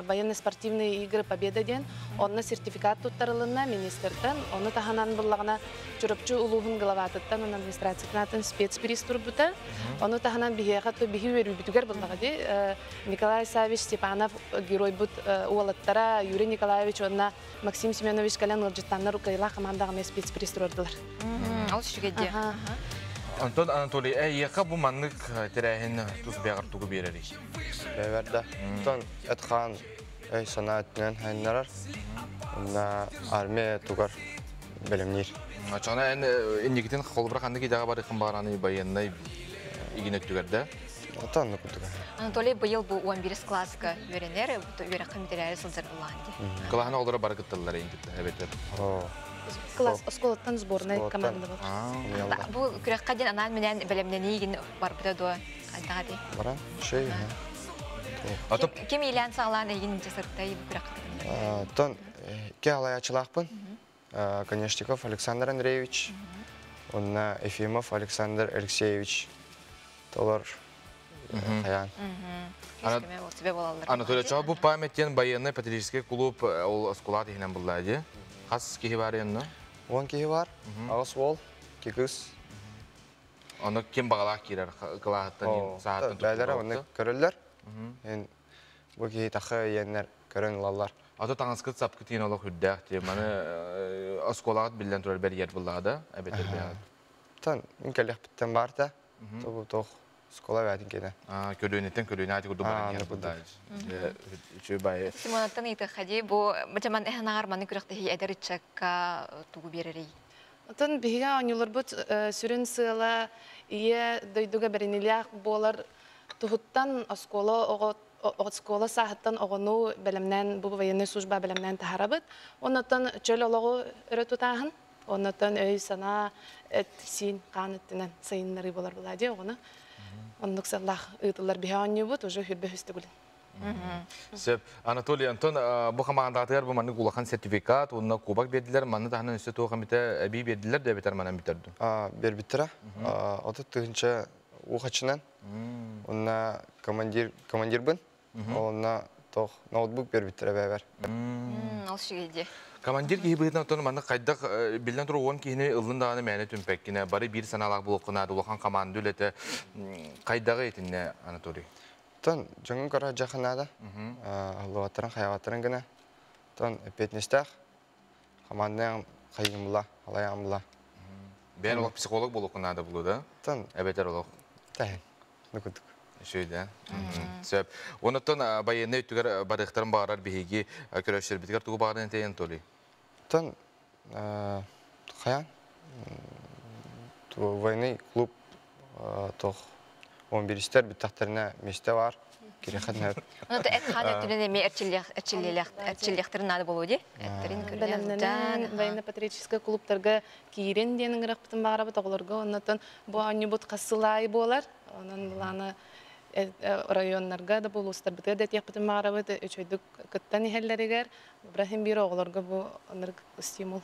Военно-спортивные игры Победа диэн. Онно сертификат туттарылынна министртэн. Ону таһынан буллаҕына Чурапчы улууһун главатыттан уонна администрациятын атын спецприз турбута. Ону таһынан биһиэхэ то биһи үөрүүбүтүгэр буллаҕа дии. Николай Савич Степанов геройбут уолаттара Юрий Николаевич уонна Максим Семенович кэлэн ыалдьыттаннар Укайылаах командаҕа эмиэ спецприз туруордулар. Ол үчүгэй дии. Антон Анатолий, эйиэхэ бу маннык тэрээһин тус бэйэҕэр тугу биэрэрий? Бэйэбэр да. Антон эт-хаан өй-санаа өттүнэн сайыннарар. Онно армия тугар бэлэмниир. Оччоҕуна эн инникитин холобура ханнык идэҕэ барыаххын баҕараны байыаннай игин өттүгэр да? Ото оннук курдук. Анатолий быйыл бу 11 класска үөрэнэр, үөрэххэ бүтэрээри сылдьар булаан дии. Кылааһын оҕолоро бары кытталлар эйин кытта эбэтэр. Класс осколоттан сборная команда бар. Бу күрэххэ диэн анаан-минээн бэлэмнэнии барбыта дуо? Хайдаҕа дии? Баран, шей. Ким иилээн саҕалаан эйигин дьасыртай бу күрэххэ кытынна? Тон ке алаячылаахпын. Конешников Александр Андреевич, онна Ефимов Александр Алексеевич толор хаян. Анатолий, чоо бу память диэн военный патриотический клуб ол осколаат иһинэн булла дии. Хас киһи бар энно? 10 киһи бар, аҕыс уол, икки кыз. Ону ким баҕалаах киирэр кылааһыттан саһаттан Бээлэрэ онно көрөллөр. Бу киһи тахы иэннэр көрөн ылаллар. Ато таҥаскыт сапкыт иин олох үрдээх дии. Маны оскуолаҕыт биллэн турар бэрийэр буллаҕа да, эбэтэр бэйэҕит. Тан мин кэлиэхпиттэн бар да. Тобу тох оскуола бээтин кэнэ. Көлүөнэттэн көлүөнэ ати курдук баран иһэр буллаҕа. Үчүгэй баайы. Симонаттан ыйытыахха дии, бу бачаман эһэн маны күрэхтэһии эдэр ыччакка тугу биэрэрий? Отон биһиги оонньууларбыт сүрүн сыала ийэ дойдуга бэринилээх буолар туһуттан оскуола оҕо оскуола сааһыттан оҕону бэлэмнээн бу военный служба бэлэмнээн таһарабыт. Оннуттан чөл олоҕу өрө тутааһын, оннуттан өй-санаа, эт-сиин, хаан өттүнэн сайыннарыы болар була дии оҕону. Оннук сыллаах ыытыллар биһи оонньуубут уже хүрбэ үстүгүлүн. Сөп. Анатолий, Антон, бу хамаандаатыгар бу маннык улахан сертификат уонна кубок биэрдилэр. Манны таһынан өссө туох эмитэ эбии биэрдилэр да эбэтэр манан бүтэрдүм? Биэрбиттэрэ. 30 тыһыынча уухачынан. Онна командир командирбын. Онна тох ноутбук биэрбиттэрэ бэбэр. Ол үчүгэй Командир киһи быһыытынан оттон маннык хайдах биллэн турар уон киһини ыллын даҕаны мээнэ түмпэккинэ бары биир санаалаах буолуоххунаада улахан команда үлэтэ хайдаҕы итиннэ Анатолий? Тон дьоҥҥун көрө дьахан наада. Аллуаттарын хайаҕаттарын гына. Тон эппиэтинэстээх командаң хайыым була, алайаҕым була. Бэйэн олох психолог буолуоххун наада булу да? Тон эбэтэр олох тэһин. Нукудук. Үчүгэй Сөп. Онуттан байыаннай өттүгэр барыахтарын баҕарар биһиги көрөөччүлэрбитигэр тугу баҕаран этэй Анатолий? Тон хайан военный клуб тох 11-истер бүттэхтэринэ миэстэ бар. Кириэхэ Ону эт хаан өттүнэн эмиэ эрчиллиэхтэрин наада буолуо дии. Эттерин Бэлэмнэнэн военно-патриотическай клубтарга киирин диэн ыҥырахпытын баҕарабыт оҕолорго. Оннотон бу оонньуубут хас сыл аайы буолар. Онон былаана районнарга да улуустарбытыгар да этиэхпитин баҕарабыт үчүгэйдик кыттан иһэллэригэр. Ибрахим биир оҕолорго бу оннук стимул.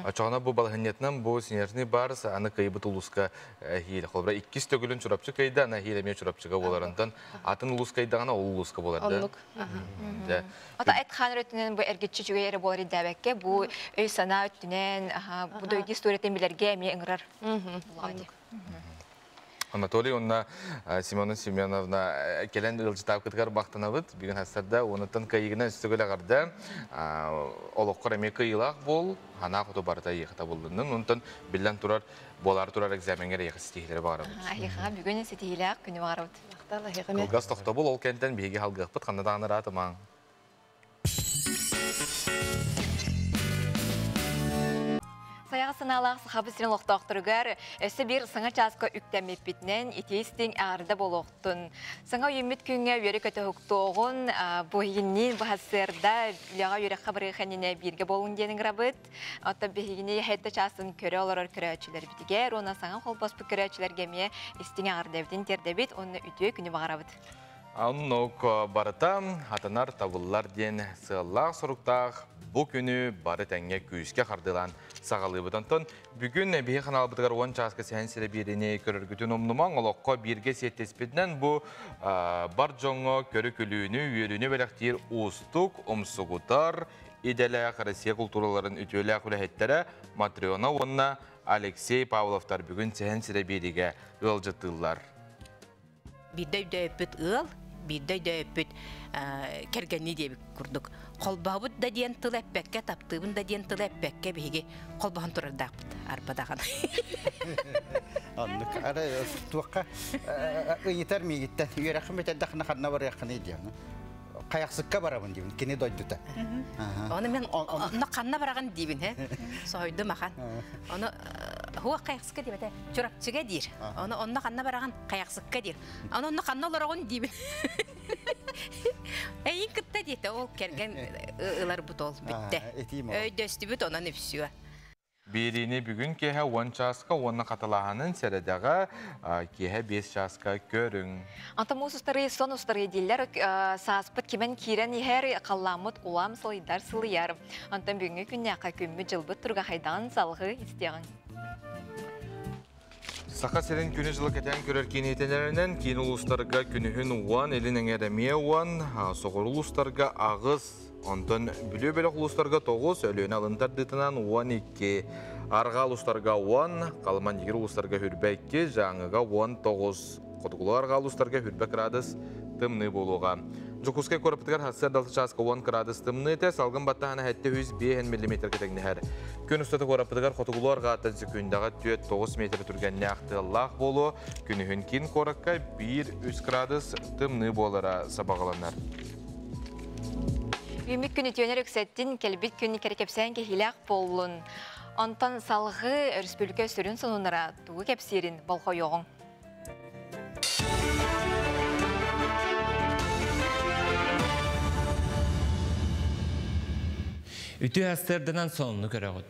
Очоҕуна бу балаһынньатынан бу Снежный барс аны кыйбыт улууска эһиил. Холобура иккис төгүлүн Чурапчы кыйда, аны эһиил эмиэ Чурапчыга буолар. Онтон атын улуус кыйдаҕына ол улууска буолар да. Оннук. Ата эт хаан өттүнэн бу эргиччи үчүгэй эрэ буолар ирдээбэккэ, бу өй-санаа өттүнэн, бу дойду историятын билэргэ эмиэ ыҥырар. Анатолий уонна Симона Семеновна кэлэн ыалдьытаабыкытыгар махтанабыт. Бүгүн хастарда уонуттан кыайыгынан өстөгөл аҕарда. Олоххор эмиэ кыайыылаах буол, ханаа хоту барыта эйиэхэ табыллыннын. Онтон биллэн турар, буолаары турар экзамеҥҥэр эйиэхэ ситиһиилэри баҕарабыт. Эйиэхэ бүгүн ситиһиилээх күнү баҕарабыт. Кылгас тохтобул ол кэнтэн биһиги халгыахпыт ханна даҕаны ыраатымаҥ. Сайаҕа санаалаах Сахабыт сирин олохтоохторугар өссө биир саҥа чааска үктэммиппитинэн итии-истиҥ аарда буолуохтун. Саҥа үйүммүт күҥҥэ үөрэ-көтө уһуктуоҕун, бу иһинниин быһасыарда үлэҕэ үөрэххэ барыах иннинэ бииргэ буолуҥ диэн ыҥырабыт. Оттон биһигини хэттэ чаасын көрө олорор көрөөччүлэрбитигэр уонна саҥа холбоспут көрөөччүлэргэ эмиэ истиҥ эҕэрдэбитин тиэрдэбит уонна үтүө күнү баҕарабыт. Оннук барыта атынар табыллар диэн сыаллаах-соруктаах бу күнү бары тэҥҥэ күүскэ хардыылаан саҕалыыбыт. Онтон бүгүн биһи ханаалбытыгар 10 чааска сэһэн сирэ биэриини көрөргүтүн умнумаҥ. Олоххо бииргэ сиэттиспитинэн бу бар дьоҥҥо көрү-күлүүнү, үөрүүнү бэлэхтиир уустук, умсугутар идэлээх Россия култуураларын үтүөлээх үлэһиттэрэ Матрена уонна Алексей Павловтар бүгүн сэһэн сирэ биэриигэ ыалдьыттыыллар. Биирдэ өйдөөппүт ыал, биирдэ өйдөөппүт кэргэннии диэбит курдук. Холбоһобут да диэн тыл эппэккэ, таптыыбын да диэн тыл эппэккэ биһиги холбоһон турардаахпыт арбадаҕын. Оннук. Ара туохха ыйытар миигиттэн үөрэххин бүтэрдэххинэ ханна барыаххыный диэн. Хайахсыкка барабын диибин, кини дойдута. Оны мен онно ханна бараҕын диибин, he? Соһуйдум ахан. Ону хуох хайахсыкка диэбэтэ, Чурапчыга диир. Ону онно ханна бараҕын хайахсыкка диир. Ону онно ханна олороҕун диибин. Эйин кытта диэтэ, ол кэргэн ыларбыт ол бүттэ. Өйдөстүбүт онон үпсүө. Биэриини бүгүн киэһэ 10 чааска уонна хатылааһынын сэрэдэҕэ киэһэ 5 чааска көрүҥ. Anta муус устары сон устары дииллэр сааспыт кимэн киирэн иһэр халлааммыт улам сылыйдар сылыйар. Онтон бүгүҥҥү күннээххэ күммүт дьылбыт туруга хайдаҕын салҕыы истиэҕиҥ. Саха сирин күнү-дьылы кэтээн көрөр киин иһитиннэрэринэн киин улуустарга күнүһүн 10, илин эҥэр эмиэ 10, соҕуруу улуустарга 8, онтон Бүлүү бөлөх улуустарга 9, Өлүөнэ алын тардыытынан 12, арҕаа улуустарга 10, Халыма-Ньигир улуустарга хүрбэ 2, Дьааҥыга 19, хотугулуу арҕаа улуустарга хүрбэ кыраадыс тымныы буолуоҕа. Дьокуускай куораппытыгар сарсыарда алта чааска 10 кыраадыс тымныы этэ, салгын баттаһана 705 миллиметргэ тэҥнэһэр. Күн устата куораппытыгар хотугулуу арҕааттан секундаҕа 4-9 метр түргэннээх тыаллаах буолуо, күнүһүн киин куоракка 1-3 кыраадыс тымныы буолара сабаҕаланар. Үүммүт күн үтүөнэр үксэттин, кэлбит күн кэрэкэпсээн кэһиилээх буоллун. Онтон салҕыы өрөспүүбүлүкэ сүрүн сонуннара тугу кэпсиирин болҕойуоҕуҥ. Үтүө астырдынан сонуну көрөҕүт.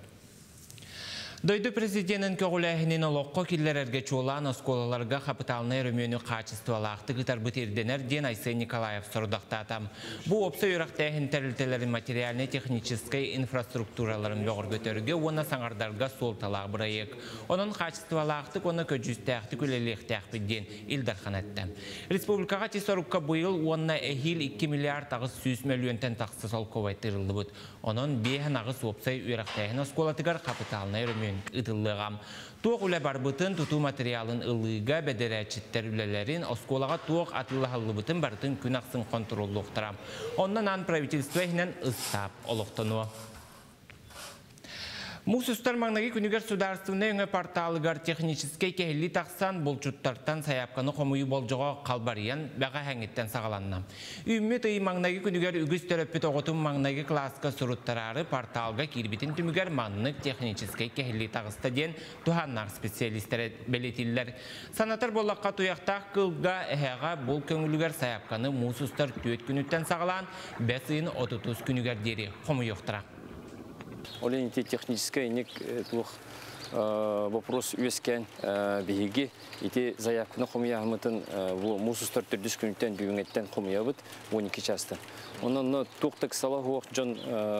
Дойду президенин көҕүлээһинин олоххо киллэрэргэ чуолаан оскуолаларга хапытаалынай өрөмүөнү хаачыстыбалаахтык ыытарбыт ирдэнэр диэн Айсен Николаев сорудахтаата. Бу уопсай үөрэхтээһин тэрилтэлэрин материальнай-техническэй инфраструктураларын бөҕөргөтөргө уонна саҥардарга суолталаах бырайыак. Онон хаачыстыбалаахтык уонна көдьүүстээхтик үлэлиэхтээхпит диэн Ил Дархан эттэ. Республикаҕа ити сорукка быйыл уонна эһиил 2 миллиард 800 мөлүйүөнтэн тахса солкуобай тыырыллыбыт. Онон 5-8 уопсай үөрэхтээһин оскуолатыгар хапытаалынай өрөмүөн ыытыллыаҕа. Туох үлэ барбытын, тутуу материалын ылыыга бэдэрээччиттэр үлэлэрин, оскуолаҕа туох атыылаһыллыбытын барытын күн ахсын хонтуруоллуохтара. Онно анаан правительство иһинэн ыстаап олохтонуо. Муус устар маҥнайгы күнүгэр судаарыстыбаннай өҥө порталыгар техническэй кэһиллии тахсан, булчуттартан сайаапканы хомуйуу болдьоҕо халбарыйан, бэҕэһээҥҥиттэн саҕаланна. Үүммүт ый маҥнайгы күнүгэр үгүс төрөппүт оҕотун маҥнайгы кылааска суруттараары порталга киирбитин түмүгэр маннык техническэй кэһиллии таҕыста диэн туһааннаах специалистэр бэлиэтииллэр. Санатар буоллахха, туйахтаах кыылга эһэҕэ бул көҥүлүгэр сайаапканы муус устар түөрт күнүттэн саҕалаан, бэс ыйын отутус күнүгэр диэри хомуйуохтара. Ол иһин ити техническэй инник туох вопрос үөскээн биһиги ити заявканы хомуйаһымытын муус устар төрдүс күнүттэн бүгүҥҥэттэн хомуйабыт 12 чаастан. Онон туох да ыксала суох дьон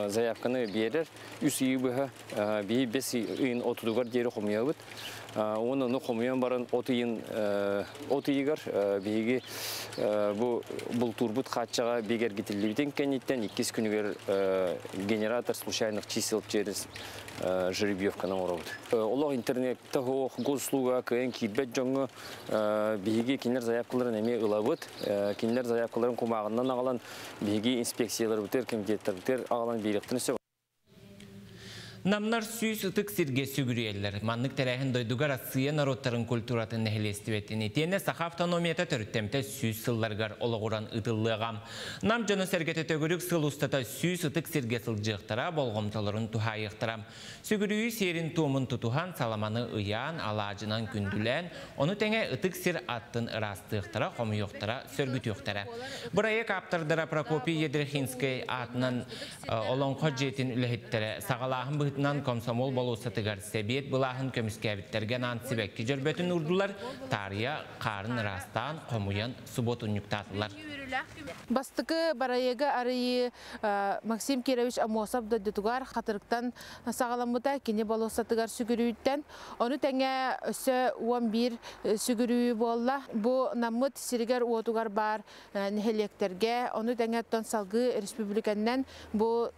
заявканы биэрэр үс ыйы быһа биһи бэс ыйын отутугар диэри хомуйабыт. Уонна ону хомуйан баран от ыйын от ыйыгар биһиги бу бултуурбут хааччаҕа бигэргитиллибитин кэнниттэн иккис күнүгэр генератор случайных чисел через жеребьевканы оҥоробут. Олох интернетте суох госуслуга кыайан киирбэт дьоҥҥо биһиги кинилэр заявкаларын эмиэ ылабыт. Кинилэр заявкаларын кумааҕынан аҕалан биһиги инспекцияларбытыгар, комитеттарбытыгар аҕалан биэриэхтэрин сөп. Намнар 100 ытык сиргэ сүгүрүйэллэр. Маннык тэрээһин дойдуга Россия норуоттарын культуратын нэһилиэстибэтин итиэннэ Саха автономията төрүттэмтэ 100 сылларыгар олоҕуран ыытыллыаҕа. Нам дьоно-сэргэтэ төгүрүк сыл устата 100 ытык сиргэ сылдьыахтара, болҕомтолорун туһаайыахтара. Сүгүрүйүү сиэрин-туомун тутуһан, саламаны ыйаан, алаадьынан күндүлээн, ону тэҥэ ытык сир аттын ыраастыахтара, хомуйуохтара, сөргүтүөхтэрэ. Бырайыак ааптардара Прокопий Ядрихинскай аатынан Олоҥхо дьиэтин үлэһиттэрэ саҕалааһын быһыытынан комсомол болуоссатыгар сэбиэт былааһын көмүскээбиттэргэ анаан сибэкки дьөрбөтүн уурдулар, таарыйа хаарын ыраастаан, хомуйан субуотунньуктаатылар. Бастакы барайыгы арыйыы Максим Кирович Аммосов дойдутугар Хатырыктан саҕаламмыта, кини болуоссатыгар сүгүрүйүттэн. Ону тэҥэ өссө 11 сүгүрүйүү буолла. Бу Наммыт сиригэр-уотугар баар нэһилиэктэргэ, ону тэҥэ оттон салгыы республиканнан бу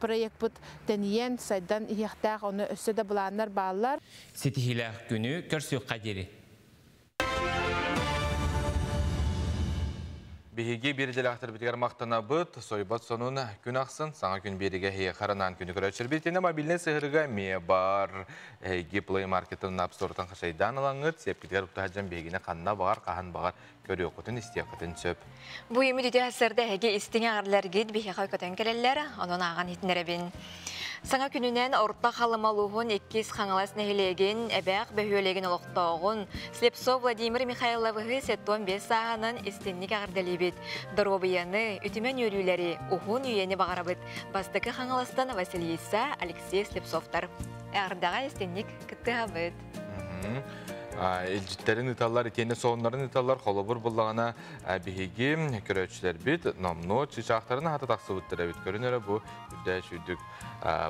проекпыт тэнийэн, сайдан иһиэхтээх, ону өссө да былааннар бааллар. Ситиһиилээх күнү көрсүөххэ диэри. Биһиги биир идэлээхтэрбитигэр махтанабыт, сойбот сонун күн ахсын саҥа күн биэригэ эһиэхэ анаан күнү көрөөччүлэрбит итиннэ мобильнай сыһыарыга эмиэ бар. Эһиги Play Market-тан App Store-тан хачайдаан ылаҥҥыт, сиэпкитигэр уктаһа биһигини ханна баҕар, хаһан баҕар көрүөххүтүн, истиэххитин сөп. Бу үмүт үтүө сырда эһиги истиҥ эҕэрдэлэргит биһиэхэ көтөн кэлэллэр, онон ааҕан иһитиннэрэбин. Саҥа күнүнэн Орто Халыма улууһун иккис Хаҥалас нэһилиэгин Эбээх бөһүөлэгин олохтооҕун Слепцов Владимир Михайловыһы 75 сааһынан истинник эҕэрдэлиибит. Доруобуйаны, үтүмэн үөрүүлэри, уһун үйэни баҕарабыт. Бастакы Хаҥаластан Василиса, Алексей Слепцовтар. Эҕэрдэҕэ истинник кыттыһабыт. Илдьиттэрин ыыталлар, итиэннэ сонуннарын ыыталлар. Холобур буллаҕына биһиги көрөөччүлэрбит номнуо чыычаахтарын аһата тахсыбыттар эбит. Көрүн эрэ бу үрдээч үрдүк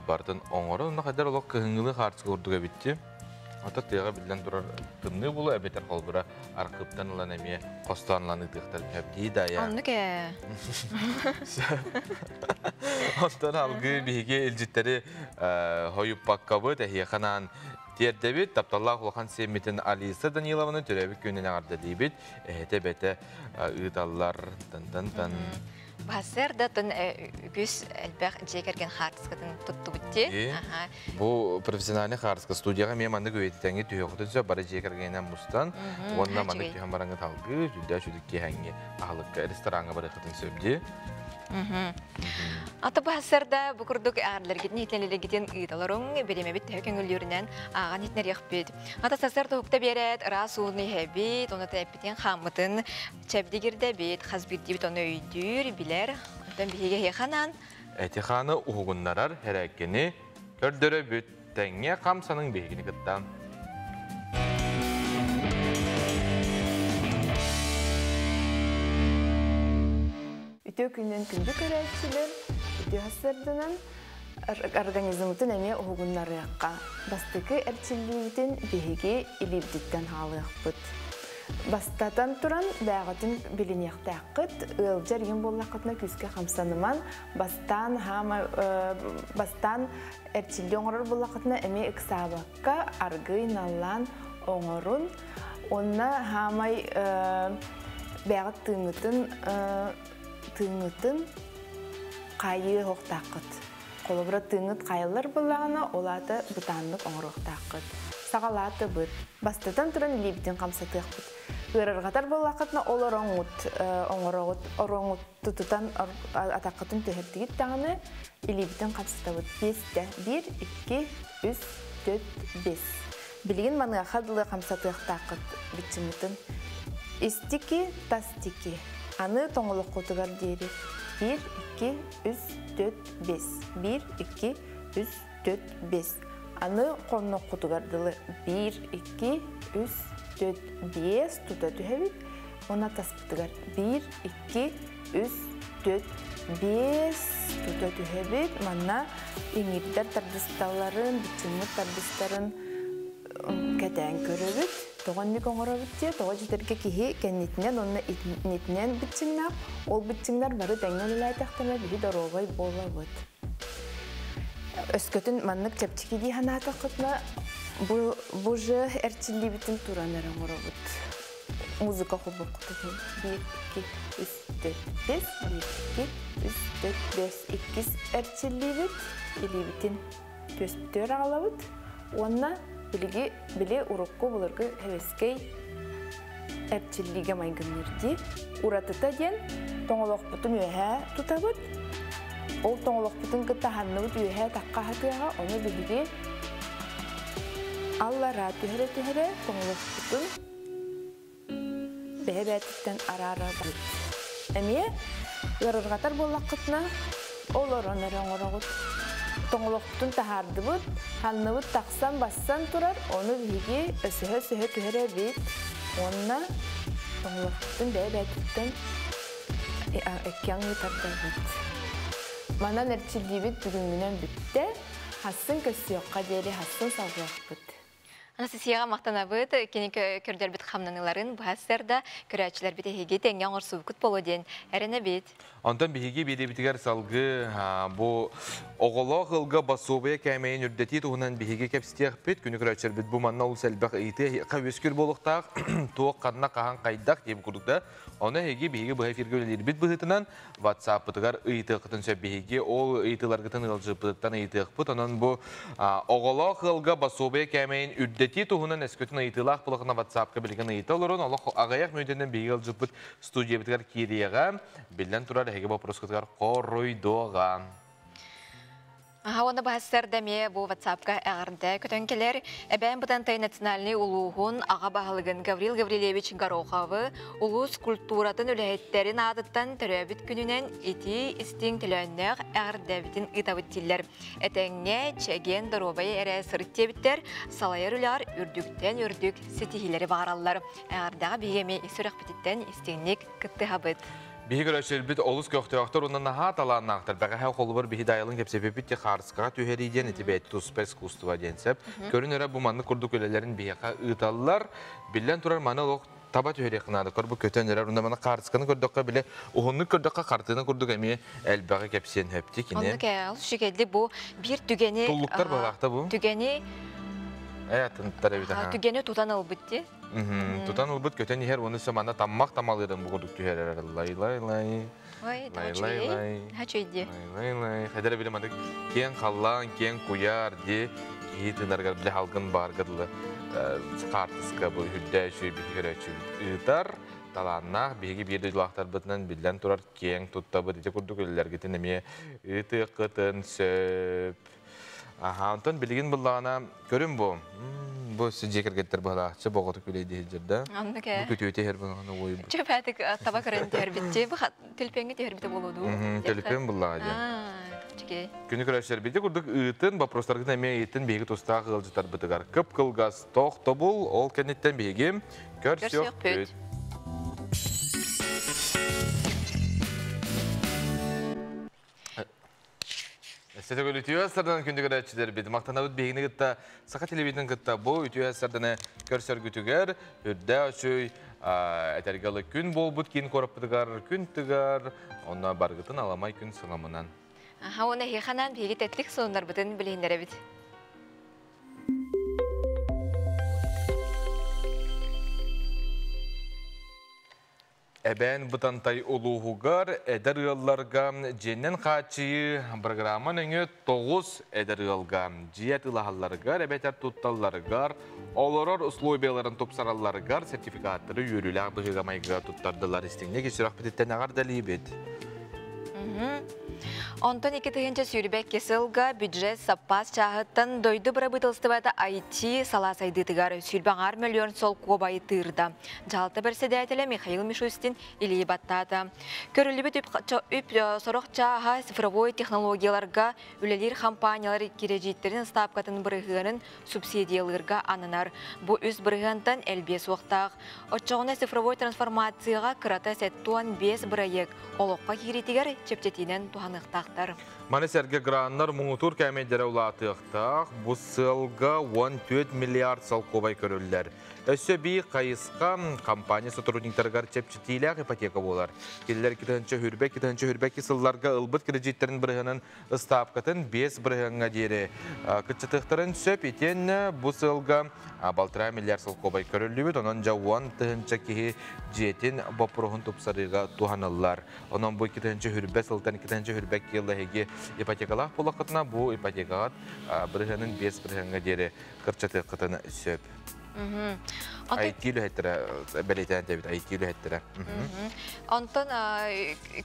бардын оҥорон, онно хайдар олох кыһыҥҥылыы хаарчык курдук эбитти. Ото тыаҕа биллэн турар тымныы булу эбэтэр холбура архыыптан ылан эмиэ хостоон ылан ыытыахтарын сөп дии да я. Оннук ээ. Онтон алгыы биһиги илдьиттэри хойуппаккабыт эһиэхэ анаан тиэрдэбит. Тапталлаах улахан сиэммитин Алиса Данилованы төрөөбүт күнүн эҕэрдэлиибит. Эһэтэ эбэтэ ыыталлар. Тан-тан-тан. Баһсыр да тын үгүс элбэх дьиэ кэргэн хаартыскатын туттубут дии. Бу профессиональный хаарыска студияҕа эмиэ маннык үйэтитэҥҥи түһүөххүтүн сөп бары дьиэ кэргэнинэн мустан уонна маннык түһэн бараҥҥыт алгыы сүрдээх сүдүк киэһэҥҥи аһылыкка рестораҥҥа барыаххытын сөп дии. Ата баһсарда бу курдук ээрлэргитин иһитинэлэргитин ыыталарыҥ бириэмэбит төһө көҥүллүүрүнэн ааҕан иһитинэриэхпит. Ата сарсыар туһукта биэрээт ыраас ууну иһэбит, ону эппитин хааммытын чэбдигирдэбит, хас биирдиибит ону өйдүүр, билэр. Онтон биһиги эһиэхэ анаан Эти-хааны уһугуннарар хэрээккини көрдөрөбүт, тэҥҥэ хамсаныҥ биһигини кытта. Үтүө күнүн күндү көрөөччүлэр, үтүө сарсыарданан организммытын эмиэ уһугуннарыахха. Бастакы эрчиллиибитин биһиги илиибититтэн хаалыахпыт. Бастатан туран, бэйэҕитин билиниэхтээххит, ыалдьар игин буоллаххытына күүскэ хамсаныман, бастаан хаама бастаан эрчиллии оҥорор буоллаххытына эмиэ ыксаабакка аргыый наллаан оҥорун. Уонна хаамай бэйэҕит тыыҥҥытын тыыҥҥытын хаайыы оһохтааххыт. Холобура тыыҥҥыт хайыллар буоллаҕына, ол аата бытааннык оҥоруохтааххыт. Саҕалаатыбыт. Бастатан туран илиибитин хамсатыахпыт. Ыарырҕатар буоллаххытына, ол ороҥҥут оҥороҕут, ороҥҥут тутутан атаххытын түһэрдигит даҕаны илиибитин хамсатабыт. Биэстэ. Биир, икки, үс, төрт, бес. Билигин маныаха дылы хамсатыахтааххыт быччыммытын. Истики, тастики. Аны тоҥолоххутугар диэри. Биир, икки, үс, төрт, бес. Биир, икки, үс, төрт, бес. Аны хонноххутугар дылы. Биир, икки, үс, төрт, биэс тута түһэбит. Уонна таспытыгар биир, икки, үс, төрт, биэс тута түһэбит. Манна иҥиирдэр тардысталларын, быччыҥмыт тардыстарын кэтээн көрөбүт. Тоҕо инник оҥоробут диye, тоҕо дьитэргэ киһи кэннитинэн уонна итиннитинэн быччыҥнаах, ол быччыҥнар бары тэҥҥэ үлэлээтэхтэринэ биһи доруобай буолабыт. Өскөтүн маннык чэпчэки дии санаатаххытына, бу бу же эрчиллиибитин туран эрэ оҥоробут. Музыка холбоккутун биир, икки, үс, төрт, бес, биир, икки, үс, төрт, бес, иккис эрчиллиибит, илиибитин түөспүтүгэр аҕалабыт уонна билиги били урукку былыргы һэвэскэй эрчиллиигэ майгынныыр дии. Уратыта диэн тоҥолохпутун үөһээ тутабыт. Ол тоҥолохпутун кытта ханныбыт үөһээ тахха хатыаҕа, ону биһиги аллараа түһэрэ-түһэрэ тоҥолохпутун бэйэ-бэйэтиттэн араарабыт. Эмиэ ыарырҕатар буоллаххытына, олорон эрэ оҥороҕут. Тоҥолохпутун таһаардыбыт, ханныбыт тахсан бассан турар, ону биһиги өсөһө-өсөһө түһэрэбит уонна тоҥолохпутун бэйэ-бэйэтиттэн икки аҥыы тардабыт. Манан эрчиллиибит бүгүҥҥүнэн бүттэ. Хассын көрсүөххэ диэри хассын салҕыахпыт. Анастасияҕа махтанабыт, кини көрдөрбүт хамнаныыларын быһа сырда, көрөөччүлэрбит эһиги тэҥҥэ оҥорсубуккут буолуо диэн эрэнэбит. Онтон биһиги биэриибитигэр салгыы бу оҕолоох ыалга басуобуйа кээмэйин үрдэтии туһунан биһиги кэпсэтиэхпит. Күнү көрөөччүлэрбит бу манна олус элбэх ыйытыы үөскүүр буолуохтаах. Туох, ханна, хаһан, хайдах диэн курдук да. Ону эһиги биһиги быһа эфиргэ үлэлиирбит быһыытынан WhatsApp-пытыгар ыйытыаххытын сөп биһиги ол ыйытыыларгытын ыалдьыппытыттан ыйытыахпыт. Онон бу оҕолоох ыалга басуобуйа кээмэйин үрдэтии туһунан өскөтүн ыйытыылаах буолахына WhatsApp-ка билигин ыйыта олорун. Олох аҕыйах мүнүүтэнэн биһиги ыалдьыппыт студиябытыгар киириэҕэ. Биллэн турар, эһиги боппуруоскутугар хоруйдуоҕа. Аха уонна баһассар да эмиэ бу WhatsApp-ка эҕэрдэ көтөн кэлэр. Эбээн Бытантай национальнай улууһун аҕа баһылыгын Гаврил Гаврильевич Гороховы улуус культуратын үлэһиттэрин аатыттан төрөөбүт күнүнэн итии истиҥ төлөөннөөх эҕэрдэбитин ыытабыт дииллэр. Этэҥҥэ, чэгиэн доруобай эрэ сырыт диэбиттэр, салайар үлэҕэр үрдүктэн үрдүк ситиһиилэри баҕараллар. Эҕэрдэҕэ биһиги эмиэ ис сүрэхпититтэн истиҥник кыттыһабыт. Биһи көрөөччүлэрбит олус көхтөөхтөр уонна наһаа талааннаахтар. Бэҕэһээ холобур биһи дайылын кэпсэппиппит ти хаарыскаҕа түһэрии диэн ити бэйэтэ туспа искусство диэн сөп. Көрүн эрэ бу маннык курдук үлэлэрин биһиэхэ ыыталлар. Биллэн турар маны олох таба түһэриэххэ наада. Көр бу көтөн эрэр. Уонна маны хаарысканы көрдөххө бile уһуннук көрдөххө хартыына курдук эмиэ элбэҕи кэпсиэн сөптүү кини. Оннук ээ, олус үчүгэйдик бу биир түгэни Туллуктар быһалаахта бу. Түгэни Ээ тынтар эбит аха. Түгэни тутан ылбыт дии. Тутан ылбыт көтөн иһэр уонна өссө манна таммах тамалыырын бу курдук түһэрэр лай лай лай. Ой, лай лай лай. Хачуй дии. Лай лай. Хайдара били маннык киэҥ халлаан, киэҥ куйаар дии киһи тыынарыгар били халгын баарга дылы хаартыска бу үрдээ үчүгэй биһиги көрөөччүбүт ыытар талааннаах биһиги биир дойдулаахтарбытынан биллэн турар киэҥ туттабыт ити курдук үлэлэргитин эмиэ ыытыаххытын сөп. Аха, онтон билигин буллаҕына көрүм бу. Бу дьиэ кэргэттэр быһалаахчы боҕоту күлэй диһилдьэр да. Оннук ээ. Бу күтүөтэ иһэр буолаҕына уой. Чөпәтик таба көрөн түһэрбитчи. Бу төлпөҥҥө түһэрбитэ буолуо дуу? Төлөпүөн буллаҕа диэн. Үчүгэй. Күнү көрөөччүлэрбит курдук ыытын, вопростаргытын эмиэ ыытын биһиги тустаах ыалдьытарбытыгар кып-кылгас тохтобул, ол кэнниттэн биһиги көрсүөхпүт. Өссө үтүө сарданан күндү көрөөччүлэрбит махтанабыт биһигини кытта Саха телевидениетин кытта бу үтүө сарданы көрсөргүтүгэр үрдэ өсөй этэргэ ылы күн буолбут киин куораппытыгар күн тыгар онно баргытын аламай күн сыламынан. Аха уонна эһиэхэнэн биһиги тэттик сонуннарбытын билиһиннэрэбит. Эбээн Бытантай улууһугар эдэр ыалларга дьиэннэн хааччыйыы программа нөҥүө 9 эдэр ыалга дьиэ атыылаһалларыгар эбэтэр тутталларыгар, олорор условияларын тупсаралларыгар сертификаттары үөрүүлээх быһыыга-майгыга туттардылар. Истиҥник ис сүрэхпититтэн эҕэрдэлиибит. Онтон 2022 сылга бюджет саппаас чааһыттан дойду бырабыыталыстыбата IT салаа сайдыытыгар 21 миллион солкуобайы тыырда. Дьаһалта бэрэссэдээтэлэ Михаил Мишустин илии баттаата. Көрүллүбүт үп сорох чааһа цифровой технологияларга үлэлиир компаниялар кирэдьииттэрин ыстаапкатын бырыһыанын субсидиялыырга ананар. Бу үс бырыһыантан элбиэ суохтаах. Оччоҕуна цифровой трансформацияҕа кырата 75 бырайыак олоххо киириитигэр чэпчэтиинэн туһаныахтаахтар. Маны сэргэ граннар муҥутуур кээмэйдэрэ улаатыахтаах. Бу сыалга 14 миллиард солкуобай көрүллэр. Өссө биир хайысха компания сотрудниктарыгар чэпчэтиилээх ипотека буолар. Кинилэр 2020-2022 сылларга ылбыт кредиттэрин бырыһыанын ыстаапкатын 5 бырыһыаҥҥа диэри кыччатыахтарын сөп. Итиэннэ бу сыалга 1,5 миллиард солкуобай көрүллүбүт. Онон дьэ 10 тыһыынча киһи дьиэтин боппуруоһун тупсарыыга туһаныллар. Онон бу 2020 сылтан 2022 сылла эһиги ипотекалаах буоллаххытына, бу ипотекаҕыт бырыһыанын 5 бырыһыаҥҥа диэри кыччатыаххытын сөп. IT үлэһиттэрэ бэлиэтээн этэбит, IT үлэһиттэрэ. Онтон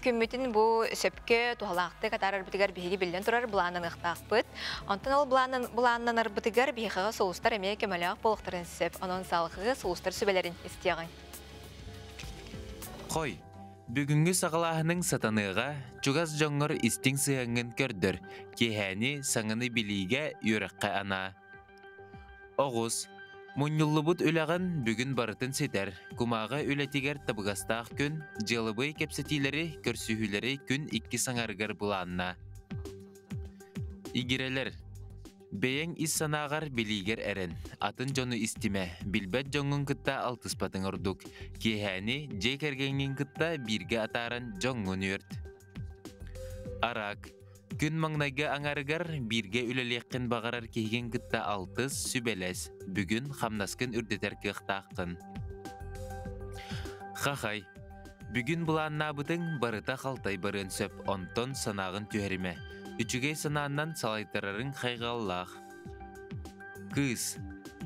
күммүтүн бу сөпкө туһалаахтык атаарарбытыгар биһиги биллэн турар былааннаныахтаахпыт. Онтон ол былааннанарбытыгар биһиэхэҕэ сулустар эмиэ көмөлөөх буолуохтарын сөп. Онон салгыы сулустар сүбэлэрин истиэҕиҥ. Хой, бүгүҥҥү саҕалааһыныҥ сатаныаҕа, чугас дьоҥҥор истиҥ сыһыаҥҥын көрдөр, киэһээни саҥаны билиигэ, үөрэххэ анаа. Оҕус, мунньуллубут үлэҕин бүгүн барытын ситэр, кумааҕы үлэтигэр табыгастаах күн, дьыалабыай кэпсэтиилэри, көрсүһүүлэри күн иккис аҥарыгар былааннаа. Игирэлэр, бэйэҥ ис санааҕар билиигэр эрэн, атын дьону истимэ, билбэт дьоҥҥун кытта алтыспатыҥ ордук. Киэһээни дьиэ кэргэҥҥин кытта бииргэ атааран дьоҥҥун үөрт. Арак, күн маҥнайгы аҥарыгар бииргэ үлэлиэххин баҕарар киһигин кытта алтыс, сүбэлэс, бүгүн хамнаскын үрдэтэр кыахтааххын. Хахай, бүгүн былааннаабытыҥ барыта халтай барыан сөп, онтон санааҕын түһэримэ. Үчүгэй санааннан салайтарарыҥ хайҕаллаах. Кыыс,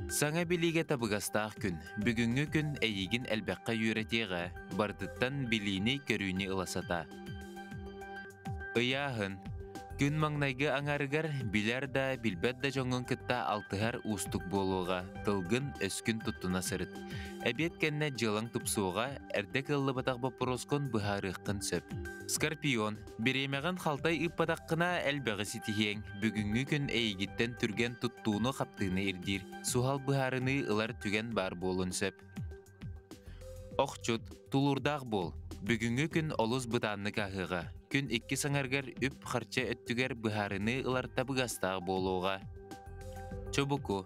саҥа билиигэ табыгастаах күн. Бүгүҥҥү күн эйигин элбэххэ үөрэтиэҕэ, барытыттан билиини-көрүүнү ыла сатаа. Ыйааһын. Күн маҥнайгы аҥарыгар билэр да, билбэт да дьоҥҥун кытта алтыһар уустук буолуоҕа, тылгын, өскүн туттуна сырыт. Эбиэт кэннэ дьыалаҥ тупсуоҕа, эрдэ кыаллыбатах боппуруоскун быһаарыаххын сөп. Скорпион. Бириэмэҕин халтай ыыппатаххына элбэҕи ситиһиэҥ. Бүгүҥҥү күн эйигиттэн түргэн туттууну-хаптыыны ирдиир. Суһал быһаарыныы ылар түгэн баар буолуон сөп. Охчут, тулуурдаах буол. Бүгүҥҥү күн олус бытааннык ааһыаҕа. Күн иккис аҥарыгар үп-харчы өттүгэр быһаарыныы ылар табыгастаах буолуоҕа. Чубуку.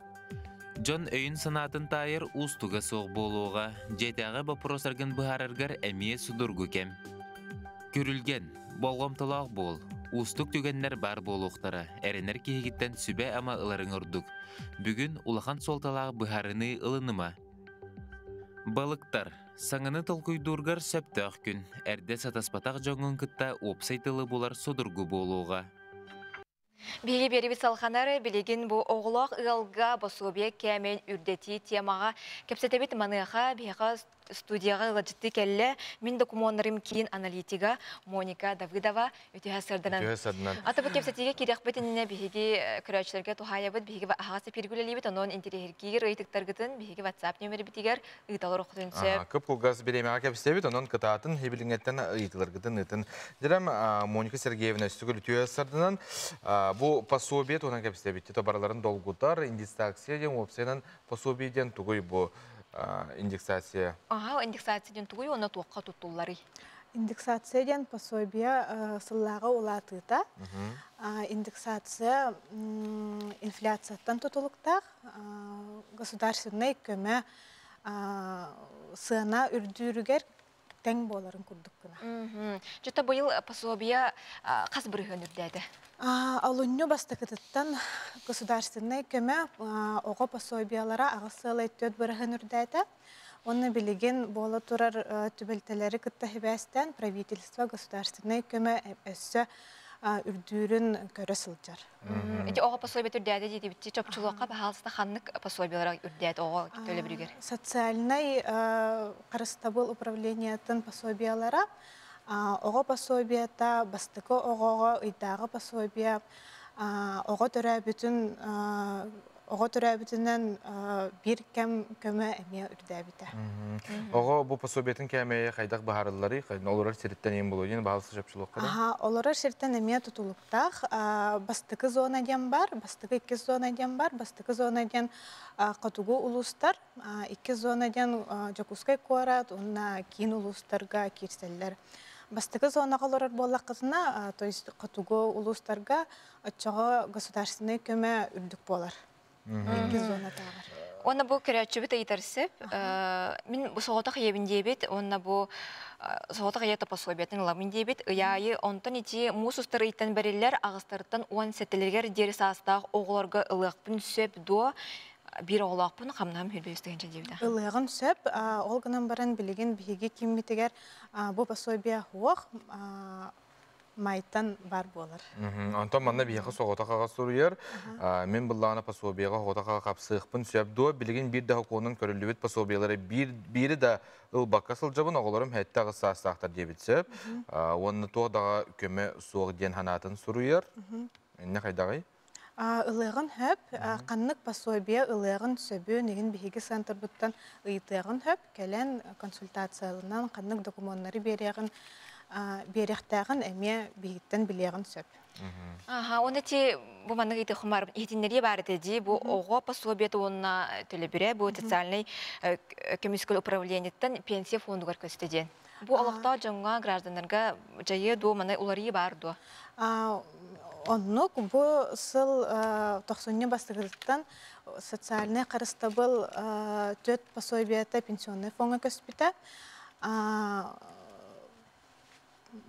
Дьон өйүн-санаатын таайар уустуга суох буолуоҕа. Дьиэтээҕи боппуруостаргын быһаараргар эмиэ судургу кэм. Күрүлгэн, болҕомтолоох буол. Уустук түгэннэр баар буолуохтара. Эрэнэр киһигиттэн сүбэ-ама ыларыҥ ордук. Бүгүн улахан суолталаах быһаарыныы ылыныма. Балыктар, саҥаны толкуйдуургар сөптөөх күн. Эрдэ сатаспатах дьоҥҥун кытта уопсай тылы булар судургу буолуоҕа. Биһиги биэрибит салҕанар билигин бу оҕолоох ыалга босуобуйа кээмэйин үрдэтии темаҕа кэпсэтэбит. Маныаха биһиэхэ студияҕа ыалдьыттыы кэллэ мин докумуоннарым киин аналитига Моника Давыдова үтүө сарданан. Үтүө сарданан. Ата бу кэпсэтиигэ киириэхпит иннинэ биһиги көрөөччүлэргэ туһаайабыт, биһиги аһаҕас эфиргэ үлэлиибит, онон интэриэһиргиир ыйытыктаргытын биһиги WhatsApp нөмербитигэр ыыталар охтун сөп. Кып-кылгас бириэмэҕэ кэпсэбит, онон кытаатын хибилиҥҥэттэн ыйытыларгытын ыытын. Дьэрем Моника Сергеевна өстүгүл үтүө сарданан бу пособие туһунан кэпсэбит. Барыларын долгутар индексация диэн уопсайынан пособие диэн тугуй бу индексация? Аха, индексация диэн тугуй, уонна туохха туттулларый? Индексация диэн пособие сыллааҕы улаатыыта. Индексация инфляцияттан тутулуктаах государственнай көмө сыана үрдүүрүгэр тэҥ буоларын курдук гына. Дьэ быйыл пособие хас бырыһыан үрдээтэ? Олунньу бастакытыттан государственнай көмө оҕо пособиялара 8,4 бырыһыан үрдээтэ. Онна билигин буола турар түбэлтэлэри кытта сибээстээн правительство государственнай көмө өссө үрдүүрүн көрө сылдьар. Ити оҕо пособие үрдээтэ диэтибитчи чопчулуохха баһаалыста ханнык пособиелара үрдээт оҕо төлөбүрүгэр? Социальнай харыстабыл управлениетын пособиелара оҕо пособиета, бастакы оҕоҕо ыйдааҕы пособие, оҕо төрөөбүтүн оҕо төрөөбүтүнэн биир кэм көмө эмиэ үрдээбитэ. Оҕо бу пособиетын кээмэйэ хайдах быһаарылларый? Олорор сириттэн эм болуо диэн баһаалыста чопчулуохха да? Аха, олорор сиртэн эмиэ тутулуктаах. Бастакы зона диэн бар, бастакы иккис зона диэн бар, бастакы зона диэн хотугу улуустар, иккис зона диэн Дьокуускай куорат уонна киин улуустарга киирсэллэр. Бастакы зонаҕа олорор буоллаххытына, то есть хотугу улуустарга оччоҕо государственнай көмө үрдүк буолар. Иккис зонатааҕар. Уонна бу көрөөччүбүт ыйытар сөп. Мин бу соҕотох ийэбин диэбит, уонна бу соҕотох ийэ пособиетын ыламын диэбит. Ыйаайы онтон ити муус устар ыйтан бэриллэр аҕыстарыттан 17-лэригэр диэри саастаах оҕолорго ылыахпын сөп дуо? Биир оҕолоохпун, хамнаһым 105 тыһыынча диэбитэ. Ылыаҕын сөп. Ол гынан баран билигин биһиги киммитигэр бу пособие суох майтан бар буолар. Онтон манна биһиэхэ соҕотох аҕа суруйар. Мин быллаана пособиеҕа соҕотох аҕа хапсыахпын сөп дуо? Билигин биир да сокуонун көрүллүбүт пособиелары биир биири да ылбакка сылдьабын, оҕолорум 7-8 саастаахтар диэбит сөп. Уонна туох даҕа көмө суох диэн санаатын суруйар. Инне хайдаҕый? Ылыаҕын сөп, ханнык пособие ылыаҕын сөбүн игин биһиги центрбыттан ыйытыаҕын сөп, кэлэн консультацияланан ханнык докумуоннары биэриэҕин биэриэхтээҕин эмиэ биһигиттэн билиэҕин сөп. Аха, уонна ти бу маннык ыйытыахым иһитиннэрии баар этэ дии, бу оҕо пособиета уонна төлөбүрэ бу социальнай көмүскэл управлениеттан пенсия фондугар көстө диэн. Бу олохтоох дьоҥҥо, гражданнарга дьайыы дуо, маны уларыйыы баар дуо? Оннук бу сыл тохсунньу бастакытыттан социальнай харыстабыл түөрт пособиета пенсионнай фоҥҥа көспүтэ.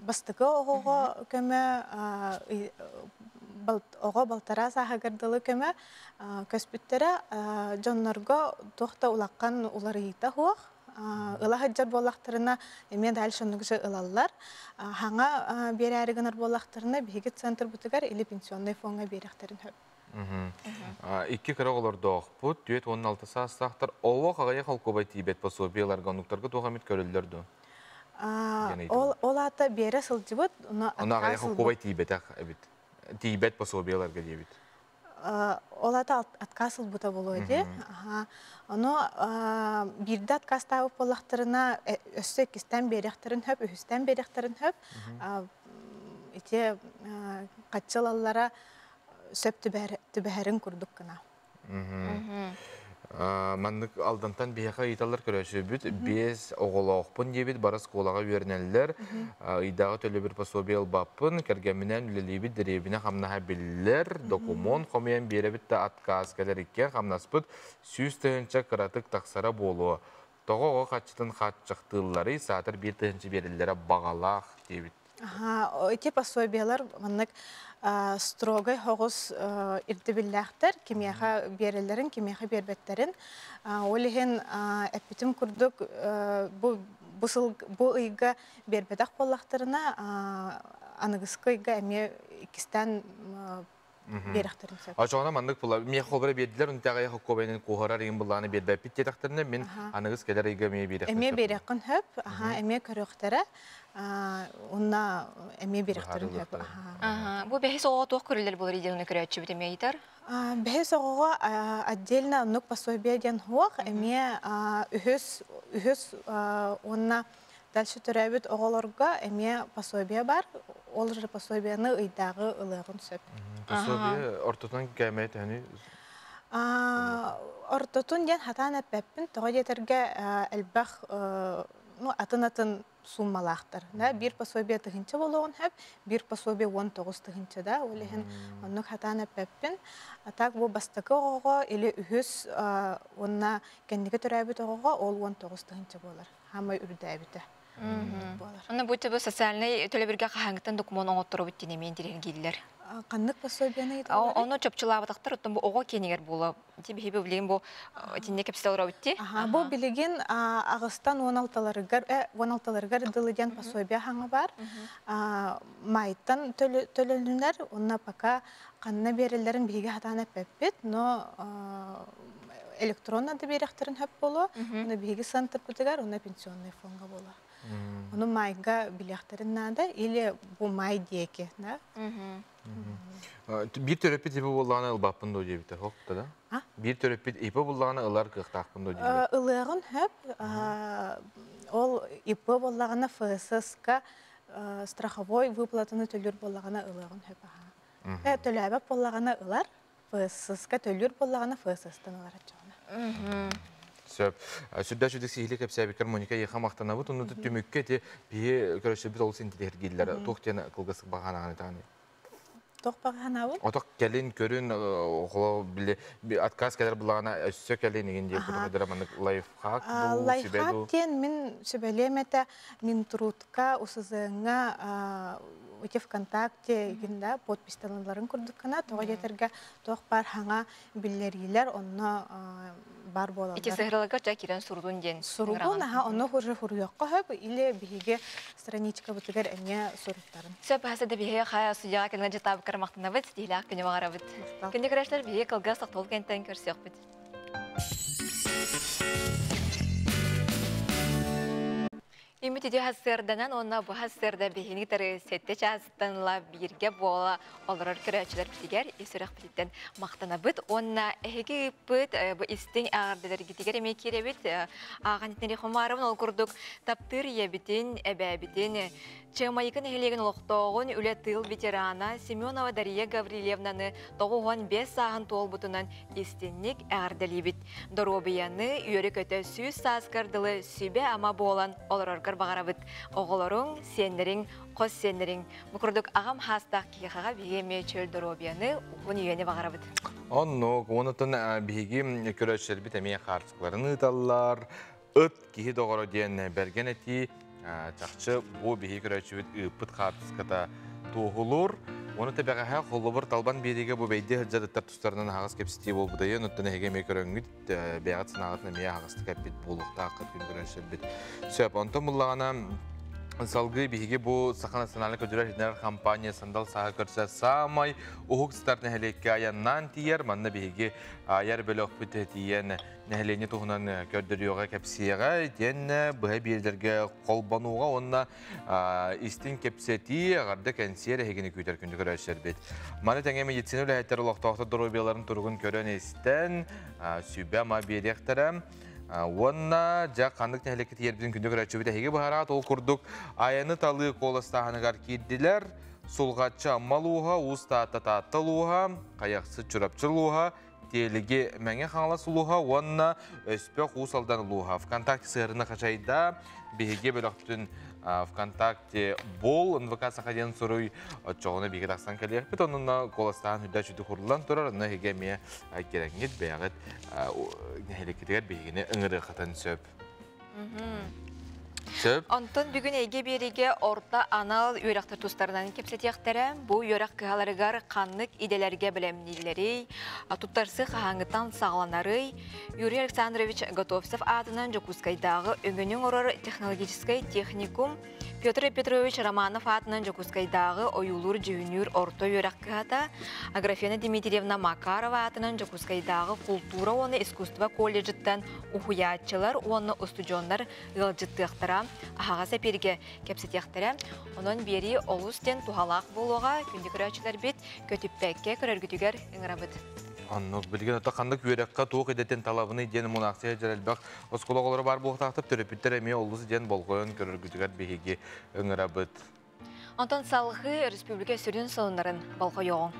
Бастакы оҕоҕо көмө оҕо балтараа сааһыгар дылы көмө көспүттэрэ дьоннорго туох да улахан уларыйыыта суох. Ыла сылдьар буоллахтарына, эмиэ дальше оннук же ылаллар. Хаҥа биэрээри гынар буоллахтарына, биһиги центрбытыгар или пенсионный фоҥҥа биэриэхтэрин сөп. Икки кыра оҕолордоохпут, 46 саастаахтар олох аҕыйах холкуобай тиийбэт пособиеларга оннуктарга туох эмит көрүллэр дуо? Ол ол аата биэрэ сылдьыбыт, ону аҕыйах холкуобай тиийбэтэх эбит. Тиийбэт пособиеларга диэбит. Ол ата отказ ылбыта буолуо дии. Ону биирдэ откастаабыт буоллахтарына, өссө иккистэн биэриэхтэрин сөп, үһүстэн биэриэхтэрин сөп. Ити хаччы ылаллара сөп түбэһэрин курдук гына. Маннык Алдантан биһиэхэ ыйыталлар көрөөччүбүт биэс оҕолоохпун диэбит бары оскуолаҕа үөрэнэллэр ыйдааҕы төлөбүр пособие ылбаппын кэргэмминэн үлэлиибит дэриэбинэ хамнаһа биллэр докумуон хомуйан биэрэбит да отказ кэлэр иккиэн хамнаспыт 100 тыһыынча кыратык тахсара буолуо тоҕо оҕо хаччытын хааччахтыылларый саатар 1 тыһыынча биэрэллэрэ баҕалаах диэбит. Ити пособиелар маннык строгай соҕус ирдэбиллээхтэр, кимиэхэ биэрэллэрин, кимиэхэ биэрбэттерин. Ол иһин эппитим курдук бу бу сыл бу ыйга биэрбэтэх буоллахтарына, аныгыскы ыйга эмиэ иккистээн биэрэхтэрин сөп. Очоҕуна маннык була миэхэ холбора биэрдилэр унтааҕы хоккобайнын куоһарар иин былааны биэрбэппит диэтэхтэринэ мин аныгыс кэлэр ыйга эмиэ биэрэхпин Эмиэ биэрэххин сөп, аха, эмиэ көрүөхтэрэ, уонна эмиэ биэрэхтэрин сөп. Бу бэһис оҕо туох көрүллэр буолар диэн көрөөччүбүт эмиэ ыйытар. Бэһис оҕоҕо отдельно оннук пособие диэн суох, эмиэ үһүс үһүс уонна дальше төрөөбүт оҕолорго эмиэ пособие бар, ол же пособиены ыйдааҕы ылыаҕын сөп. Пособие ортотунан кээмэй төһөнүй? Ортотун диэн хатаан эппэппин, тоҕо диэтэргэ элбэх ну атын-атын суммалаахтар. Да, биир пособие тыһыынча буолуоҕун сөп, биир пособие 19 тыһыынча да, ол иһин оннук хатаан эппэппин. А так бу бастакы оҕоҕо или үһүс уонна кэнники төрөөбүт оҕоҕо ол 19 тыһыынча буолар. Хаамай үрдээбитэ буолар. Онно бу бу социальнай төлөбүргэ хаһааҥҥыттан докумуон оҥотторобут диэн эмиэ интириэһиргииллэр. Қаннык пособияны Ону чопчулаабатахтар, оттон бу оҕо киэнигэр буола. Ити биһиги билигин бу итинне кэпсэтэ олоробут дии. Бу билигин аҕыстан 16-ларыгар 16-ларыгар дылы диэн пособие хаҥа бар. Майтан төлөнүнэр, онно пока ханна береллерин биһиги хатаан эппэппит, но электронно да берехтерин хөп боло, оны биһиги центрбытыгар, оны пенсионный фондга боло. Ону майга билиэхтерин наада или бу май диэки, да? Биир төрөппүт ипи буоллаҕына ылбаппын доо диэбитэ, хок да? Биир төрөппүт ипи буоллаҕына ылар кыахтаахпын доо диэбит. Ылыаҕын хөп, ол ИП буоллаҕына ФСС-ка страховой выплатаны төлүүр буоллаҕына ылыаҕын хөп аха. Төлөөбөт буоллаҕына ылар, ФСС-ка төлүүр буоллаҕына ФСС-тан ылар оччоҕуна. Сөп. Сүрдээх сүрдүк сиһили кэпсээбиккэр Моника эйиэхэ махтанабыт. Онно түмүккэ ити биһи көрөсүбүт олус интириэһиргииллэр. Туох диэн кылгас баҕанаҕын итаҕын? Туох баҕанаабын? Отох кэлин көрүн холо били отказ кэлэр булаҕына өссө кэлин игин диэн кутуһадыра маннык лайфхак дуу, сүбэ дуу? Лайфхак диэн мин сүбэлиэм этэ Минтрудка, УСЗ-ҥа ити ВКонтакте игин да подписьтаналарын курдук гына тоҕо диэтэргэ туох баар хаҥа биллэриилэр онно бар буолаллар. Ити сыһыраларга ча кирэн сурутун диэн. Суругун аха онно уже хуруйоххо хөп или биһиги страничкабытыгар эмиэ суруттарын. Сөп хаса да биһиги хая судьяға кэлэн жытаабыккар мактанабыт, ситиһилээх күнү баҕарабыт. Күндү көрөөччүлэр биһиги кылгас тохтобул кэнтэн көрсүөхпүт. Үмүт үтүө сарсыарданан уонна бу сарсыарда биһини кытары сэттэ чаастан ыла бииргэ буола олорор көрөөччүлэрбитигэр ис сүрэхпититтэн махтанабыт уонна эһиги ыыппыт бу истиҥ эҕэрдэлэргитигэр эмиэ киирэбит. Ааҕан итиннэри хомаарабын ол курдук таптыыр ийэбитин, эбээбитин Чыамайыкы нэһилиэгин олохтооҕун үлэ тыыл ветерана Семенова Дария Гаврильевнаны 95 сааһын туолбутунан истинник эҕэрдэлиибит. Доруобуйаны үөрэ-көтө 100 сааскар дылы сүбэ-ама буолан олороргор баҕарабыт. Оҕолоруҥ, сиэннэриҥ, хос сиэннэриҥ бу курдук аҕам хаастаах киһиэхэҕэ биһиги эмиэ чөл доруобуйаны, уһун үйэни баҕарабыт. Оннук, онутун биһиги көрөөччүлэрбит эмиэ хаартыскаларын ыыталлар. Ыт киһи доҕоро диэн бэргэн этии чахчы бу биһиги көрөөччүбүт ыыппыт хаартыската туоһулуур. Уону тэбэҕэһэ холобур талбан биэриигэ бу бэйдиэ сылдьар ыттар тустарынан аһаҕас кэпсэтии буолбутайын, оттон эһиги эмиэ көрөҥҥүт, бэйэҕит санааҕытын эмиэ аһаҕастык эппит буолуохтааххыт күн көрөөччүлэрбит. Сөп, онтон буллаҕына салгыы биһиги бу Саха национальнай көдьүрэр компания Сандал сааһы көрсө саамай уһук сытар нэһилиэккэ айаннаан тиийэр. Манна биһиги айар бөлөхпүт тиийэн нэһилиэнньэ туһунан көрдөрүөҕэ, кэпсиэҕэ, итиэннэ быһа биэрдэргэ холбонууга уонна истиҥ кэпсэтии, эҕэрдэ кэнсиэр эһигини күүтэр күндү көрөөччүлэрбит. Маны тэҥэ медицина үлэһиттэр олохтоохтор доруобуйаларын туругун көрөн-истэн, сүбэ-ама биэриэхтэрэ. Уонна дьэ ханнык нэһилиэккэ тиийэрбитин күндү көрөөччүбүт эһиги быһараат, ол курдук айаны талыы куоластааһыныгар киирдилэр. Сулҕаччы Амма улууһа, Уус Таатта Таатта улууһа, Хайахсыт Чурапчы улууһа, Тиэлиги Мэҥэ Хаҥалас улууһа уонна Өспөх Уус Алдан улууһа. ВКонтакте сыһыарына хачайда биһиги бөлөхпүтүн ВКонтакте бол НВК Саха диэн суруй оччоҕуна биһиги тахсан кэлиэхпит. Онно куоластаан үрдэ чүтү хуруллан турар. Онно эһиги эмиэ кирэҥҥит бэйэҕит нэһилиэккитигэр биһигини ыҥырыаххытын сөп. Сөп. Онтон бүгүн эйгэ биэриигэ орто анал үөрэхтэр тустарынан кэпсэтиэхтэрэ. Бу үөрэх кыһаларыгар ханнык идэлэргэ бэлэмнииллэрий, туттарсыы хаһааҥҥыттан саҕаланарый, Юрий Александрович Готовцев аатынан Дьокуускайдааҕы өҥөнү оҥорор технологическай техникум, Петр Петрович Романов аатынан Дьокуускайдааҕы ойуулуур-дьүһүнүүр орто үөрэх кыһата, Аграфена Дмитриевна Макарова аатынан Дьокуускайдааҕы култуура уонна искусство колледжыттан уһуйааччылар уонна устудьуоннар ыалдьыттыахтара, аһаҕас эпииргэ кэпсэтиэхтэрэ. Онон биэрии олус диэн туһалаах буолуоҕа, күндү көрөөччүлэрбит көтүппэккэ көрөргүтүгэр ыҥырабыт. Оннук билигин ото ханнык үөрэххэ туох идэтин талабыный диэн мунаахсыйа дьэр элбэх оскуола оҕолоро баар буолуохтаахтар, төрөппүттэр эмиэ олус диэн болҕойон көрөргүтүгэр биһиги ыҥырабыт. Онтон салгыы республика сүрүн сонуннарын болҕойоҕуҥ.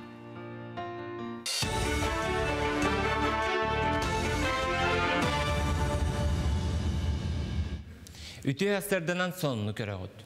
Үтүө астарданан сонуну көрөҕүт.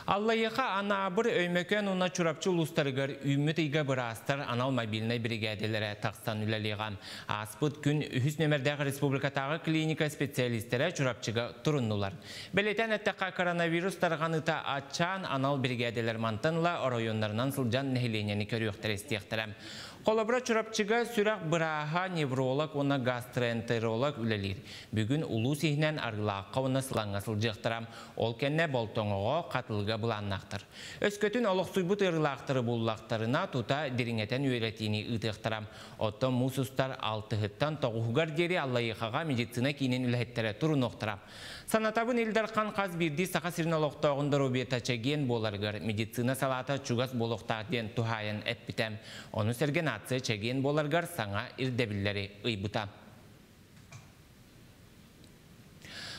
Аллайыаха, Анаабыр, Өймөкөөн уонна Чурапчы улуустарыгар үүммүт ыйга быраастар анал мобильнай биригээдэлэрэ тахсан үлэлиэҕэ. Ааспыт күн үһүс нүөмэрдээх республикатааҕы клиника специалистэрэ Чурапчыга туруннулар. Бэлиэтээн эттэххэ, коронавирус тарҕаныыта аччаан, анал биригээдэлэр мантан ыла оройуоннарынан сылдьан нэһилиэнньэни көрүөхтэрэ-истиэхтэрэ. Холобура, Чурапчыга сүрэх бырааһа, невролог уонна гастроэнтеролог үлэлиир. Бүгүн улуус иһинэн Арыылаахха уонна Сылаҥҥа сылдьыахтара. Ол кэннэ Болтоҥоҕо, Хатылыга былааннаахтар. Өскөтүн олохсуйбут ыарыылаахтары буллахтарына, тута дириҥэтэн үөрэтиини ыытыахтара. Оттон муус устар алтыһыттан тоҕуһугар диэри Аллайыахаҕа медицина киинин үлэһиттэрэ турунуохтара. Санатабын, Ил Дархан хас биирдии Саха сирин олохтооҕун доруобуйата чэгиэн буоларыгар медицина салаата чугас буолуохтаах диэн туһаайан эппитэ. Ону сэргэ нация чэгиэн буоларыгар саҥа ирдэбиллэри ыйбыта.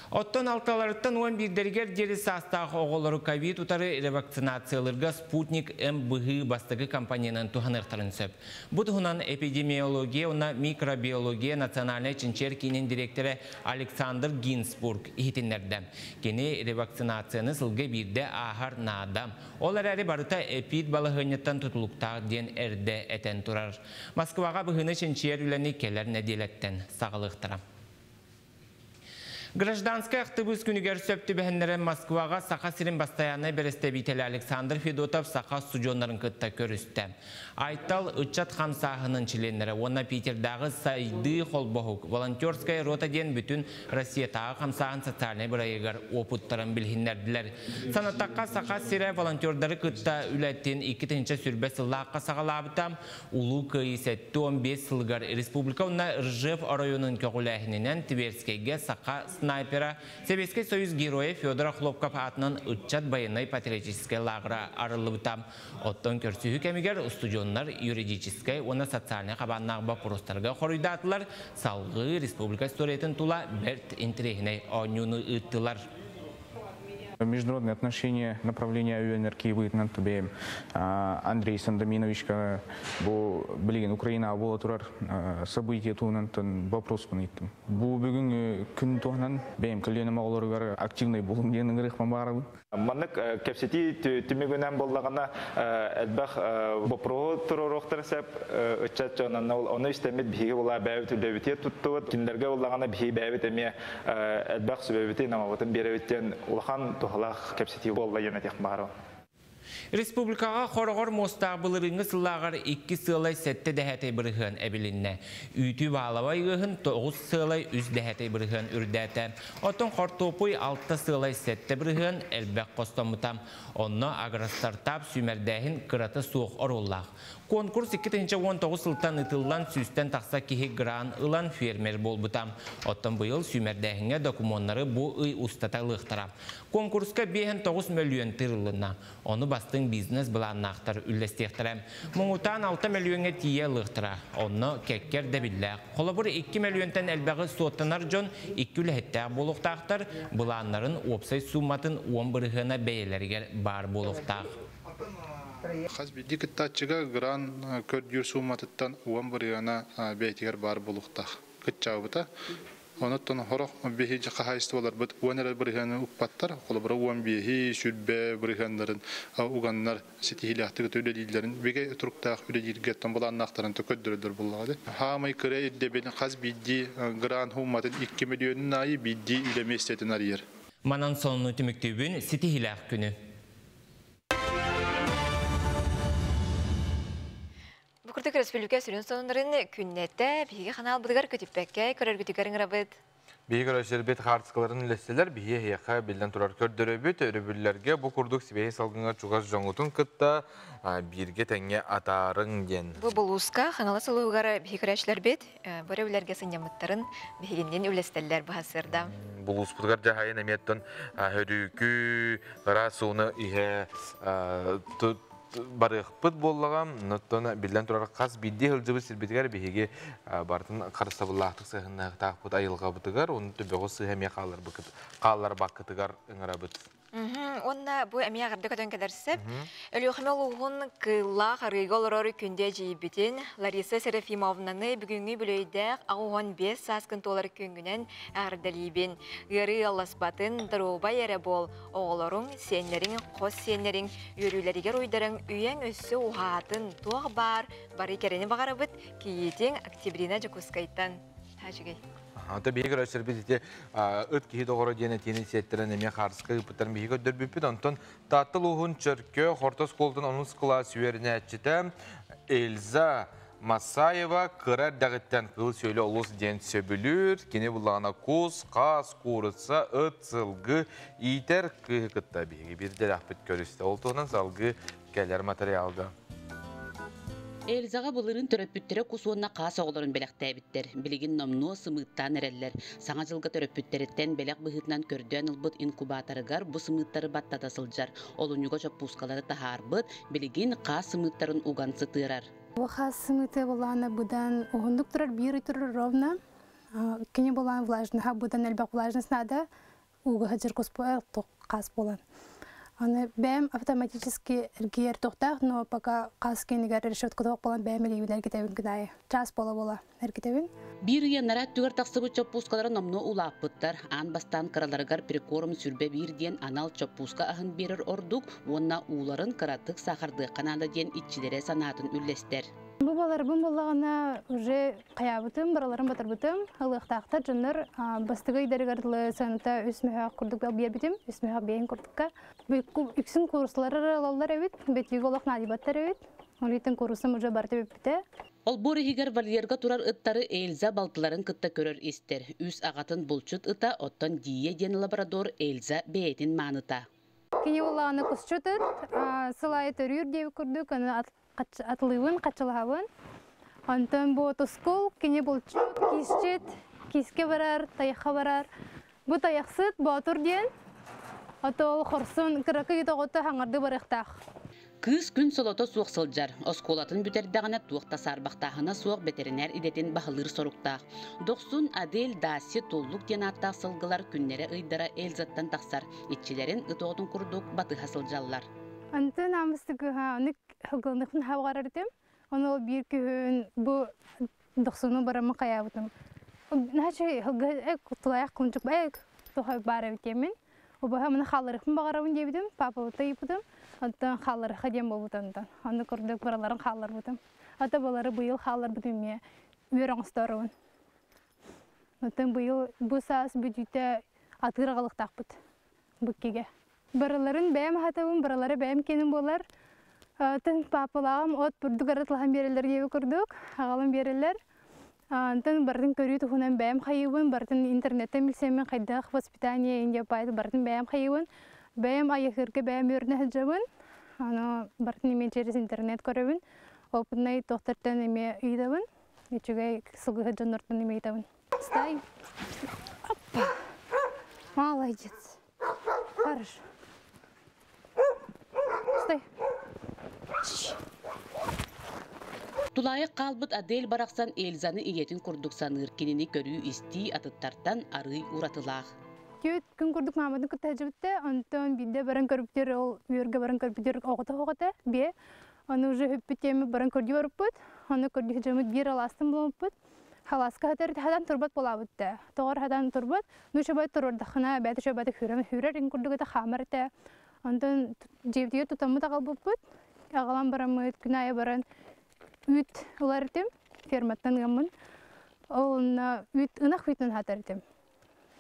Оттон алталарыттан 11-дэригэр диэри саастаах оҕолору ковид утары ревакцинациялыырга Спутник М быһыы бастакы компоненын туһаныахтарын сөп. Бу туһунан эпидемиология уонна микробиология национальнай чинчийэр киинин дириэктэрэ Александр Гинзбург иһитиннэрдэ. Кини ревакцинацияны сылга биирдэ ааһар наада. Ол эрээри барыта эпид балаһыанньаттан тутулуктаах диэн эрдэ этэн турар. Москваҕа быһыыны чинчийэр үлэни кэлэр нэдиэлэттэн саҕалыахтара. Гражданскай актыбыыс күнүгэр сөп түбэһиннэрэн Москваҕа Саха сирин бастайааннай бэрэстэбиитэлэ Александр Федотов саха устудьуоннарын кытта көрүстэ. Айтал ыччат хамсааһынын чилиэннэрэ уонна Питердааҕы сайдыы холбоһук волонтерская рота диэн бүтүн Россиятааҕы хамсааһын социальнай бырайыагар уопуттарын билиһиннэрдилэр. Санатахха, Саха сирэ волонтердары кытта үлэтин 2020 сыллаахха саҕалаабыта. Улуу Кыайыы 75 сылыгар республика уонна Ржев оройуонун көҕүлээһининэн Тверскэйгэ саха снайпера, Сэбиэскэй Союз Геройа Федор Охлопков аатынан ыччат байыаннай-патриотическай лааҕыра арыллыбыта. Оттон көрсүһүү кэмигэр устудьуоннар юридическай уонна социальнай хабааннаах боппуруостарга хоруйдаатылар, салгыы республика историятын тула бэрт интэриэһинэй оонньууну ыыттылар. Международные отношения направления ÜНРК быһыытынан бэйэм Андрей Сандаминовичка бу билигин Украина буола турар событие туһунан вопроспун ыйыттым. Бу бүгүн күн туһунан бэйэм көлүөнэм оҕолоругар активный буолум диэн ыҥырыахпын баҕарабын. Маннык кэпсэтии түмүгүнэн буоллаҕына элбэх боппуруоһу туруоруохтара сөп ыччат дьон ону истэммит биһиги була бэйэбит үлэбитигэр туттубут кинилэргэ буоллаҕына биһиги бэйэбит эмиэ элбэх сүбэбитин амабытын биэрэбит диэн улахан туһалаах кэпсэтии буолла диэн этиэх баҕарабын. Республикаҕа хороҕор муостаах былырыыҥҥы сыллааҕар икки сыалай сэттэ дэһээтэй бырыһыан эбилиннэ. Үүтү баалабай ыаһын тоҕус сыалай үс дэһээтэй бырыһыан үрдээтэ. Оттон хортуопуй алта сыалай сэттэ бырыһыан элбэх хостоммута. Онно агростартап сүүмэрдээһин кырата суох оруоллаах. Конкурс 2019 сылтан ыытыллан сүүстэн тахса киһи грант ылан фермер буолбута. Оттон быйыл сүүмэрдээһиҥҥэ докумуоннары бу ый устата ылыахтара. Конкурска 59 мөлүйүөн тыырылынна. Ону бастыҥ бизнес былааннаахтар үллэстиэхтэрэ. Муҥутаан 6 мөлүйүөҥҥэ тиийэ ылыахтара. Онно кэккэ ирдэбиллээх. Холобур, 2 мөлүйүөнтэн элбэҕи суоттанар дьон 2 үлэһиттээх буолуохтаахтар, былааннарын уопсай сууматын 10 бырыһыана бэйэлэригэр баар буолуохтаах. Хас биирдии кыттааччыга грант көрдүүр сууматыттан 10 бырыһыана бэйэтигэр баар буолуохтаах кыччаабыта. Онон хорох биһиги хаһаайыстыбаларбыт 10 эрэ бырыһыаны укпаттар, холобура 15-и, 20 бырыһыаннарын уганнар ситиһиилээхтик үлэлииллэрин бигэ туруктаах үлэлииргэ былааннаахтарын көрдөрөллөр буоллаҕа. Хаамай кыра ирдэбил хас биирдии грант хууматын 2 миллионун аайы биирдии үлэ миэстэтин арыйар. Манан сонуну түмүктүүбүн, ситиһиилээх күнү. Бу курдук республика сүрүн сонуннарын күннэтэ биһиги ханаалбытыгар көтүппэккэ көрөргүтүгэр ыҥырабыт. Биһиги көрөөччүлэрбит хаартыскаларын үллэстилэр, биһиги эһиэхэ биллэн турар көрдөрөбүт, өрөбүллэргэ бу курдук сибиэһэй салгыҥҥа чугас дьоҥҥутун кытта бииргэ тэҥҥэ атаарыҥ диэн. Бу булууска Хаҥалас улууһугар биһиги көрөөччүлэрбит бу өрөбүллэргэ сынньаммыттарын биһигинниин үллэстэллэр быһасыарда. Булууспутугар дьаһайын эмиэттэн хөрүүкү, ыраас ууну иһэ барыахпыт буоллаҕа, оттон биллэн турар хас биирдии сылдьыбыт сирбитигэр биһиги барытын харыстабыллаахтык сыһыннаахтаахпыт айылҕабытыгар, ону төбөҕө сыһа эмиэ хаалларбаккытыгар ыҥырабыт. Онна бу эмиэ аҕырда көтөн кэлэрсеп. Өлүөхүмэ улууһун кыыллаах арыыга олорор күндү эдьиийбитин Лариса Серафимовнаны бүгүҥҥү бүлөйдээх 85 сааскын туолар күҥҥүнэн эҕэрдэлиибин. Ыарыы ыалласпатын, доруобай эрэ буол, оҕолоруҥ, сиэннэриҥ, хос сиэннэриҥ үөрүүлэригэр уйдарыҥ үйэҥ өссө уһаатын, туох баар бары кэрэни баҕарабыт, кийиитиҥ Октябрина Дьокуускайтан. Таачыгай. Ата биһиги көрөөччүлэрбит ити ыт киһи доҕоро диэн этиини сиэттэрэн эмиэ хаарыска ыыппыттарын биһиги көрдөрбүппүт. Онтон Таатта улууһун Чөркөөх орто оскуолатын онус кылаас үөрэнээччитэ Эльза Масаева кыра эрдэҕиттэн кыыл-сүөлү олус диэн сөбүлүүр. Кини буллаҕына кус, хаас, куурусса, ыт, сылгы иитэр кыыһы кытта биһиги биирдэлээхпит көрүстэ. Ол туһунан салгыы кэлэр материалга. Эльзаҕа былырыын төрөппүттэрэ кус уонна хаас оҕолорун бэлэхтээбиттэр. Билигин номнуо сымыыттаан эрэллэр. Саҥа дьылга төрөппүттэриттэн бэлэх быһыытынан көрдөөн ылбыт инкубаторыгар бу сымыыттары баттата сылдьар. Олунньуга чоппуускалары таһаарбыт, билигин хаас сымыыттарын уган сытыарар. Бу хаас сымыыты булаана быдан уһундук турар, биир ый турар ровно. Кини булаан влажныха быдан элбэх влажность надо. Ууга сылдьар куспа хаас буолан. Аны бэйэм автоматически эргийэр туохтаах, но пока хаас киэнигэр решетка туох буолан бэйэм илиибин эргитэбин күн аайы. Чаас буола-буола эргитэбин. Биир ый анараа өттүгэр тахсыбыт чоппуускалара номнуо улааппыттар. Аан бастаан кыраларыгар прикорм 21 диэн анал чоппууска аһын биэрэр ордук уонна ууларын кыратык саахардыахха наада диэн иччилэрэ санаатын үллэстэр. Бу баларбын буллаҕына уже хайаабытым, бараларын батарбытым. Ылыахтаахтар дьоннор бастакы ыйдарыгар дылы сыаната үс мөһөөх курдук биэрбитим, үс мөһөөх биэһин курдукка. Үксүн кууруссалары ылаллар эбит, бэтиигэ олох наадыйбаттар эбит. Ол иһин кууруссам уже барыта бүппүтэ. Олбуор иһигэр вольерга турар ыттары Эльза балтыларын кытта көрөр-истэр. Үс аҕатын булчут ыта, оттон Дия диэн лабрадор Эльза бэйэтин мааныта. Кини улааны кусчут ыт, сыл аайы төрүүр диэбит курдук, аны атылыыбын, хаччылаһабын. Онтон бу тускул, кини булчут, киисчит, киискэ барар, тайахха барар. Бу тайахсыт Боотур диэн, ото ол хорсун кыракый тоҕото хаҥарды барыахтаах. Кыыс күн солото суох сылдьар. Оскуолатын бүтэрдэҕинэ туох да саарбахтааһына суох бэтэринээр идэтин баһылыыр соруктаах. Дохсун, Адель, Даси, Туллук диэн ааттаах сылгылар күннэрэ-ыйдара Эльзаттан тахсар. Иччилэрин ыт оҕотун курдук батыһа сылдьаллар. Антон амыстыгыһа аны хылгылыныхпын хабҕарар этим. Ону ол биир күһүн бу дохсуну бараммын хайаабытым. Начи хылгы тулаайах кулунчук туха баар эбит диэммин. Убаһа маны хаалларыахпын баҕарабын диэбитим, паапабыта ыйыппытым. Онтон хаалларыха диэн буолбут онтон. Онно курдук бараларын хаалларбытым. Ата балары быйыл хаалларбытым эмиэ үөр оҥостоорубун. Оттон быйыл бу саас бүтүүтэ атыыр аҕалыктаахпыт буккигэ. Барыларын бэйэм аһатабын, барылары бэйэм киэним буолар. Тын паапалааҕым от бурдук арытылаһан биэрэллэр диэби курдук, аҕалан биэрэллэр. Онтон барытын көрүү туһунан бэйэм хайыыбын, барытын интернеттэн билсэммин хайдах воспитание Индия пайт барытын бэйэм хайыыбын. Бэйэм айыһыырга бэйэм үөрэнэ сылдьабын. Аны барытын эмиэ через интернет көрөбүн. Опытнай туохтартан эмиэ ыйытабын. Үчүгэй сылгыһыт дьоннортон эмиэ ыйытабын. Стай. Оппа. Молодец. Хорошо. Стой. Тулаайах хаалбыт Адель барахсан Эльзаны ийэтин курдук саныыр, кинини көрүү-истии атыттартан арыый уратылаах. Түөрт күн курдук мааматын кытта сылдьыбытта, онтон биирдэ баран көрбүтүгэр ол үөргэ баран көрбүтүгэр оҕото оҕото биэ. Ону уже бүппүт диэммит баран көрдүү барбыппыт. Ону көрдүү сылдьаммыт биир алаастан буламмыппыт. Халааска хатар хатан турбат буолаабыт да. Тоҕор хатан турбат. Ну шабай турурдахына бэйэтэ шабаты хүрэн хүрэр ин курдук это хаамар этэ. Онтон дьиэбитигэр тутаммыт аҕалбыппыт. Аҕалан бараммыт күн аайы баран үүт ылар этим. Ферматтан ыаммын. Ол онно үүт ынах үүтүн хатар этим.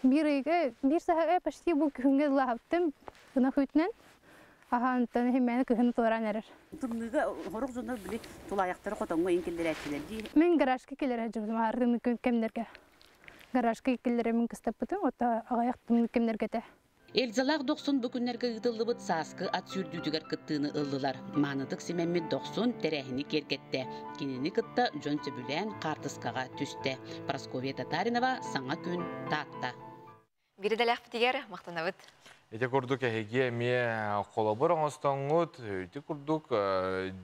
Биир ыйга биир саһа почти бу күһүҥҥэ ылаабыттым ынах үүтүнэн. Аха онтон иһимэни кыһын туоран эрэр. Тымныыга сорох дьоннор били тулаайахтары хотоҥҥо иин киллэрээччилэр дии. Мин гаражка киллэрэ сылдьыбытым аһардыҥны кэмнэргэ. Гаражка киллэрэ мин кыстаппытым, ото аҕыйах тымныы кэмнэргэ этэ. Эльзалаах Дохсун бу күннэргэ ыытыллыбыт сааскы ат сүүрдүүтүгэр кыттыыны ыллылар. Маанытык симэммит Дохсун тэрээһини киэргэттэ. Кинини кытта дьон сөбүлээн хаартыскаҕа түстэ. Прасковья Татаринова, Саҥа күн, Таатта. Биир идэлээхпитигэр махтанабыт. Ити курдук эһиги эмиэ холобур оҥостоҥҥут, ити курдук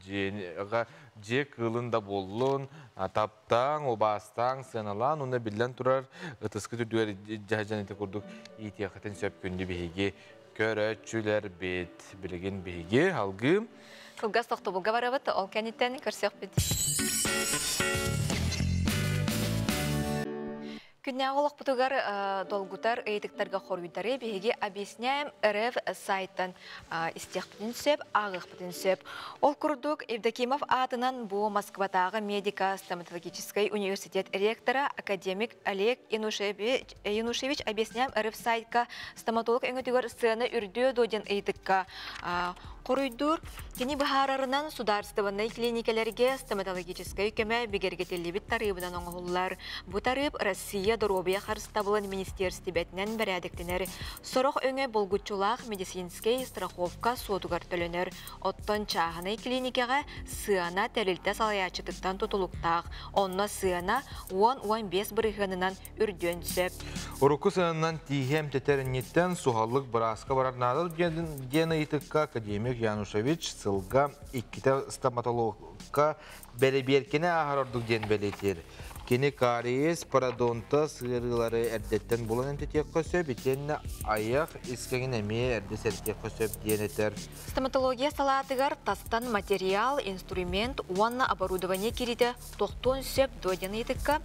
дьиэ кыылын да буоллун, таптааҥ, убаастааҥ, сыаналаан уонна биллэн турар ытыскыт үрдүгэр дьаһдьан ити курдук иитиэххитин сөп күндү биһиги Көрөөччүлэрбит билигин биһиги алгыы. Кылгас тохтобулга барабыт, ол кэнниттэн көрсүөхпүт. Күннээҕи олохпутугар долгутар ыйытыктарга хоруйдары биһиги Объясняем РФ сайттан истиэхпитин сөп, ааҕыахпытын сөп. Ол курдук, Евдокимов аатынан бу Москватааҕы медико-стоматологическай университет ректора, академик Олег Янушевич Объясняем РФ сайтка стоматолог өҥөтүгэр сыана үрдүө дуо диэн ыйытыкка хоруйдуур. Кини быһаарарынан судаарыстыбаннай клиникэлэргэ стоматологическай көмө бигэргэтиллибит тарыыбынан оҥоһуллар. Бу тарыып Россия доруобуйа харыстабылын министиэристибэтинэн бэрээдэктэнэр. Сорох өҥө булгуччулаах медицинскэй страховка суотугар төлөнөр. Оттон чааһынай клиникэҕэ сыана тэрилтэ салайааччытыттан тутулуктаах. Онно сыана 10-15 бырыһыанынан үрдүөн сөп. Урукку сыанынан тииһи эмтэтэр инниттэн суһаллык бырааска барар наада диэн ыйытыкка академик Янушевич сылга иккитэ стоматологка бэрэбиэркэни ааһар ордук диэн бэлиэтиир. Кини кариес, пародонтоз ыарыылары эрдэттэн булан эмтэтиэххэ сөп, итиэннэ айах искэҥин эмиэ эрдэ сэрэтиэххэ сөп диэн этэр. Стоматология салаатыгар тастан материал, инструмент уонна оборудование кириитэ тохтуон сөп дуо диэн ыйытыкка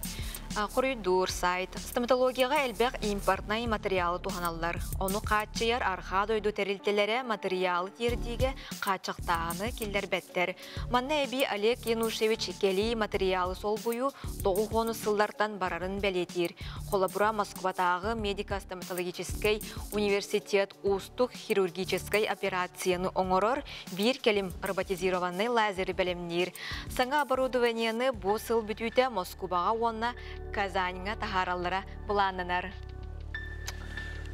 хоруйдуур сайт. Стоматологияҕа элбэх импортнай материалы туһаналлар. Ону хааччыйар арҕаа дойду тэрилтэлэрэ матырыйаалы тиэрдиигэ хааччахтааһыны киллэрбэттэр. Манна эбии Олег Янушевич кэлии матырыйаалы солбуйуу 90 сыллартан барарын бэлиэтиир. Холобура, Москватааҕы медико-стоматологическай университет уустук хирургическай операцияны оҥорор биир кэлим роботизированный лазеры бэлэмниир. Саҥа оборудованиены бу сыл бүтүүтэ Москубаҕа уонна Казаньҥа таһаараллара былааннанар.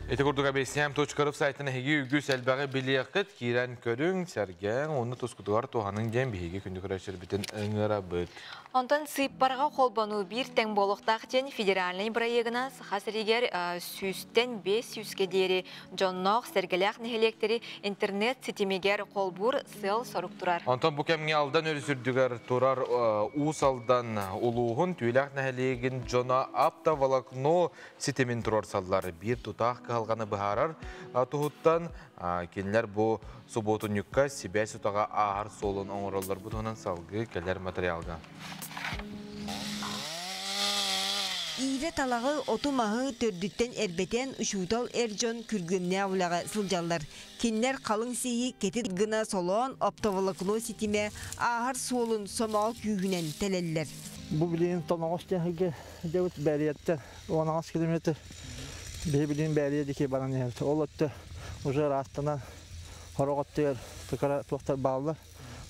Ити курдук объясняем точка сайтын эһиги үгүс элбэҕи билиэххит, киирэн көрүҥ, сэргээҥ, уонна тускутугар туһаныҥ диэн биһиги күндү көрөөччүлэрбитин ыҥырабыт. Онтон сыыппараҕа холбонуу биир тэҥ буолуохтаах диэн федеральнай бырайыагынан Саха сиригэр сүүстэн 500-гэ диэри дьонноох, сэргэлээх нэһилиэктэри интернет ситимигэр холбуур сыал-сорук турар. Онтон бу кэмҥэ Алдан өрүс үрдүгэр турар Уус Алдан улууһун Түүлээх нэһилиэгин дьоно оптоволокно ситимин туруорсаллар. Биир тутаах кыһалҕаны быһаарар туһуттан кинилэр бу субуотунньукка сибээс утаҕа ааһар суолун оҥороллор. Бу туһунан салгыы кэлэр материалга. Иирэ талаҕы, оту-маһы төрдүттэн эрбэтэн учуутал эр дьон күргүөмнээх үлэҕэ сылдьаллар. Кинилэр халыҥ сиһи кэтит гына солоон оптоволокно ситимэ ааһар суолун сомоҕо күүһүнэн тэлэллэр. Бу билигин тоноҕос диэн дьэбит Бээрийэттэн 18 километр биһи билигин Бээрийэ диэки баран иһэбит. Ол өттө уже ыраастанан хорох өттүгэр тыкара туохтар бааллар.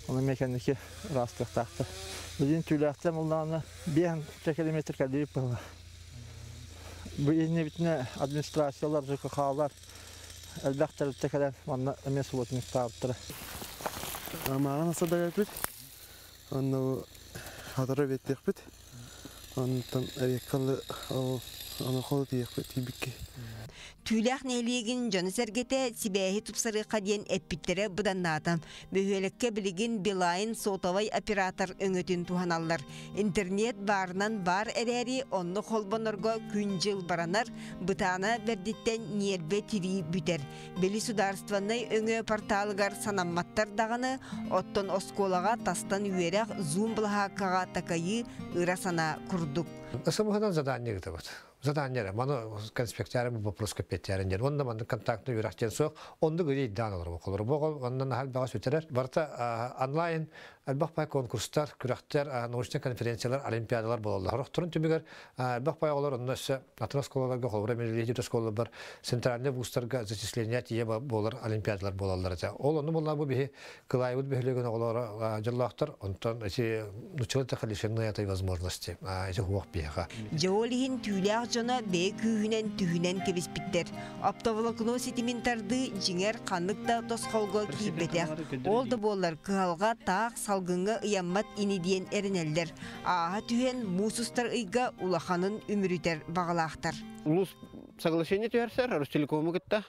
Ону эмиэ кэнники ыраастыахтаахтар. Билигин түүлээхтэн буллаҕына 5 километр кэллибит буолла. Бу иннибитинэ администрациялар, ЖКХ-лар элбэх тэрилтэ кэлэн манна эмиэ субботниктаабыттара. Амааҕын асадагаппыт. Онно хатору беттиэхпит. Онтон эриэккаллы ол аны холу тиийиэхпит тиийбикки. Түүлээх нэһилиэгин дьоно-сэргэтэ сибээһи тупсарыахха диэн эппиттэрэ быданнаата. Бөһүөлэккэ билигин Билайн сотовай оператор өҥөтүн туһаналлар. Интернет баарынан баар эрээри, онно холбонорго күн-дьыл баранар, бытаана бэрдиттэн ньиэрбэ тирии бүтэр. Били судаарыстыбаннай өҥө порталыгар санамматтар даҕаны, оттон оскуолаҕа тастан үөрэх Zoom былаһааккаҕа такайыы ыра санаа курдук. СМХ-дан задание ыытабыт. Задание эрэ. Маны конспектяры вопрос көппеттярын диэн. Онно маннык контактны үөрэх диэн суох. Оннук ыйдаан олорбу. Холор бу оннан аһал баҕа сүтэрэр. Барыта онлайн элбэх пай конкурстар, күрэхтэр, научнай конференциялар, олимпиадалар буолаллар. Хорохторун түмүгэр элбэх пай оҕолор онно өссө атын оскуолаларга, холобура мелодия оскуолалар центральный вузтарга зачисление тиийэ буолар олимпиадалар буолаллар этэ. Ол онну буолла бу биһи кылаайбыт бөһүлүгүн оҕолоро дьоллоохтор, онтон эти училы лишены этой возможности. Эти хуох биһиэхэ. Дьэ ол иһин түүлээх дьоно бэйэ күүһүнэн түһүнэн кэбиспиттэр. Оптоволокно ситимин тардыы дьиҥэр ханнык да тосхолго киирбэтэх. Ол да буоллар кыһалҕа таах салгыҥҥа ыйаммат ини диэн эрэнэллэр. Ааһа түһэн муус устар ыйга улаханын үмүрүтэр баҕалаахтар. Улуус соглашение түһэрсэр Ростелекому кытта.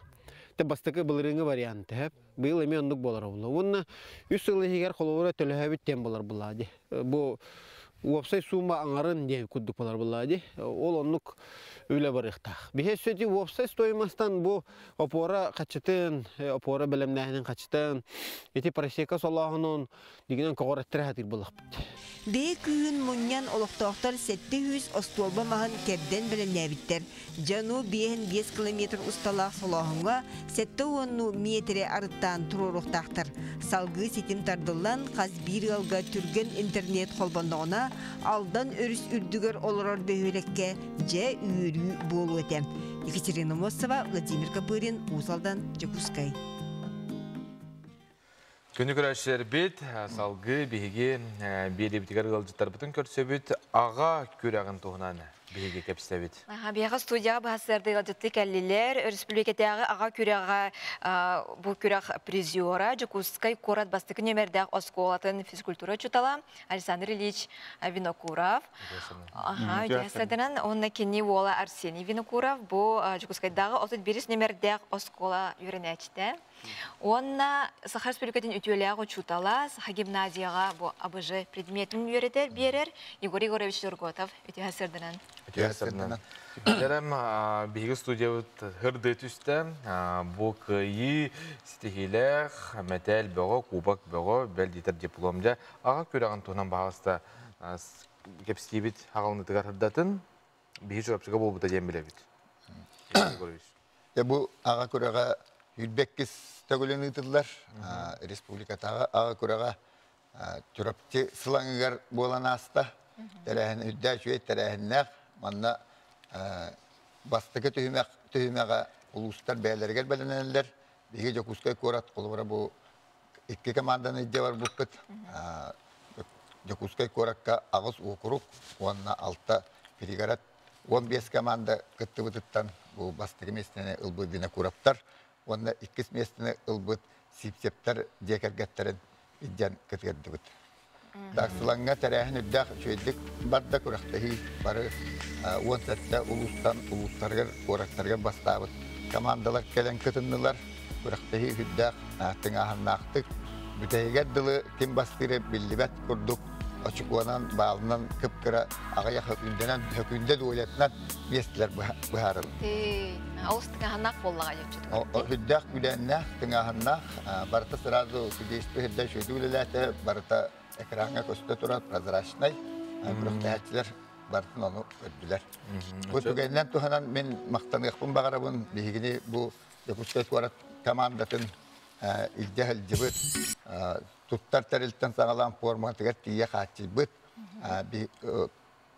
Те бастакы былырыыҥы вариант тэһэп. Быйыл эмиэ оннук буолар була. Уонна үс сыл иһигэр холобура төлөһөбүт диэн болар була ди. Бу Уопсай сумма аңарын диэн курдук болар булла ди. Ол оннук үлэ барыахтаах. Биһи сөти уопсай стоимостан бу опора хачытын, опора бэлэмнээһинин хачытын, ити просека солооһунун дигинен коҕор эттэрэ хатыр буллахпыт. Бэйэ күүһүн мунньан олохтоохтор 700 остуолба маһын кэрдэн бэлэмнээбиттэр. Дьону 5 километр усталаах солооһуҥҥа 70 метре арыттаан туруоруохтаахтар. Салгыы ситим тардыллан, хас биир ыалга түргэн интернет холбонноҕуна, Алдан өрүс үрдүгэр олорор бөһүөлэккэ дьэ үөрүү буолуо этэ. Екатерина Мосова, Владимир Копырин, Уус Алдан, Дьокуускай. Күнү көрөөччүлэрбит, салгыы биһиги биэриибитигэр ыалдьыттарбытын көрсөбүт, аҕа күрэҕин туһунан биһиги кэпсэбит. Биһиэхэ студияҕа баһасыарды ыалдьытты кэллилэр. Өрөспүүбүлүкэтээҕи аҕа күрэҕэ бу күрэх призера Дьокуускай куорат бастакы нүөмэрдээх оскуолатын физкультура учуутала Александр Ильич Винокуров. Аха, үтүө Онна кини уола Арсений Винокуров бу Дьокуускайдааҕы 31 нүөмэрдээх оскуола үөрэнээччитэ. Уонна Саха Республикатын үтүөлээх учуутала, Саха гимназияҕа бу АБЖ предметин үөрэтэр биэрэр Егор Егорович Жорготов үтүө сырдынан. Үтүө сырдынан. Дәрәм биһиги студиябыт хырды түстэ. Бу кыайыы ситиһиилээх, мэтээл бөҕө, кубок бөҕө, бэл диэтэр диплом дьэ. Аҕа күрэҕин туһунан баҕаста кэпсиибит хаҕалынытыгар хырдатын биһи Чурапчыга буолбута диэн билэбит. Егор Бу аҕа күрэҕэ Үрбеккис төгүлүн ыытыллар республикатааҕы аҕа күрэҕэ Чурапчы сылаҥыгар буолан ааста. Тэрээһин үрдээ үчүгэй тэрээһиннээх. Манна бастакы түһүмэх түһүмэҕэ улуустар бэйэлэригэр бэлэмнэнэллэр. Биһиги Дьокуускай куорат холобура бу икки команданы илдьэ барбыппыт. Дьокуускай куоракка аҕыс уокурук уонна алта пригород 15 команда кыттыбытыттан бу бастакы миэстэни ылбыт Винокуровтар уонна иккис миэстэни ылбыт Сивцевтэр дьиэ кэргэттэрин илдьэн кытыардыбыт. Сылаҥҥа тэрээһин үрдээх үчүгэйдик барда күрэхтэһии бары 17 улуустан улуустарыгар, куораттарыгар бастаабыт командалар кэлэн кытыннылар. Күрэхтэһии үрдээх тыҥааһыннаахтык бүтэһигэр дылы ким бастыыры биллибэт курдук очукуонан, баалынан кып-кыра аҕыйах хөкүндэнэн, хөкүндэ дуолятынан миэстэлэр быһаарыл. Олус тыҥааһыннаах буоллаҕа дьоччут. Үрдээх күлээннээх, тыҥааһыннаах, барыта сразу судейство үрдэ үчүгэйдик үлэлээтэ, барыта экраҥҥа көстө турар, прозрачнай. Күрэхтэһээччилэр барытын ону көрдүлэр. Бу түгэнинэн туһанан мин махтаныахпын баҕарабын биһигини бу Дьокуускай куорат командатын илдьэ сылдьыбыт, туттар тэрилтэн саҕалаан форматыгар тиийэ хааччыйбыт,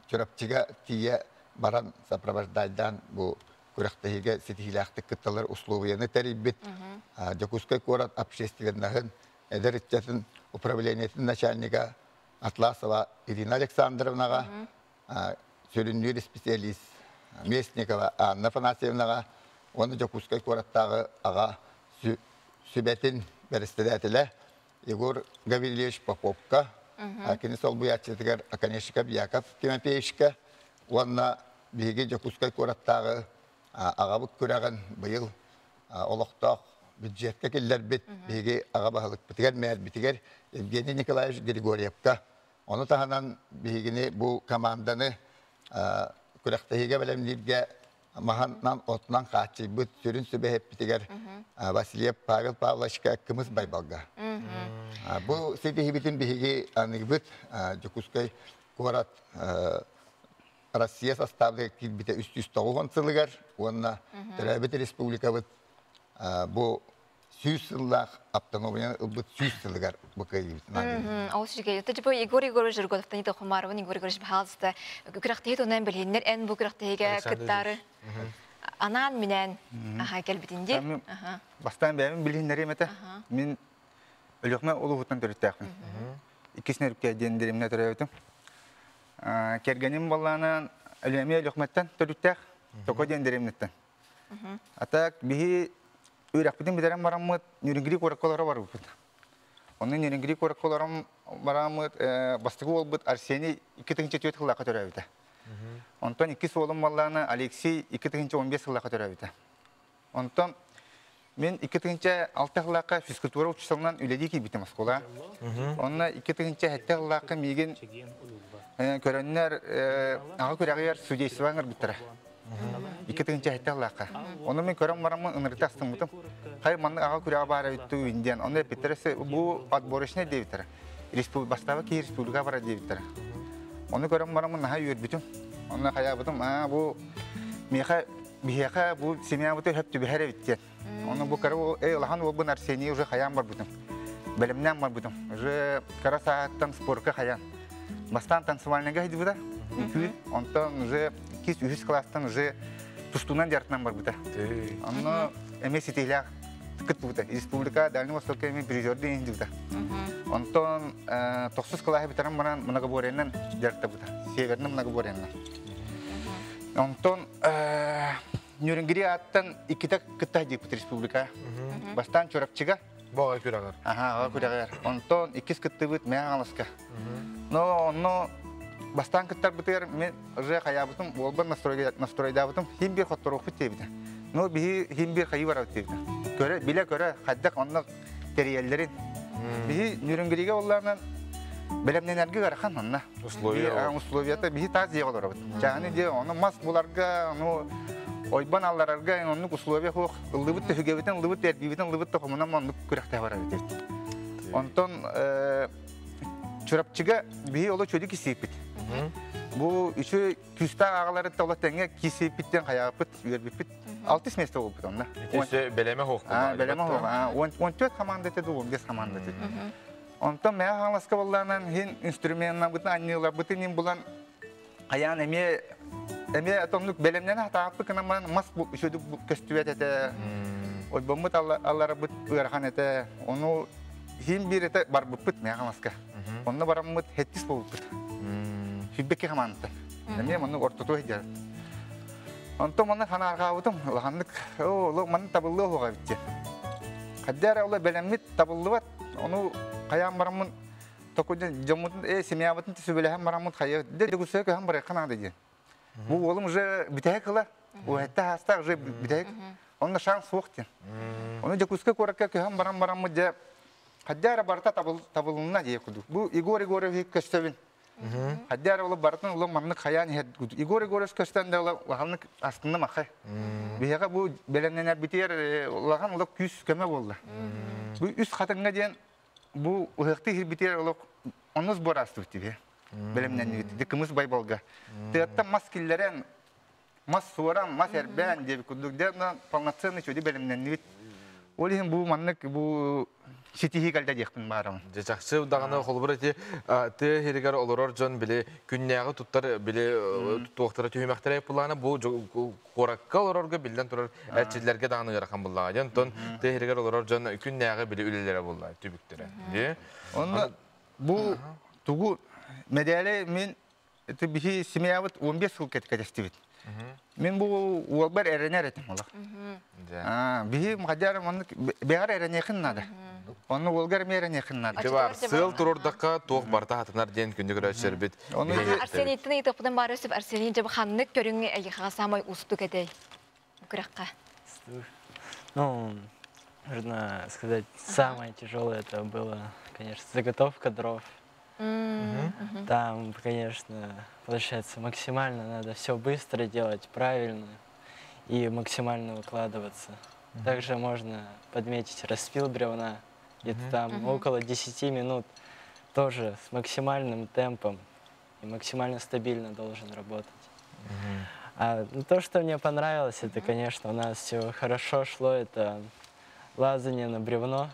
Чурапчыга тиийэ баран сопровождайдаан бу күрэхтэһиигэ ситиһиилээхтик кытталар условияны тэрийбит Дьокуускай куорат общественноһын эдэр ыччатын управлениетын начальнига Атласова Ирина Александровнаҕа, сүрүннүүр специалист Местникова Анна Афанасьевнаҕа уонна Дьокуускай куораттааҕы аҕа сүбэтин бэрэссэдээтэлэ Егор Гаврильевич Поповка, кини солбуйааччытыгар Оконешников Яков Тимофеевичка уонна биһиги Дьокуускай куораттааҕы аҕабыт күрэҕин быйыл олохтоох бюджетка киллэрбит биһиги аҕа баһылыкпытыгар, мээрбитигэр Евгений Николаевич Григорьевка. Ону таһынан биһигини бу команданы күрэхтэһиигэ бэлэмнииргэ маһынан отунан хааччыйбыт сүрүн сүбэһиппитигэр Васильев Павел Павловичка Кымыс Байбалга. Бу ситиһибитин биһиги аныгыбыт Дьокуускай куорат Россия составыгар киирбитэ 390 сылыгар уонна төрөөбүт республикабыт бу 100 сыллаах автономияны ылбыт 100 сылыгар бу кыайыыбытын Ол сүргэй. Типа Егор Егорович Жирготовтан ито Хумаровын Егор Егорович баһаалыста күрэхтэһи туһунан билиһиннэр эн бу күрэхтэһигэ кыттаары анаан минээн аха кэлбитин ди. Бастаан бэйэм билиһиннэриэм этэ. Мин Өлүөхүмэ улууһуттан төрүттээхпин. Иккис нөрүккэ диэн диримне төрөөбүтүм. Кэргэним баллаанан Өлүөмэ Өлүөхүмэттэн төрүттээх, Токо диэн диримнеттен. А так биһи үөрэхпитин бүтэрэн бараммыт Нюрингри куоракка олоро барбыппыт. Онно Нюрингри куоракка олорон бараммыт бастакы уолбут Арсений 2004 сыллаахха төрөөбүтэ. Онтон иккис уолум баллаана Алексей 2015 сыллаахха төрөөбүтэ. Онтон мен 2006 сыллаахха физкультура учууталынан үлэлии киирбитим оскуола. Онно 2007 сыллаахха миигин Көрөннөр аҕа күрэҕигэр судейство ыҥырбыттара. 2007 лаахха. Ону мен көрөн бараммын ынырыта астыммытым. Хай маннык аҕа күрэҕэ баар эбит дуу диэн. Ону эппиттэрэ бу отборочный диэбиттэрэ. Бастаабы киһи республика бара диэбиттэрэ. Ону көрөн бараммын наһаа үөрбүтүм. Онно хайаабытым, аа бу миэхэ биһиэхэ бу семьябыты хөп түбэһэр эбит диэн. Ону бу кыра улахан уолбун Арсений уже хайаан барбытым. Бэлэмнээн барбытым. Уже кыра сааһыттан спорка хайаан. Бастаан танцевальныйга сылдьыбыта. Үкүү. Онтон уже кис үһүс класстан уже тустуунан дьарыктанан барбыта. Онно эмиэ ситиһилээх кыттыбыта. Республика Дальний Востокка эмиэ призердүү иһдибита. Онтон тохсус кылааһы бүтэрэн баран многоборьенан дьарыктабыта. Северный многоборьенан. Онтон Нюрингри аттан иккитэ кытта диэппит республика. Бастаан Чурапчыга. Боҕа күрэҕэр. Аха, аҕа күрэҕэр. Онтон иккис кыттыбыт Мэҥэ Хаҥаласка. Но онно бастаан кыттарбытыгар мен уже хайаабытым, уолбар настройдаабытым, хим бир хотторуохпут диэбитэ. Но биһи хим бир хайыы барабыт диэбитэ. Көрө, билэ көрө, хайдах онно тэрийэллэрин. Биһи Нюрингригэ олларынан бэлэмнэнэргэ ыарахан онно. Условия. Условията биһи таас дьиэ олоробут. Чааны дьиэ, ону мас буларга, ону ойбон алларарга оннук условия суох. Ыллыбыт төһүгэбитин, ыллыбыт эрбиибитин, ыллыбыт тохомунан оннук күрэхтэһэ барабыт эбит. Онтон Чурапчыга биһи оло чөдү кисииппит. Бу үчү күүстээх аҕалары тола тэҥҥэ кисииппиттэн хайааппыт, үөрбүппүт. Алтыс место болбут онно. Ити бэлэмэ хоох. Бэлэмэ хоох. 14 команда ете, 15 команда ете. Онтон Мэҥэ Хаҥаласка буоллаҕынан иһин инструменнарбытын анньыыларбытын иһин булан хайаан эмиэ эмиэ отоннук бэлэмнэнэ сатааппыт гынан баран мас үчүгүйдүк көстүбэт этэ. Ойбоммут алларабыт ыарахан этэ. Ону иһин биир этэ барбыппыт Мэҥэ Хаҥаласка. Онно бараммыт хэттис буолбуппут. Сүүрбэкки хамаандаттан. Эмиэ маннык ортотуо сылдьар. Онтон манна санаарҕаабытым улаханнык оо манна табыллыа суоҕа эбит диэн. Хайда эрэ ол бэлэммит табыллыбат. Ону хайаан бараммын токуйдан дьоммутун э семьябытын сүбэлэһэн бараммыт хайа дэ дегустация көһөн барыахха наада диэн. Бу уолум уже бүтэһик ыла. Уһэтте хаастаах уже бүтэһик. Онно шанс суох диэн. Ону Дьокуускай куоракка көһөн баран бараммыт дьэ хайда эрэ барыта табылынна диye курдук. Бу Егор Егорович көстөбүн. Хайда эрэ ол барытын улам маннык хайаан иһэр. Егор Егорович көстөн да улаханнык астынным ахай. Биһиэхэ бу бэлэмнэнэрбитигэр улахан улах күүс көмө буолла. Бу үс хатыҥҥа диэн бу ыһыахтыы иһирбитигэр олох онус буор астыбыт тибе. Бэлэмнэннибит. Кымыс байбалга. Тыаттан мас киллэрэн, мас суоран, мас эрбээн диэбит курдук. Дьэ, полноценный чуди бэлэмнэннибит. Ол иһин бу маннык бу ситиһии кэлдэ диэхпин баарабын. Дьэ чахчы даҕаны холобур ити тыа иһигэр олорор дьон били күннээҕи туттар били туохтара түһүмэхтэрэ былаана бу куоракка олорорго биллэн турар эрчиллэргэ даҕаны ыарахан буллаҕа дьон онтон тыа иһигэр олорор дьон күннээҕи били үлэлэрэ булла түбүктэрэ. Онно бу тугу мэдээлэ мин биһи семьябыт 15 сыл кэтэстибит. Мин бу уолбар эрэнэр этим олох. Биһи махадьар маннык бэҕэр эрэниэхин надо. Онно уолгар эмиэ эрэниэхин надо. Ити бар сыал турурдакка туох барта хатынар диэн күндү көрөөччүлэрбит. Арсенийттэн ыйытыахпытын баары өсүп Арсений дьэ ханнык көрүҥ эйиэхэҕэ саамай уустук этэй күрэххэ? Ну, можно сказать, самое тяжелое это было, конечно, заготовка дров. Там, конечно, получается, максимально надо все быстро делать, правильно и максимально выкладываться. Также можно подметить распил бревна, где-то там около 10 минут тоже с максимальным темпом и максимально стабильно должен работать. А ну, то, что мне понравилось, это, конечно, у нас все хорошо шло, это лазание на бревно.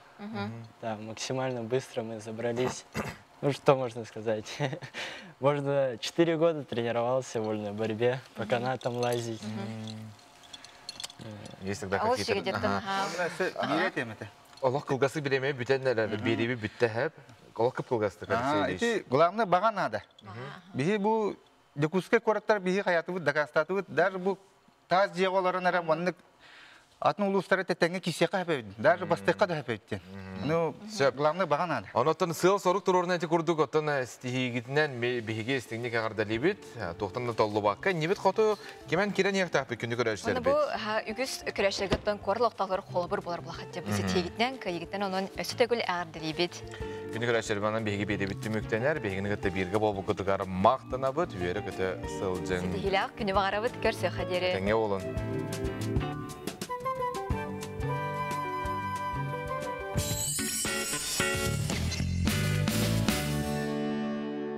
Да, максимально быстро мы забрались. Ну, что можно сказать? Можно 4 года тренировался в вольной борьбе, по канатам лазить. Есть тогда какие-то... Олох кылгасы биреме бүтәннәр, бириби бүтте хәп. Олох кып кылгасты. Ити главное баҕа надо. Биһи бу Дьокуускай куораттар биһи хаятыбыт, дакаастаатыбыт. Даже бу таас дьиэҕэ олорон эрэ маннык Атын улуустары тэтэҥҥэ киисиэххэ хэпэбит. Даже бастыахха да хэпэбит. Ну, главное баҕа наада. Онотон сыал-сорук туруорна ити курдук оттон стихиигитинэн биһиги истиҥник эҕэрдэлиибит. Туохтан да толлубакка нибит хоту кимэн кирэн иэхтээхпит күнү Оны көрөөччүлэрбит. бу үгүс көрөөччүлэргэ куорал охтоохтор холобур болар булахат бу ситиигитинэн кыйыгытынан онон өссө төгүл эҕэрдэлиибит. Күнү көрөөччүлэр биһиги биэдэбит түмүктэнэр, биһигини кытта бииргэ буолбуккутугар махтанабыт, үөрэ-көтө сылдьыҥ. Ситиһиилээх күнү баҕарабыт, көрсүөххэ диэри. Тэҥҥэ буолун.